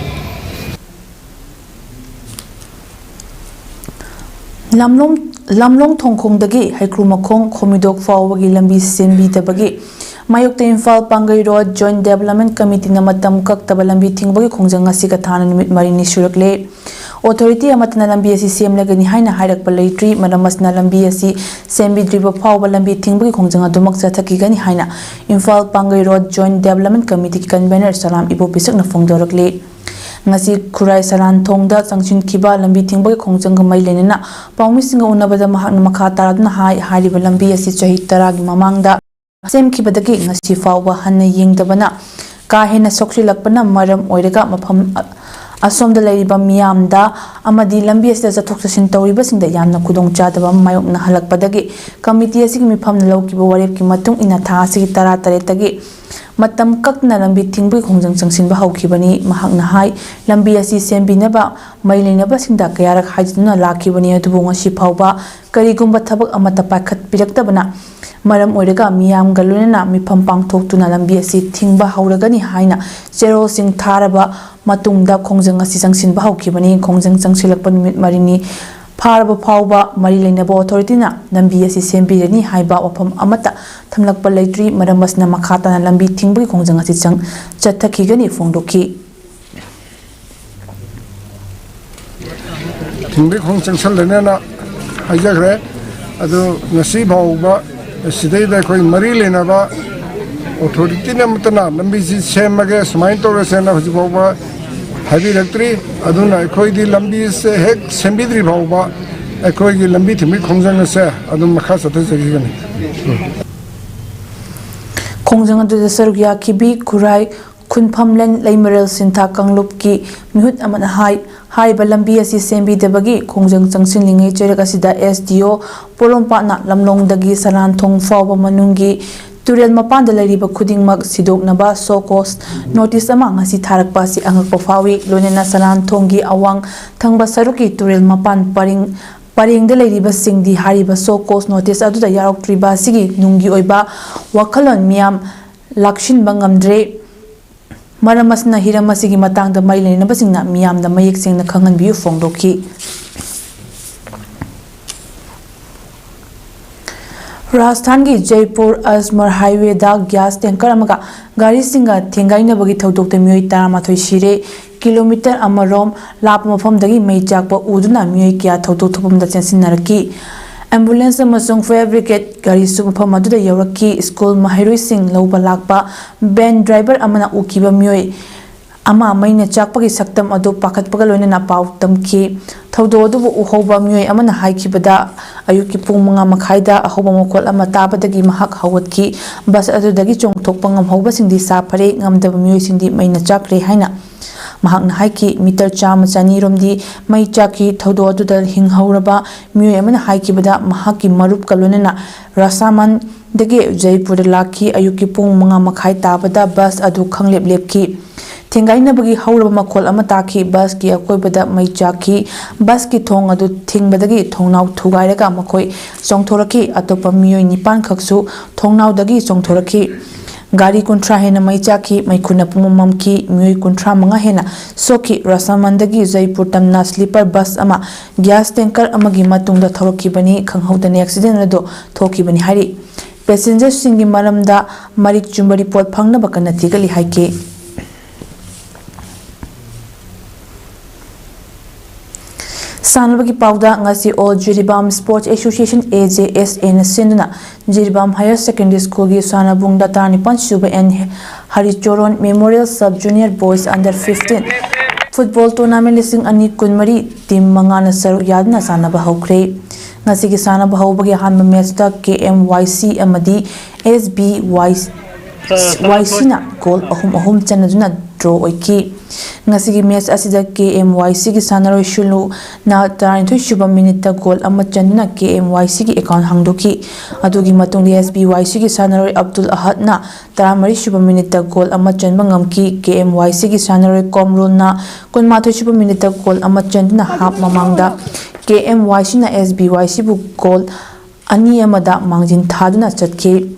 ꯂꯝꯂꯣꯡ, ꯂꯝꯂꯣꯡ ꯊꯣꯡꯈꯣꯡꯗꯒꯤ ꯍꯩꯀ꯭ꯔꯨ ꯃꯈꯣꯡ ꯈꯣꯃꯤꯗꯣꯛ ꯐꯥꯎꯕꯒꯤ ꯂꯝꯕꯤ ꯁꯦꯝꯕꯤꯗꯕꯒꯤ ꯃꯥꯌꯣꯛꯇ ꯏꯝꯐꯥꯜ ꯄꯥꯡꯒꯩ ꯔꯣꯗ ꯖꯣꯏꯟꯠ ꯗꯦꯕꯂꯞꯃꯦꯟꯠ ꯀꯃꯤꯇꯤꯅ ꯃꯇꯝ ꯀꯛꯇꯕ ꯂꯝꯕꯤ ꯊꯤꯡꯕꯒꯤ ꯈꯣꯡꯖꯪ ꯉꯁꯤ ꯀꯊꯥꯅ ꯅꯨꯃꯤꯠ ꯃꯔꯤꯅꯤ ꯁꯨꯔꯛꯂꯦ꯫ ꯑꯣꯊꯣꯔꯤꯇꯤ ꯑꯃꯠꯇꯅ ꯂꯝꯕꯤ ꯑꯁꯤ ꯁꯦꯝꯂꯒꯅꯤ ꯍꯥꯏꯅ ꯍꯥꯏꯔꯛꯄ ꯂꯩꯇ꯭ꯔꯤ꯫ ꯃꯔꯝ ꯑꯁꯤꯅ ꯂꯝꯕꯤ ꯑꯁꯤ ꯁꯦꯝꯕꯤꯗ꯭ꯔꯤꯕ ꯐꯥꯎꯕ ꯂꯝꯕꯤ ꯊꯤꯡꯕꯒꯤ ꯈꯣꯡꯖꯪ ꯑꯗꯨꯃꯛ ꯆꯠꯊꯈꯤꯒꯅꯤ ꯍꯥꯏꯅ Imphal ꯄꯥꯡꯒꯩ road joint development ꯀꯃꯤꯇꯤꯒꯤ convener ꯁꯂꯥꯝ ꯏꯕꯣ ꯄꯤꯁꯛꯅ ꯐꯣꯡꯗꯣꯔꯛꯂꯤ꯫ ꯉꯁꯤ ꯈꯨꯔꯥꯏ ꯁꯂꯥꯟꯊꯣꯡꯗ ꯆꯪꯁꯤꯟꯈꯤꯕ ꯂꯝꯕꯤ ꯊꯤꯡꯕꯒꯤ ꯈꯣꯡꯖꯪꯒ ꯃꯔꯤ ꯂꯩꯅꯅ ꯄꯥꯎꯃꯤꯁꯤꯡꯒ ꯎꯅꯕꯗ ꯃꯍꯥꯛꯅ ꯃꯈꯥ ꯇꯥꯔꯗꯨꯅ ꯍꯥꯏ, ꯍꯥꯏꯔꯤꯕ ꯂꯝꯕꯤ ꯑꯁꯤ ꯆꯍꯤ ꯇꯔꯥꯒꯤ ꯃꯃꯥꯡꯗ ꯁꯦꯝꯈꯤꯕꯗꯒꯤ ꯉꯁꯤ ꯐꯥꯎꯕ ꯍꯟꯅ ꯌꯦꯡꯗꯕꯅ ꯀꯥ ꯍꯦꯟꯅ ꯁꯣꯛꯆꯤꯜꯂꯛꯄꯅ ꯃꯔꯝ ꯑꯣꯏꯔꯒ ꯃꯐꯝ ꯑꯁꯣꯝꯗ ꯂꯩꯔꯤꯕ ꯃꯤꯌꯥꯝꯗ ꯑꯃꯗꯤ ꯂꯝꯕꯤ ꯑꯁꯤꯗ ꯆꯠꯊꯣꯛ ꯆꯠꯁꯤꯟ ꯇꯧꯔꯤꯕꯁꯤꯡꯗ ꯌꯥꯝꯅ ꯈꯨꯗꯣꯡꯆꯥꯗꯕ ꯑꯃ ꯃꯥꯌꯣꯛꯅꯍꯜꯂꯛꯄꯗꯒꯤ ꯀꯃꯤꯇꯤ ꯑꯁꯤꯒꯤ ꯃꯤꯐꯝꯅ ꯂꯧꯈꯤꯕ ꯋꯥꯔꯦꯞꯀꯤ ꯃꯇꯨꯡ ꯏꯟꯅ ꯊꯥ ꯑꯁꯤꯒꯤ ꯇꯔꯥ ꯇꯔꯦꯠꯇꯒꯤ ꯃꯇꯝ ꯀꯛꯇꯅ ꯂꯝꯕꯤ ꯊꯤꯡꯕꯒꯤ ꯈꯣꯡꯖꯪ ꯆꯪꯁꯤꯟꯕ ꯍꯧꯈꯤꯕꯅꯤ꯫ ꯃꯍꯥꯛꯅ ꯍꯥꯏ, ꯂꯝꯕꯤ ꯑꯁꯤ ꯁꯦꯝꯕꯤꯅꯕ ꯃꯔꯤ ꯂꯩꯅꯕꯁꯤꯡꯗ ꯀꯌꯥꯔꯛ ꯍꯥꯏꯖꯗꯨꯅ ꯂꯥꯛꯈꯤꯕꯅꯤ, ꯑꯗꯨꯕꯨ ꯉꯁꯤ ꯐꯥꯎꯕ ꯀꯔꯤꯒꯨꯝꯕ ꯊꯕꯛ ꯑꯃꯠꯇ ꯄꯥꯏꯈꯠꯄꯤꯔꯛꯇꯕꯅ ꯃꯔꯝ ꯑꯣꯏꯔꯒ ꯃꯤꯌꯥꯝꯒ ꯂꯣꯏꯅꯅ ꯃꯤꯐꯝ ꯄꯥꯡꯊꯣꯛꯇꯨꯅ ꯂꯝꯕꯤ ꯑꯁꯤ ꯊꯤꯡꯕ ꯍꯧꯔꯒꯅꯤ ꯍꯥꯏꯅ ꯆꯦꯔꯣꯜꯁꯤꯡ ꯊꯥꯔꯕ ꯃꯇꯨꯡꯗ ꯈꯣꯡꯖꯪ ꯑꯁꯤ ꯆꯪꯁꯤꯟꯕ ꯍꯧꯈꯤꯕꯅꯤ꯫ ꯈꯣꯡꯖꯪ ꯆꯪꯁꯤꯜꯂꯛꯄ ꯅꯨꯃꯤꯠ ꯃꯔꯤꯅꯤ ꯐꯥꯔꯕ ꯐꯥꯎꯕ ꯃꯔꯤ ꯂꯩꯅꯕ ꯑꯣꯊꯣꯔꯤꯇꯤꯅ ꯂꯝꯕꯤ ꯑꯁꯤ ꯁꯦꯝꯕꯤꯔꯅꯤ ꯍꯥꯏꯕ ꯋꯥꯐꯝ ꯑꯃꯠꯇ ꯊꯝꯂꯛꯄ ꯂꯩꯇ꯭ꯔꯤ꯫ ꯃꯔꯝ ꯑꯁꯤꯅ ꯃꯈꯥ ꯇꯥꯅ ꯂꯝꯕꯤ ꯊꯤꯡꯕꯒꯤ ꯈꯣꯡꯖꯪ ꯑꯁꯤ ꯆꯪ-, ꯆꯠꯊꯈꯤꯒꯅꯤ ꯐꯣꯡꯗꯣꯛꯈꯤ꯫ ꯊꯤꯡꯕꯒꯤ ꯈꯣꯡ ꯆꯪꯁꯜꯂꯅꯦꯅ ꯍꯥꯏꯖꯈ꯭ꯔꯦ꯫ ꯑꯗꯨ ꯉꯁꯤ ꯐꯥꯎꯕ ꯁꯤꯗꯩꯗ ꯑꯩꯈꯣꯏ ꯃꯔꯤ ꯂꯩꯅꯕ ꯑꯣꯊꯣꯔꯤꯇꯤꯅ ꯑꯃꯠꯇꯅ ꯂꯝꯕꯤꯁꯤ ꯁꯦꯝꯃꯒꯦ, ꯁꯨꯃꯥꯏꯅ ꯇꯧꯔꯁꯦꯅ ꯍꯧꯖꯤꯛ ꯐꯥꯎꯕ ꯍꯥꯏꯕꯤꯔꯛꯇ꯭ꯔꯤ꯫ ꯑꯗꯨꯅ ꯑꯩꯈꯣꯏꯗꯤ ꯂꯝꯕꯤꯁꯦ ꯍꯦꯛ ꯁꯦꯝꯕꯤꯗ꯭ꯔꯤ ꯐꯥꯎꯕ ꯑꯩꯈꯣꯏꯒꯤ ꯂꯝꯕꯤ ꯊꯤꯡꯕꯒꯤ ꯈꯣꯡꯖꯪ ꯑꯁꯦ ꯑꯗꯨꯝ ꯃꯈꯥ ꯆꯠꯊꯖꯈꯤꯒꯅꯤ꯫ ꯈꯣꯡꯖꯪ ꯑꯗꯨꯗ ꯁꯔꯨꯛ ꯌꯥꯈꯤꯕꯤ ꯈꯨꯔꯥꯏ ꯈꯨꯟꯐꯝꯂꯦꯟ ꯂꯩꯃꯔꯦꯜ ꯁꯤꯟꯊꯥ ꯀꯥꯡꯂꯨꯞꯀꯤ ꯃꯤꯍꯨꯠ ꯑꯃꯅ ꯍꯥꯏ, ꯍꯥꯏꯔꯤꯕ ꯂꯝꯕꯤ ꯑꯁꯤ ꯁꯦꯝꯕꯤꯗꯕꯒꯤ ꯈꯣꯡꯖꯪ ꯆꯪꯁꯤꯜꯂꯤꯉꯩ ꯆꯩꯔꯛ ꯑꯁꯤꯗ ꯑꯦꯁ ꯗꯤ ꯑꯣ ꯄꯣꯔꯣꯝꯄꯥꯠꯅ ꯂꯝꯂꯣꯡꯗꯒꯤ ꯁꯂꯥꯟꯊꯣꯡ ꯐꯥꯎꯕ ꯃꯅꯨꯡꯒꯤ ꯇꯨꯔꯦꯜ ꯃꯄꯥꯟꯗ ꯂꯩꯔꯤꯕ ꯈꯨꯗꯤꯡꯃꯛ ꯁꯤꯗꯣꯛꯅꯕ ꯁꯣ ꯀꯣꯁ ꯅꯣꯇꯤꯁ ꯑꯃ ꯉꯁꯤ ꯊꯥꯔꯛꯄ ꯑꯁꯤ ꯑꯉꯛꯄ ꯐꯥꯎꯏ꯫ ꯂꯣꯏꯅꯅ ꯁꯂꯥꯟꯊꯣꯡꯒꯤ ꯑꯋꯥꯡ ꯊꯪꯕ ꯁꯔꯨꯛꯀꯤ ꯇꯨꯔꯦꯜ ꯃꯄꯥꯟ ꯄꯔꯤꯡ, ꯄꯔꯦꯡꯗ ꯂꯩꯔꯤꯕꯁꯤꯡꯗꯤ ꯍꯥꯏꯔꯤꯕ ꯁꯣ ꯀꯣꯁ ꯅꯣꯇꯤꯁ ꯑꯗꯨꯗ ꯌꯥꯎꯔꯛꯇ꯭ꯔꯤꯕ ꯑꯁꯤꯒꯤ ꯅꯨꯡꯒꯤ ꯑꯣꯏꯕ ꯋꯥꯈꯜꯂꯣꯟ ꯃꯤꯌꯥꯝ ꯂꯥꯛꯁꯤꯟꯕ ꯉꯝꯗ꯭ꯔꯦ꯫ ꯃꯔꯝ ꯑꯁꯤꯅ ꯍꯤꯔꯝ ꯑꯁꯤꯒꯤ ꯃꯇꯥꯡꯗ ꯃꯔꯤ ꯂꯩꯅꯕꯁꯤꯡꯅ ꯃꯤꯌꯥꯝꯗ ꯃꯌꯦꯛ ꯁꯦꯡꯅ ꯈꯪꯍꯟꯕꯤꯌꯨ ꯐꯣꯡꯗꯣꯛꯈꯤ꯫ ꯔꯥꯖꯁꯊꯥꯟꯒꯤ ꯖꯩꯄꯨꯔ ꯑꯖꯃꯔ ꯍꯥꯏꯋꯦꯗ ꯒ꯭ꯌꯥꯁ ꯇꯦꯡꯀꯔ ꯑꯃꯒ ꯒꯥꯔꯤꯁꯤꯡꯒ ꯊꯦꯡꯒꯥꯏꯅꯕꯒꯤ ꯊꯧꯗꯣꯛꯇ ꯃꯤꯑꯣꯏ ꯇꯔꯥꯃꯥꯊꯣꯏ ꯁꯤꯔꯦ꯫ ꯀꯤꯂꯣꯃꯤꯇꯔ ꯑꯃꯔꯣꯝ ꯂꯥꯞꯄ ꯃꯐꯝꯗꯒꯤ ꯃꯩ ꯆꯥꯛꯄ ꯎꯗꯨꯅ ꯃꯤꯑꯣꯏ ꯀꯌꯥ ꯊꯧꯗꯣꯛ ꯊꯣꯛꯐꯝꯗ ꯆꯦꯟꯁꯤꯟꯅꯔꯛꯈꯤ꯫ ꯑꯦꯝꯕꯨꯂꯦꯟꯁ ꯑꯃꯁꯨꯡ ꯐꯥꯌꯔ ꯕ꯭ꯔꯤꯒꯦꯗ ꯒꯥꯔꯤꯁꯨ ꯃꯐꯝ ꯑꯗꯨꯗ ꯌꯧꯔꯛꯈꯤ꯫ ꯁ꯭ꯀꯨꯜ ꯃꯍꯩꯔꯣꯏꯁꯤꯡ ꯂꯧꯕ ꯂꯥꯛꯄ ꯚꯦꯟ ꯗ꯭ꯔꯥꯏꯚꯔ ꯑꯃꯅ ꯎꯈꯤꯕ ꯃꯤꯑꯣꯏ ꯑꯃ ꯃꯩꯅ ꯆꯥꯛꯄꯒꯤ ꯁꯛꯇꯝ ꯑꯗꯨ ꯄꯥꯈꯠꯄꯒ ꯂꯣꯏꯅꯅ ꯄꯥꯎ ꯇꯝꯈꯤ꯫ ꯊꯧꯗꯣꯛ ꯑꯗꯨꯕꯨ ꯎꯍꯧꯕ ꯃꯤꯑꯣꯏ ꯑꯃꯅ ꯍꯥꯏꯈꯤꯕꯗ, ꯑꯌꯨꯛꯀꯤ ꯄꯨꯡ ꯃꯉꯥ ꯃꯈꯥꯏꯗ ꯑꯍꯧꯕ ꯃꯈꯣꯜ ꯑꯃ ꯇꯥꯕꯗꯒꯤ ꯃꯍꯥꯛ ꯍꯧꯒꯠꯈꯤ꯫ ꯕꯁ ꯑꯗꯨꯗꯒꯤ ꯆꯣꯡꯊꯣꯛꯄ ꯉꯝꯍꯧꯕꯁꯤꯡꯗꯤ ꯁꯥ ꯐꯔꯦ, ꯉꯝꯗꯕ ꯃꯤꯑꯣꯏꯁꯤꯡꯗꯤ ꯃꯩꯅ ꯆꯥꯛꯈ꯭ꯔꯦ ꯍꯥꯏꯅ ꯃꯍꯥꯛꯅ ꯍꯥꯏꯈꯤ꯫ ꯃꯤꯇꯔ ꯆꯥꯝꯃ ꯆꯅꯤ ꯔꯣꯝꯗꯤ ꯃꯩ ꯆꯥꯛꯈꯤ꯫ ꯊꯧꯗꯣꯛ ꯑꯗꯨꯗ ꯍꯤꯡꯍꯧꯔꯕ ꯃꯤꯑꯣꯏ ꯑꯃꯅ ꯍꯥꯏꯈꯤꯕꯗ, ꯃꯍꯥꯛꯀꯤ ꯃꯔꯨꯞꯀ ꯂꯣꯏꯅꯅ ꯔꯥꯁꯥꯃꯟꯗꯒꯤ ꯖꯩꯄꯨꯔꯗ ꯂꯥꯛꯈꯤ꯫ ꯑꯌꯨꯛꯀꯤ ꯄꯨꯡ ꯃꯉꯥ ꯃꯈꯥꯏ ꯇꯥꯕꯗ ꯕꯁ ꯑꯗꯨ ꯈꯪꯂꯦꯞ ꯂꯦꯞꯈꯤ꯫ ꯊꯦꯡꯒꯥꯏꯅꯕꯒꯤ ꯍꯧꯔꯕ ꯃꯈꯣꯜ ꯑꯃ ꯇꯥꯈꯤ꯫ ꯕꯁꯀꯤ ꯑꯀꯣꯏꯕꯗ ꯃꯩ ꯆꯥꯛꯈꯤ꯫ ꯕꯁꯀꯤ ꯊꯣꯡ ꯑꯗꯨ ꯊꯤꯡꯕꯗꯒꯤ ꯊꯣꯡꯅꯥꯎ ꯊꯨꯒꯥꯏꯔꯒ ꯃꯈꯣꯏ ꯆꯣꯡꯊꯣꯔꯛꯈꯤ꯫ ꯑꯇꯣꯞꯄ ꯃꯤꯑꯣꯏ ꯅꯤꯄꯥꯟ ꯈꯛꯁꯨ ꯊꯣꯡꯅꯥꯎꯗꯒꯤ ꯆꯣꯡꯊꯣꯔꯛꯈꯤ꯫ ꯒꯥꯔꯤ ꯀꯨꯟꯊ꯭ꯔꯥ ꯍꯦꯟꯅ ꯃꯩ ꯆꯥꯛꯈꯤ꯫ ꯃꯩꯈꯨꯅ ꯄꯨꯝꯃꯝ ꯃꯝꯈꯤ꯫ ꯃꯤꯑꯣꯏ ꯀꯨꯟꯊ꯭ꯔꯥ ꯃꯉꯥ ꯍꯦꯟꯅ ꯁꯣꯛꯈꯤ꯫ ꯔꯥꯁꯥꯃꯟꯗꯒꯤ ꯖꯩꯄꯨꯔ ꯇꯝꯅ ꯁ꯭ꯂꯤꯄꯔ ꯕꯁ ꯑꯃ ꯒ꯭ꯌꯥꯁ ꯇꯦꯡꯀꯔ ꯑꯃꯒꯤ ꯃꯇꯨꯡꯗ ꯊꯧꯔꯛꯈꯤꯕꯅꯤ꯫ ꯈꯪꯍꯧꯗꯅ ꯑꯦꯛꯁꯤꯗꯦꯟ ꯑꯗꯨ ꯊꯣꯛꯈꯤꯕꯅꯤ ꯍꯥꯏꯔꯤ꯫ ꯄꯦꯁꯦꯟꯖꯔꯁꯤꯡꯒꯤ ꯃꯔꯝꯗ ꯃꯔꯤꯛ ꯆꯨꯝꯕ ꯔꯤꯄꯣꯔꯠ ꯐꯪꯅꯕ ꯀꯟꯅ ꯊꯤꯒꯠꯂꯤ ꯍꯥꯏꯈꯤ꯫ ꯁꯥꯟꯅꯕꯒꯤ ꯄꯥꯎꯗ ꯉꯁꯤ all Jiribam sports association, A J S N ꯁꯤꯟꯗꯨꯅ ꯖꯤꯔꯤꯕꯥꯝ ꯍꯥꯌꯔ ꯁꯦꯀꯦꯟꯗꯔꯤ ꯁ꯭ꯀꯨꯜꯒꯤ ꯁꯥꯟꯅꯕꯨꯡꯗ ꯇꯔꯥꯅꯤꯄꯥꯟ ꯁꯨꯕ N Harichoron memorial sub junior boys under fifteen football tournament ꯂꯤꯁꯤꯡ ꯑꯅꯤ ꯀꯨꯟꯃꯔꯤ ꯇꯤꯝ ꯃꯉꯥꯅ ꯁꯔꯨꯛ ꯌꯥꯗꯨꯅ ꯁꯥꯟꯅꯕ ꯍꯧꯈ꯭ꯔꯦ꯫ ꯉꯁꯤꯒꯤ ꯁꯥꯟꯅꯕ ꯍꯧꯕꯒꯤ ꯑꯍꯥꯟꯕ ꯃꯦꯆꯇ ꯀꯦ ꯑꯦꯝ ꯋꯥꯏ ꯁꯤ ꯑꯃꯗꯤ ꯑꯦꯁ ꯕꯤ ꯋꯥꯏ ꯋꯥꯏ ꯁꯤꯅ ꯒꯣꯜ ꯑꯍꯨꯝ ꯑꯍꯨꯝ ꯆꯟꯅꯗꯨꯅ ꯗ꯭ꯔꯣ ꯑꯣꯏꯈꯤ꯫ ꯉꯁꯤꯒꯤ ꯃꯦꯆ ꯑꯁꯤꯗ ꯀꯦ ꯑꯦꯝ ꯋꯥꯏ ꯁꯤꯒꯤ ꯁꯥꯟꯅꯔꯣꯏ ꯁꯨꯂꯨꯅ ꯇꯔꯥꯅꯤꯊꯣꯏ ꯁꯨꯕ ꯃꯤꯅꯤꯠꯇ ꯒꯣꯜ ꯑꯃ ꯆꯟꯗꯨꯅ ꯀꯦ ꯑꯦꯝ ꯋꯥꯏ ꯁꯤꯒꯤ ꯑꯦꯀꯥꯎꯟ ꯍꯥꯡꯗꯣꯛꯈꯤ꯫ ꯑꯗꯨꯒꯤ ꯃꯇꯨꯡꯗ ꯑꯦꯁ ꯕꯤ ꯋꯥꯏ ꯁꯤꯒꯤ ꯁꯥꯟꯅꯔꯣꯏ ꯑꯕꯗꯨꯜ ꯑꯍꯗꯅ ꯇꯔꯥꯃꯔꯤ ꯁꯨꯕ ꯃꯤꯅꯤꯠꯇ ꯒꯣꯜ ꯑꯃ ꯆꯟꯕ ꯉꯝꯈꯤ꯫ ꯀꯦ ꯑꯦꯝ ꯋꯥꯏ ꯁꯤꯒꯤ ꯁꯥꯟꯅꯔꯣꯏ ꯀꯣꯝꯔꯨꯜꯅ ꯀꯨꯟꯃꯥꯊꯣꯏ ꯁꯨꯕ ꯃꯤꯅꯤꯠꯇ ꯒꯣꯜ ꯑꯃ ꯆꯟꯗꯨꯅ ꯍꯥꯞ ꯃꯃꯥꯡꯗ ꯀꯦ ꯑꯦꯝ ꯋꯥꯏ ꯁꯤꯅ ꯑꯦꯁ ꯕꯤ ꯋꯥꯏ ꯁꯤꯕꯨ ꯒꯣꯜ ꯑꯅꯤ ꯑꯃꯗ ꯃꯥꯡꯖꯤꯟ ꯊꯥꯗꯨꯅ ꯆꯠꯈꯤ꯫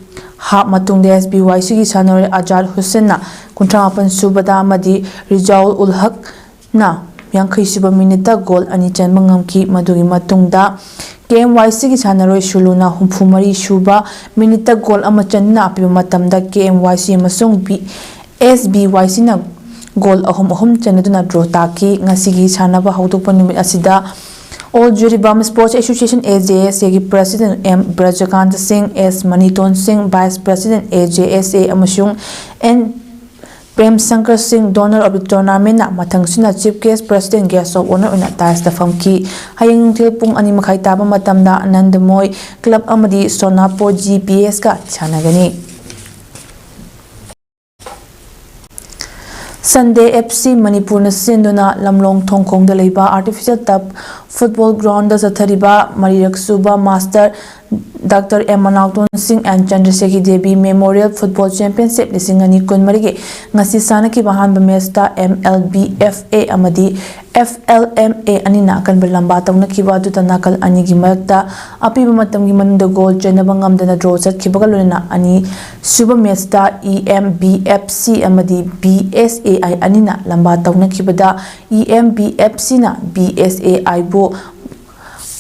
ꯍꯥꯞ ꯃꯇꯨꯡꯗ ꯑꯦꯁ ꯕꯤ ꯋꯥꯏ ꯁꯤꯒꯤ ꯁꯥꯟꯅꯔꯣꯏ ꯑꯖꯥꯗ ꯍꯨꯁꯦꯟꯅ ꯀꯨꯟꯊ꯭ꯔꯥ ꯃꯥꯄꯟ ꯁꯨꯕꯗ ꯑꯃꯗꯤ ꯔꯤꯖꯥꯎꯜ ꯎꯜ ꯍꯛꯅ ꯌꯥꯡꯈꯩ ꯁꯨꯕ ꯃꯤꯅꯤꯠꯇ ꯒꯣꯜ ꯑꯅꯤ ꯆꯟꯕ ꯉꯝꯈꯤ꯫ ꯃꯗꯨꯒꯤ ꯃꯇꯨꯡꯗ ꯀꯦ ꯑꯦꯝ ꯋꯥꯏ ꯁꯤꯒꯤ ꯁꯥꯟꯅꯔꯣꯏ ꯁꯨꯂꯨꯅ ꯍꯨꯝꯐꯨ ꯃꯔꯤ ꯁꯨꯕ ꯃꯤꯅꯤꯠꯇ ꯒꯣꯜ ꯑꯃ ꯆꯟꯗꯨꯅ ꯑꯄꯤꯕ ꯃꯇꯝꯗ ꯀꯦ ꯑꯦꯝ ꯋꯥꯏ ꯁꯤ ꯑꯃꯁꯨꯡ ꯕꯤ ꯑꯦꯁ ꯕꯤ ꯋꯥꯏ ꯁꯤꯅ ꯒꯣꯜ ꯑꯍꯨꯝ ꯑꯍꯨꯝ ꯆꯟꯅꯗꯨꯅ ꯗ꯭ꯔꯣ ꯇꯥꯈꯤ꯫ ꯉꯁꯤꯒꯤ ꯁꯥꯟꯅꯕ ꯍꯧꯗꯣꯛꯄ ꯅꯨꯃꯤꯠ ꯑꯁꯤꯗ all Jiribam sports association, A J ꯑꯦꯁ ꯑꯦꯒꯤ ꯄ꯭ꯔꯁꯤꯗꯦꯟꯠ ꯑꯦꯝ ꯕ꯭ꯔꯖꯀꯥꯟꯇ ꯁꯤꯡ, ꯑꯦꯁ ꯃꯅꯤꯇꯣꯟ ꯁꯤꯡ, ꯚꯥꯏꯁ ꯄ꯭ꯔꯁꯤꯗꯦꯟꯠ, ꯑꯦ ꯖꯦ ꯑꯦꯁ ꯑꯦ ꯑꯃꯁꯨꯡ ꯑꯦꯟ ꯄ꯭ꯔꯦꯝ ꯁꯪꯀꯔ ꯁꯤꯡ, Donor of the Tournamentꯅ ꯃꯊꯪꯁꯤꯅ Chief Guest, President, Guest of Honour ꯑꯣꯏꯅ dais ꯇ ꯐꯝꯈꯤ꯫ ꯍꯌꯦꯡ ꯅꯨꯡꯊꯤꯜ ꯄꯨꯡ ꯑꯅꯤ ꯃꯈꯥꯏ ꯇꯥꯕ ꯃꯇꯝꯗ ꯑꯅꯟꯗꯃꯣꯏ ꯀ꯭ꯂꯕ ꯑꯃꯗꯤ ꯁꯣꯅꯥꯄꯣ ꯖꯤ ꯄꯤ ꯑꯦꯁꯀ ꯁꯥꯟꯅꯒꯅꯤ꯫ Sunday F C ꯃꯅꯤꯄꯨꯔꯅ ꯁꯤꯟꯗꯨꯅ ꯂꯝꯂꯣꯡ ꯊꯣꯡꯈꯣꯡꯗ ꯂꯩꯕ Artificial Turf Football Groundꯗ ꯆꯠꯊꯔꯤꯕ ꯃꯔꯤꯔꯛ ꯁꯨꯕ Master Doctor M ꯃꯅꯥꯎꯇꯣꯟ ꯁꯤꯡ and ꯆꯟꯗ꯭ꯔꯁꯦꯈꯤ Devi Memorial Football Championship ꯂꯤꯁꯤꯡ ꯑꯅꯤ ꯀꯨꯟꯃꯔꯤꯒꯤ ꯉꯁꯤ ꯁꯥꯟꯅꯈꯤꯕ ꯑꯍꯥꯟꯕ matchꯇ M L B F A ꯑꯃꯗꯤ F L M A ꯑꯅꯤꯅ ꯑꯀꯟꯕ ꯂꯝꯕꯥ ꯇꯧꯅꯈꯤꯕ ꯑꯗꯨꯗ ꯅꯥꯀꯜ ꯑꯅꯤꯒꯤ ꯃꯔꯛꯇ ꯑꯄꯤꯕ ꯃꯇꯝꯒꯤ ꯃꯅꯨꯡꯗ goal ꯆꯟꯅꯕ ꯉꯝꯗꯅ draw ꯆꯠꯈꯤꯕꯒ ꯂꯣꯏꯅꯅ ꯑꯅꯤ ꯁꯨꯕ matchꯇ E M B F C ꯑꯃꯗꯤ B S A I ꯑꯅꯤꯅ ꯂꯝꯕꯥ ꯇꯧꯅꯈꯤꯕꯗ E M B F Cꯅ B S A Iꯕꯨ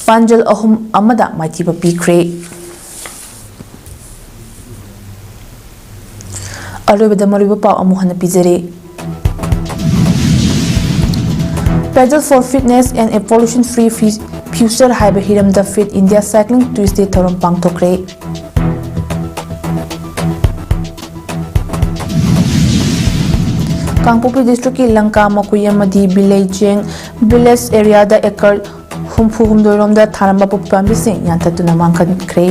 ꯄꯥꯟꯖꯜ ꯑꯍꯨꯝ ꯑꯃꯗ ꯃꯥꯏꯊꯤꯕ ꯄꯤꯈ꯭ꯔꯦ꯫ ꯑꯔꯣꯏꯕꯗ ꯃꯔꯨꯑꯣꯏꯕ ꯄꯥꯎ ꯑꯃꯨꯛ ꯍꯟꯅ ꯄꯤꯖꯔꯤ꯫ Pedal for Fitness and a Pollution Free Fu-, Future ꯍꯥꯏꯕ ꯍꯤꯔꯝꯗ Fit India Cycling Tuesday ꯊꯧꯔꯝ ꯄꯥꯡꯊꯣꯛꯈ꯭ꯔꯦ꯫ ꯀꯥꯡꯄꯣꯛꯄꯤ districtꯀꯤ ꯂꯪꯀꯥ ꯃꯀꯨꯏ ꯑꯃꯗꯤ ꯕꯤꯂꯩꯆꯦꯡ village areaꯗ acre ꯍꯨꯝꯐꯨ ꯍꯨꯝꯗꯣꯏ ꯔꯣꯝꯗ ꯊꯥꯔꯝꯕ ꯄꯣꯄꯤ ꯄꯥꯝꯕꯤꯁꯤꯡ ꯌꯥꯟꯊꯠꯇꯨꯅ ꯃꯥꯡꯍꯟꯈ꯭ꯔꯦ꯫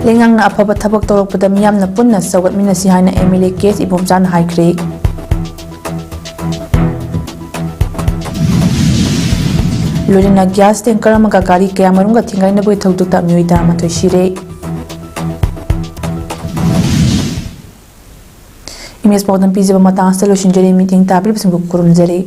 ꯂꯩꯉꯥꯛꯅ ꯑꯐꯕ ꯊꯕꯛ ꯇꯧꯔꯛꯄꯗ ꯃꯤꯌꯥꯝꯅ ꯄꯨꯟꯅ ꯁꯧꯒꯠꯃꯤꯟꯅꯁꯤ ꯍꯥꯏꯅ M L A K S ꯏꯕꯣꯝꯆꯥꯅ ꯍꯥꯏꯈ꯭ꯔꯦ꯫ ꯂꯣꯏꯅꯅ gas tanker ꯑꯃꯒ ꯒꯥꯔꯤ ꯀꯌꯥ ꯃꯔꯨꯝꯒ ꯊꯦꯡꯒꯥꯏꯅꯕꯒꯤ ꯊꯧꯗꯣꯛꯇ ꯃꯤꯑꯣꯏ ꯇꯔꯥꯃꯥꯊꯣꯏ ꯁꯤꯔꯦ꯫ Image ꯄꯥꯎꯗꯝ ꯄꯤꯖꯕ ꯃꯇꯥꯡ ꯑꯁꯤꯗ ꯂꯣꯏꯁꯤꯟꯖꯔꯦ꯫ ꯃꯤꯠꯌꯦꯡ ꯇꯥꯕꯤꯔꯤꯕꯁꯤꯡꯕꯨ ꯈꯨꯔꯨꯝꯖꯔꯤ꯫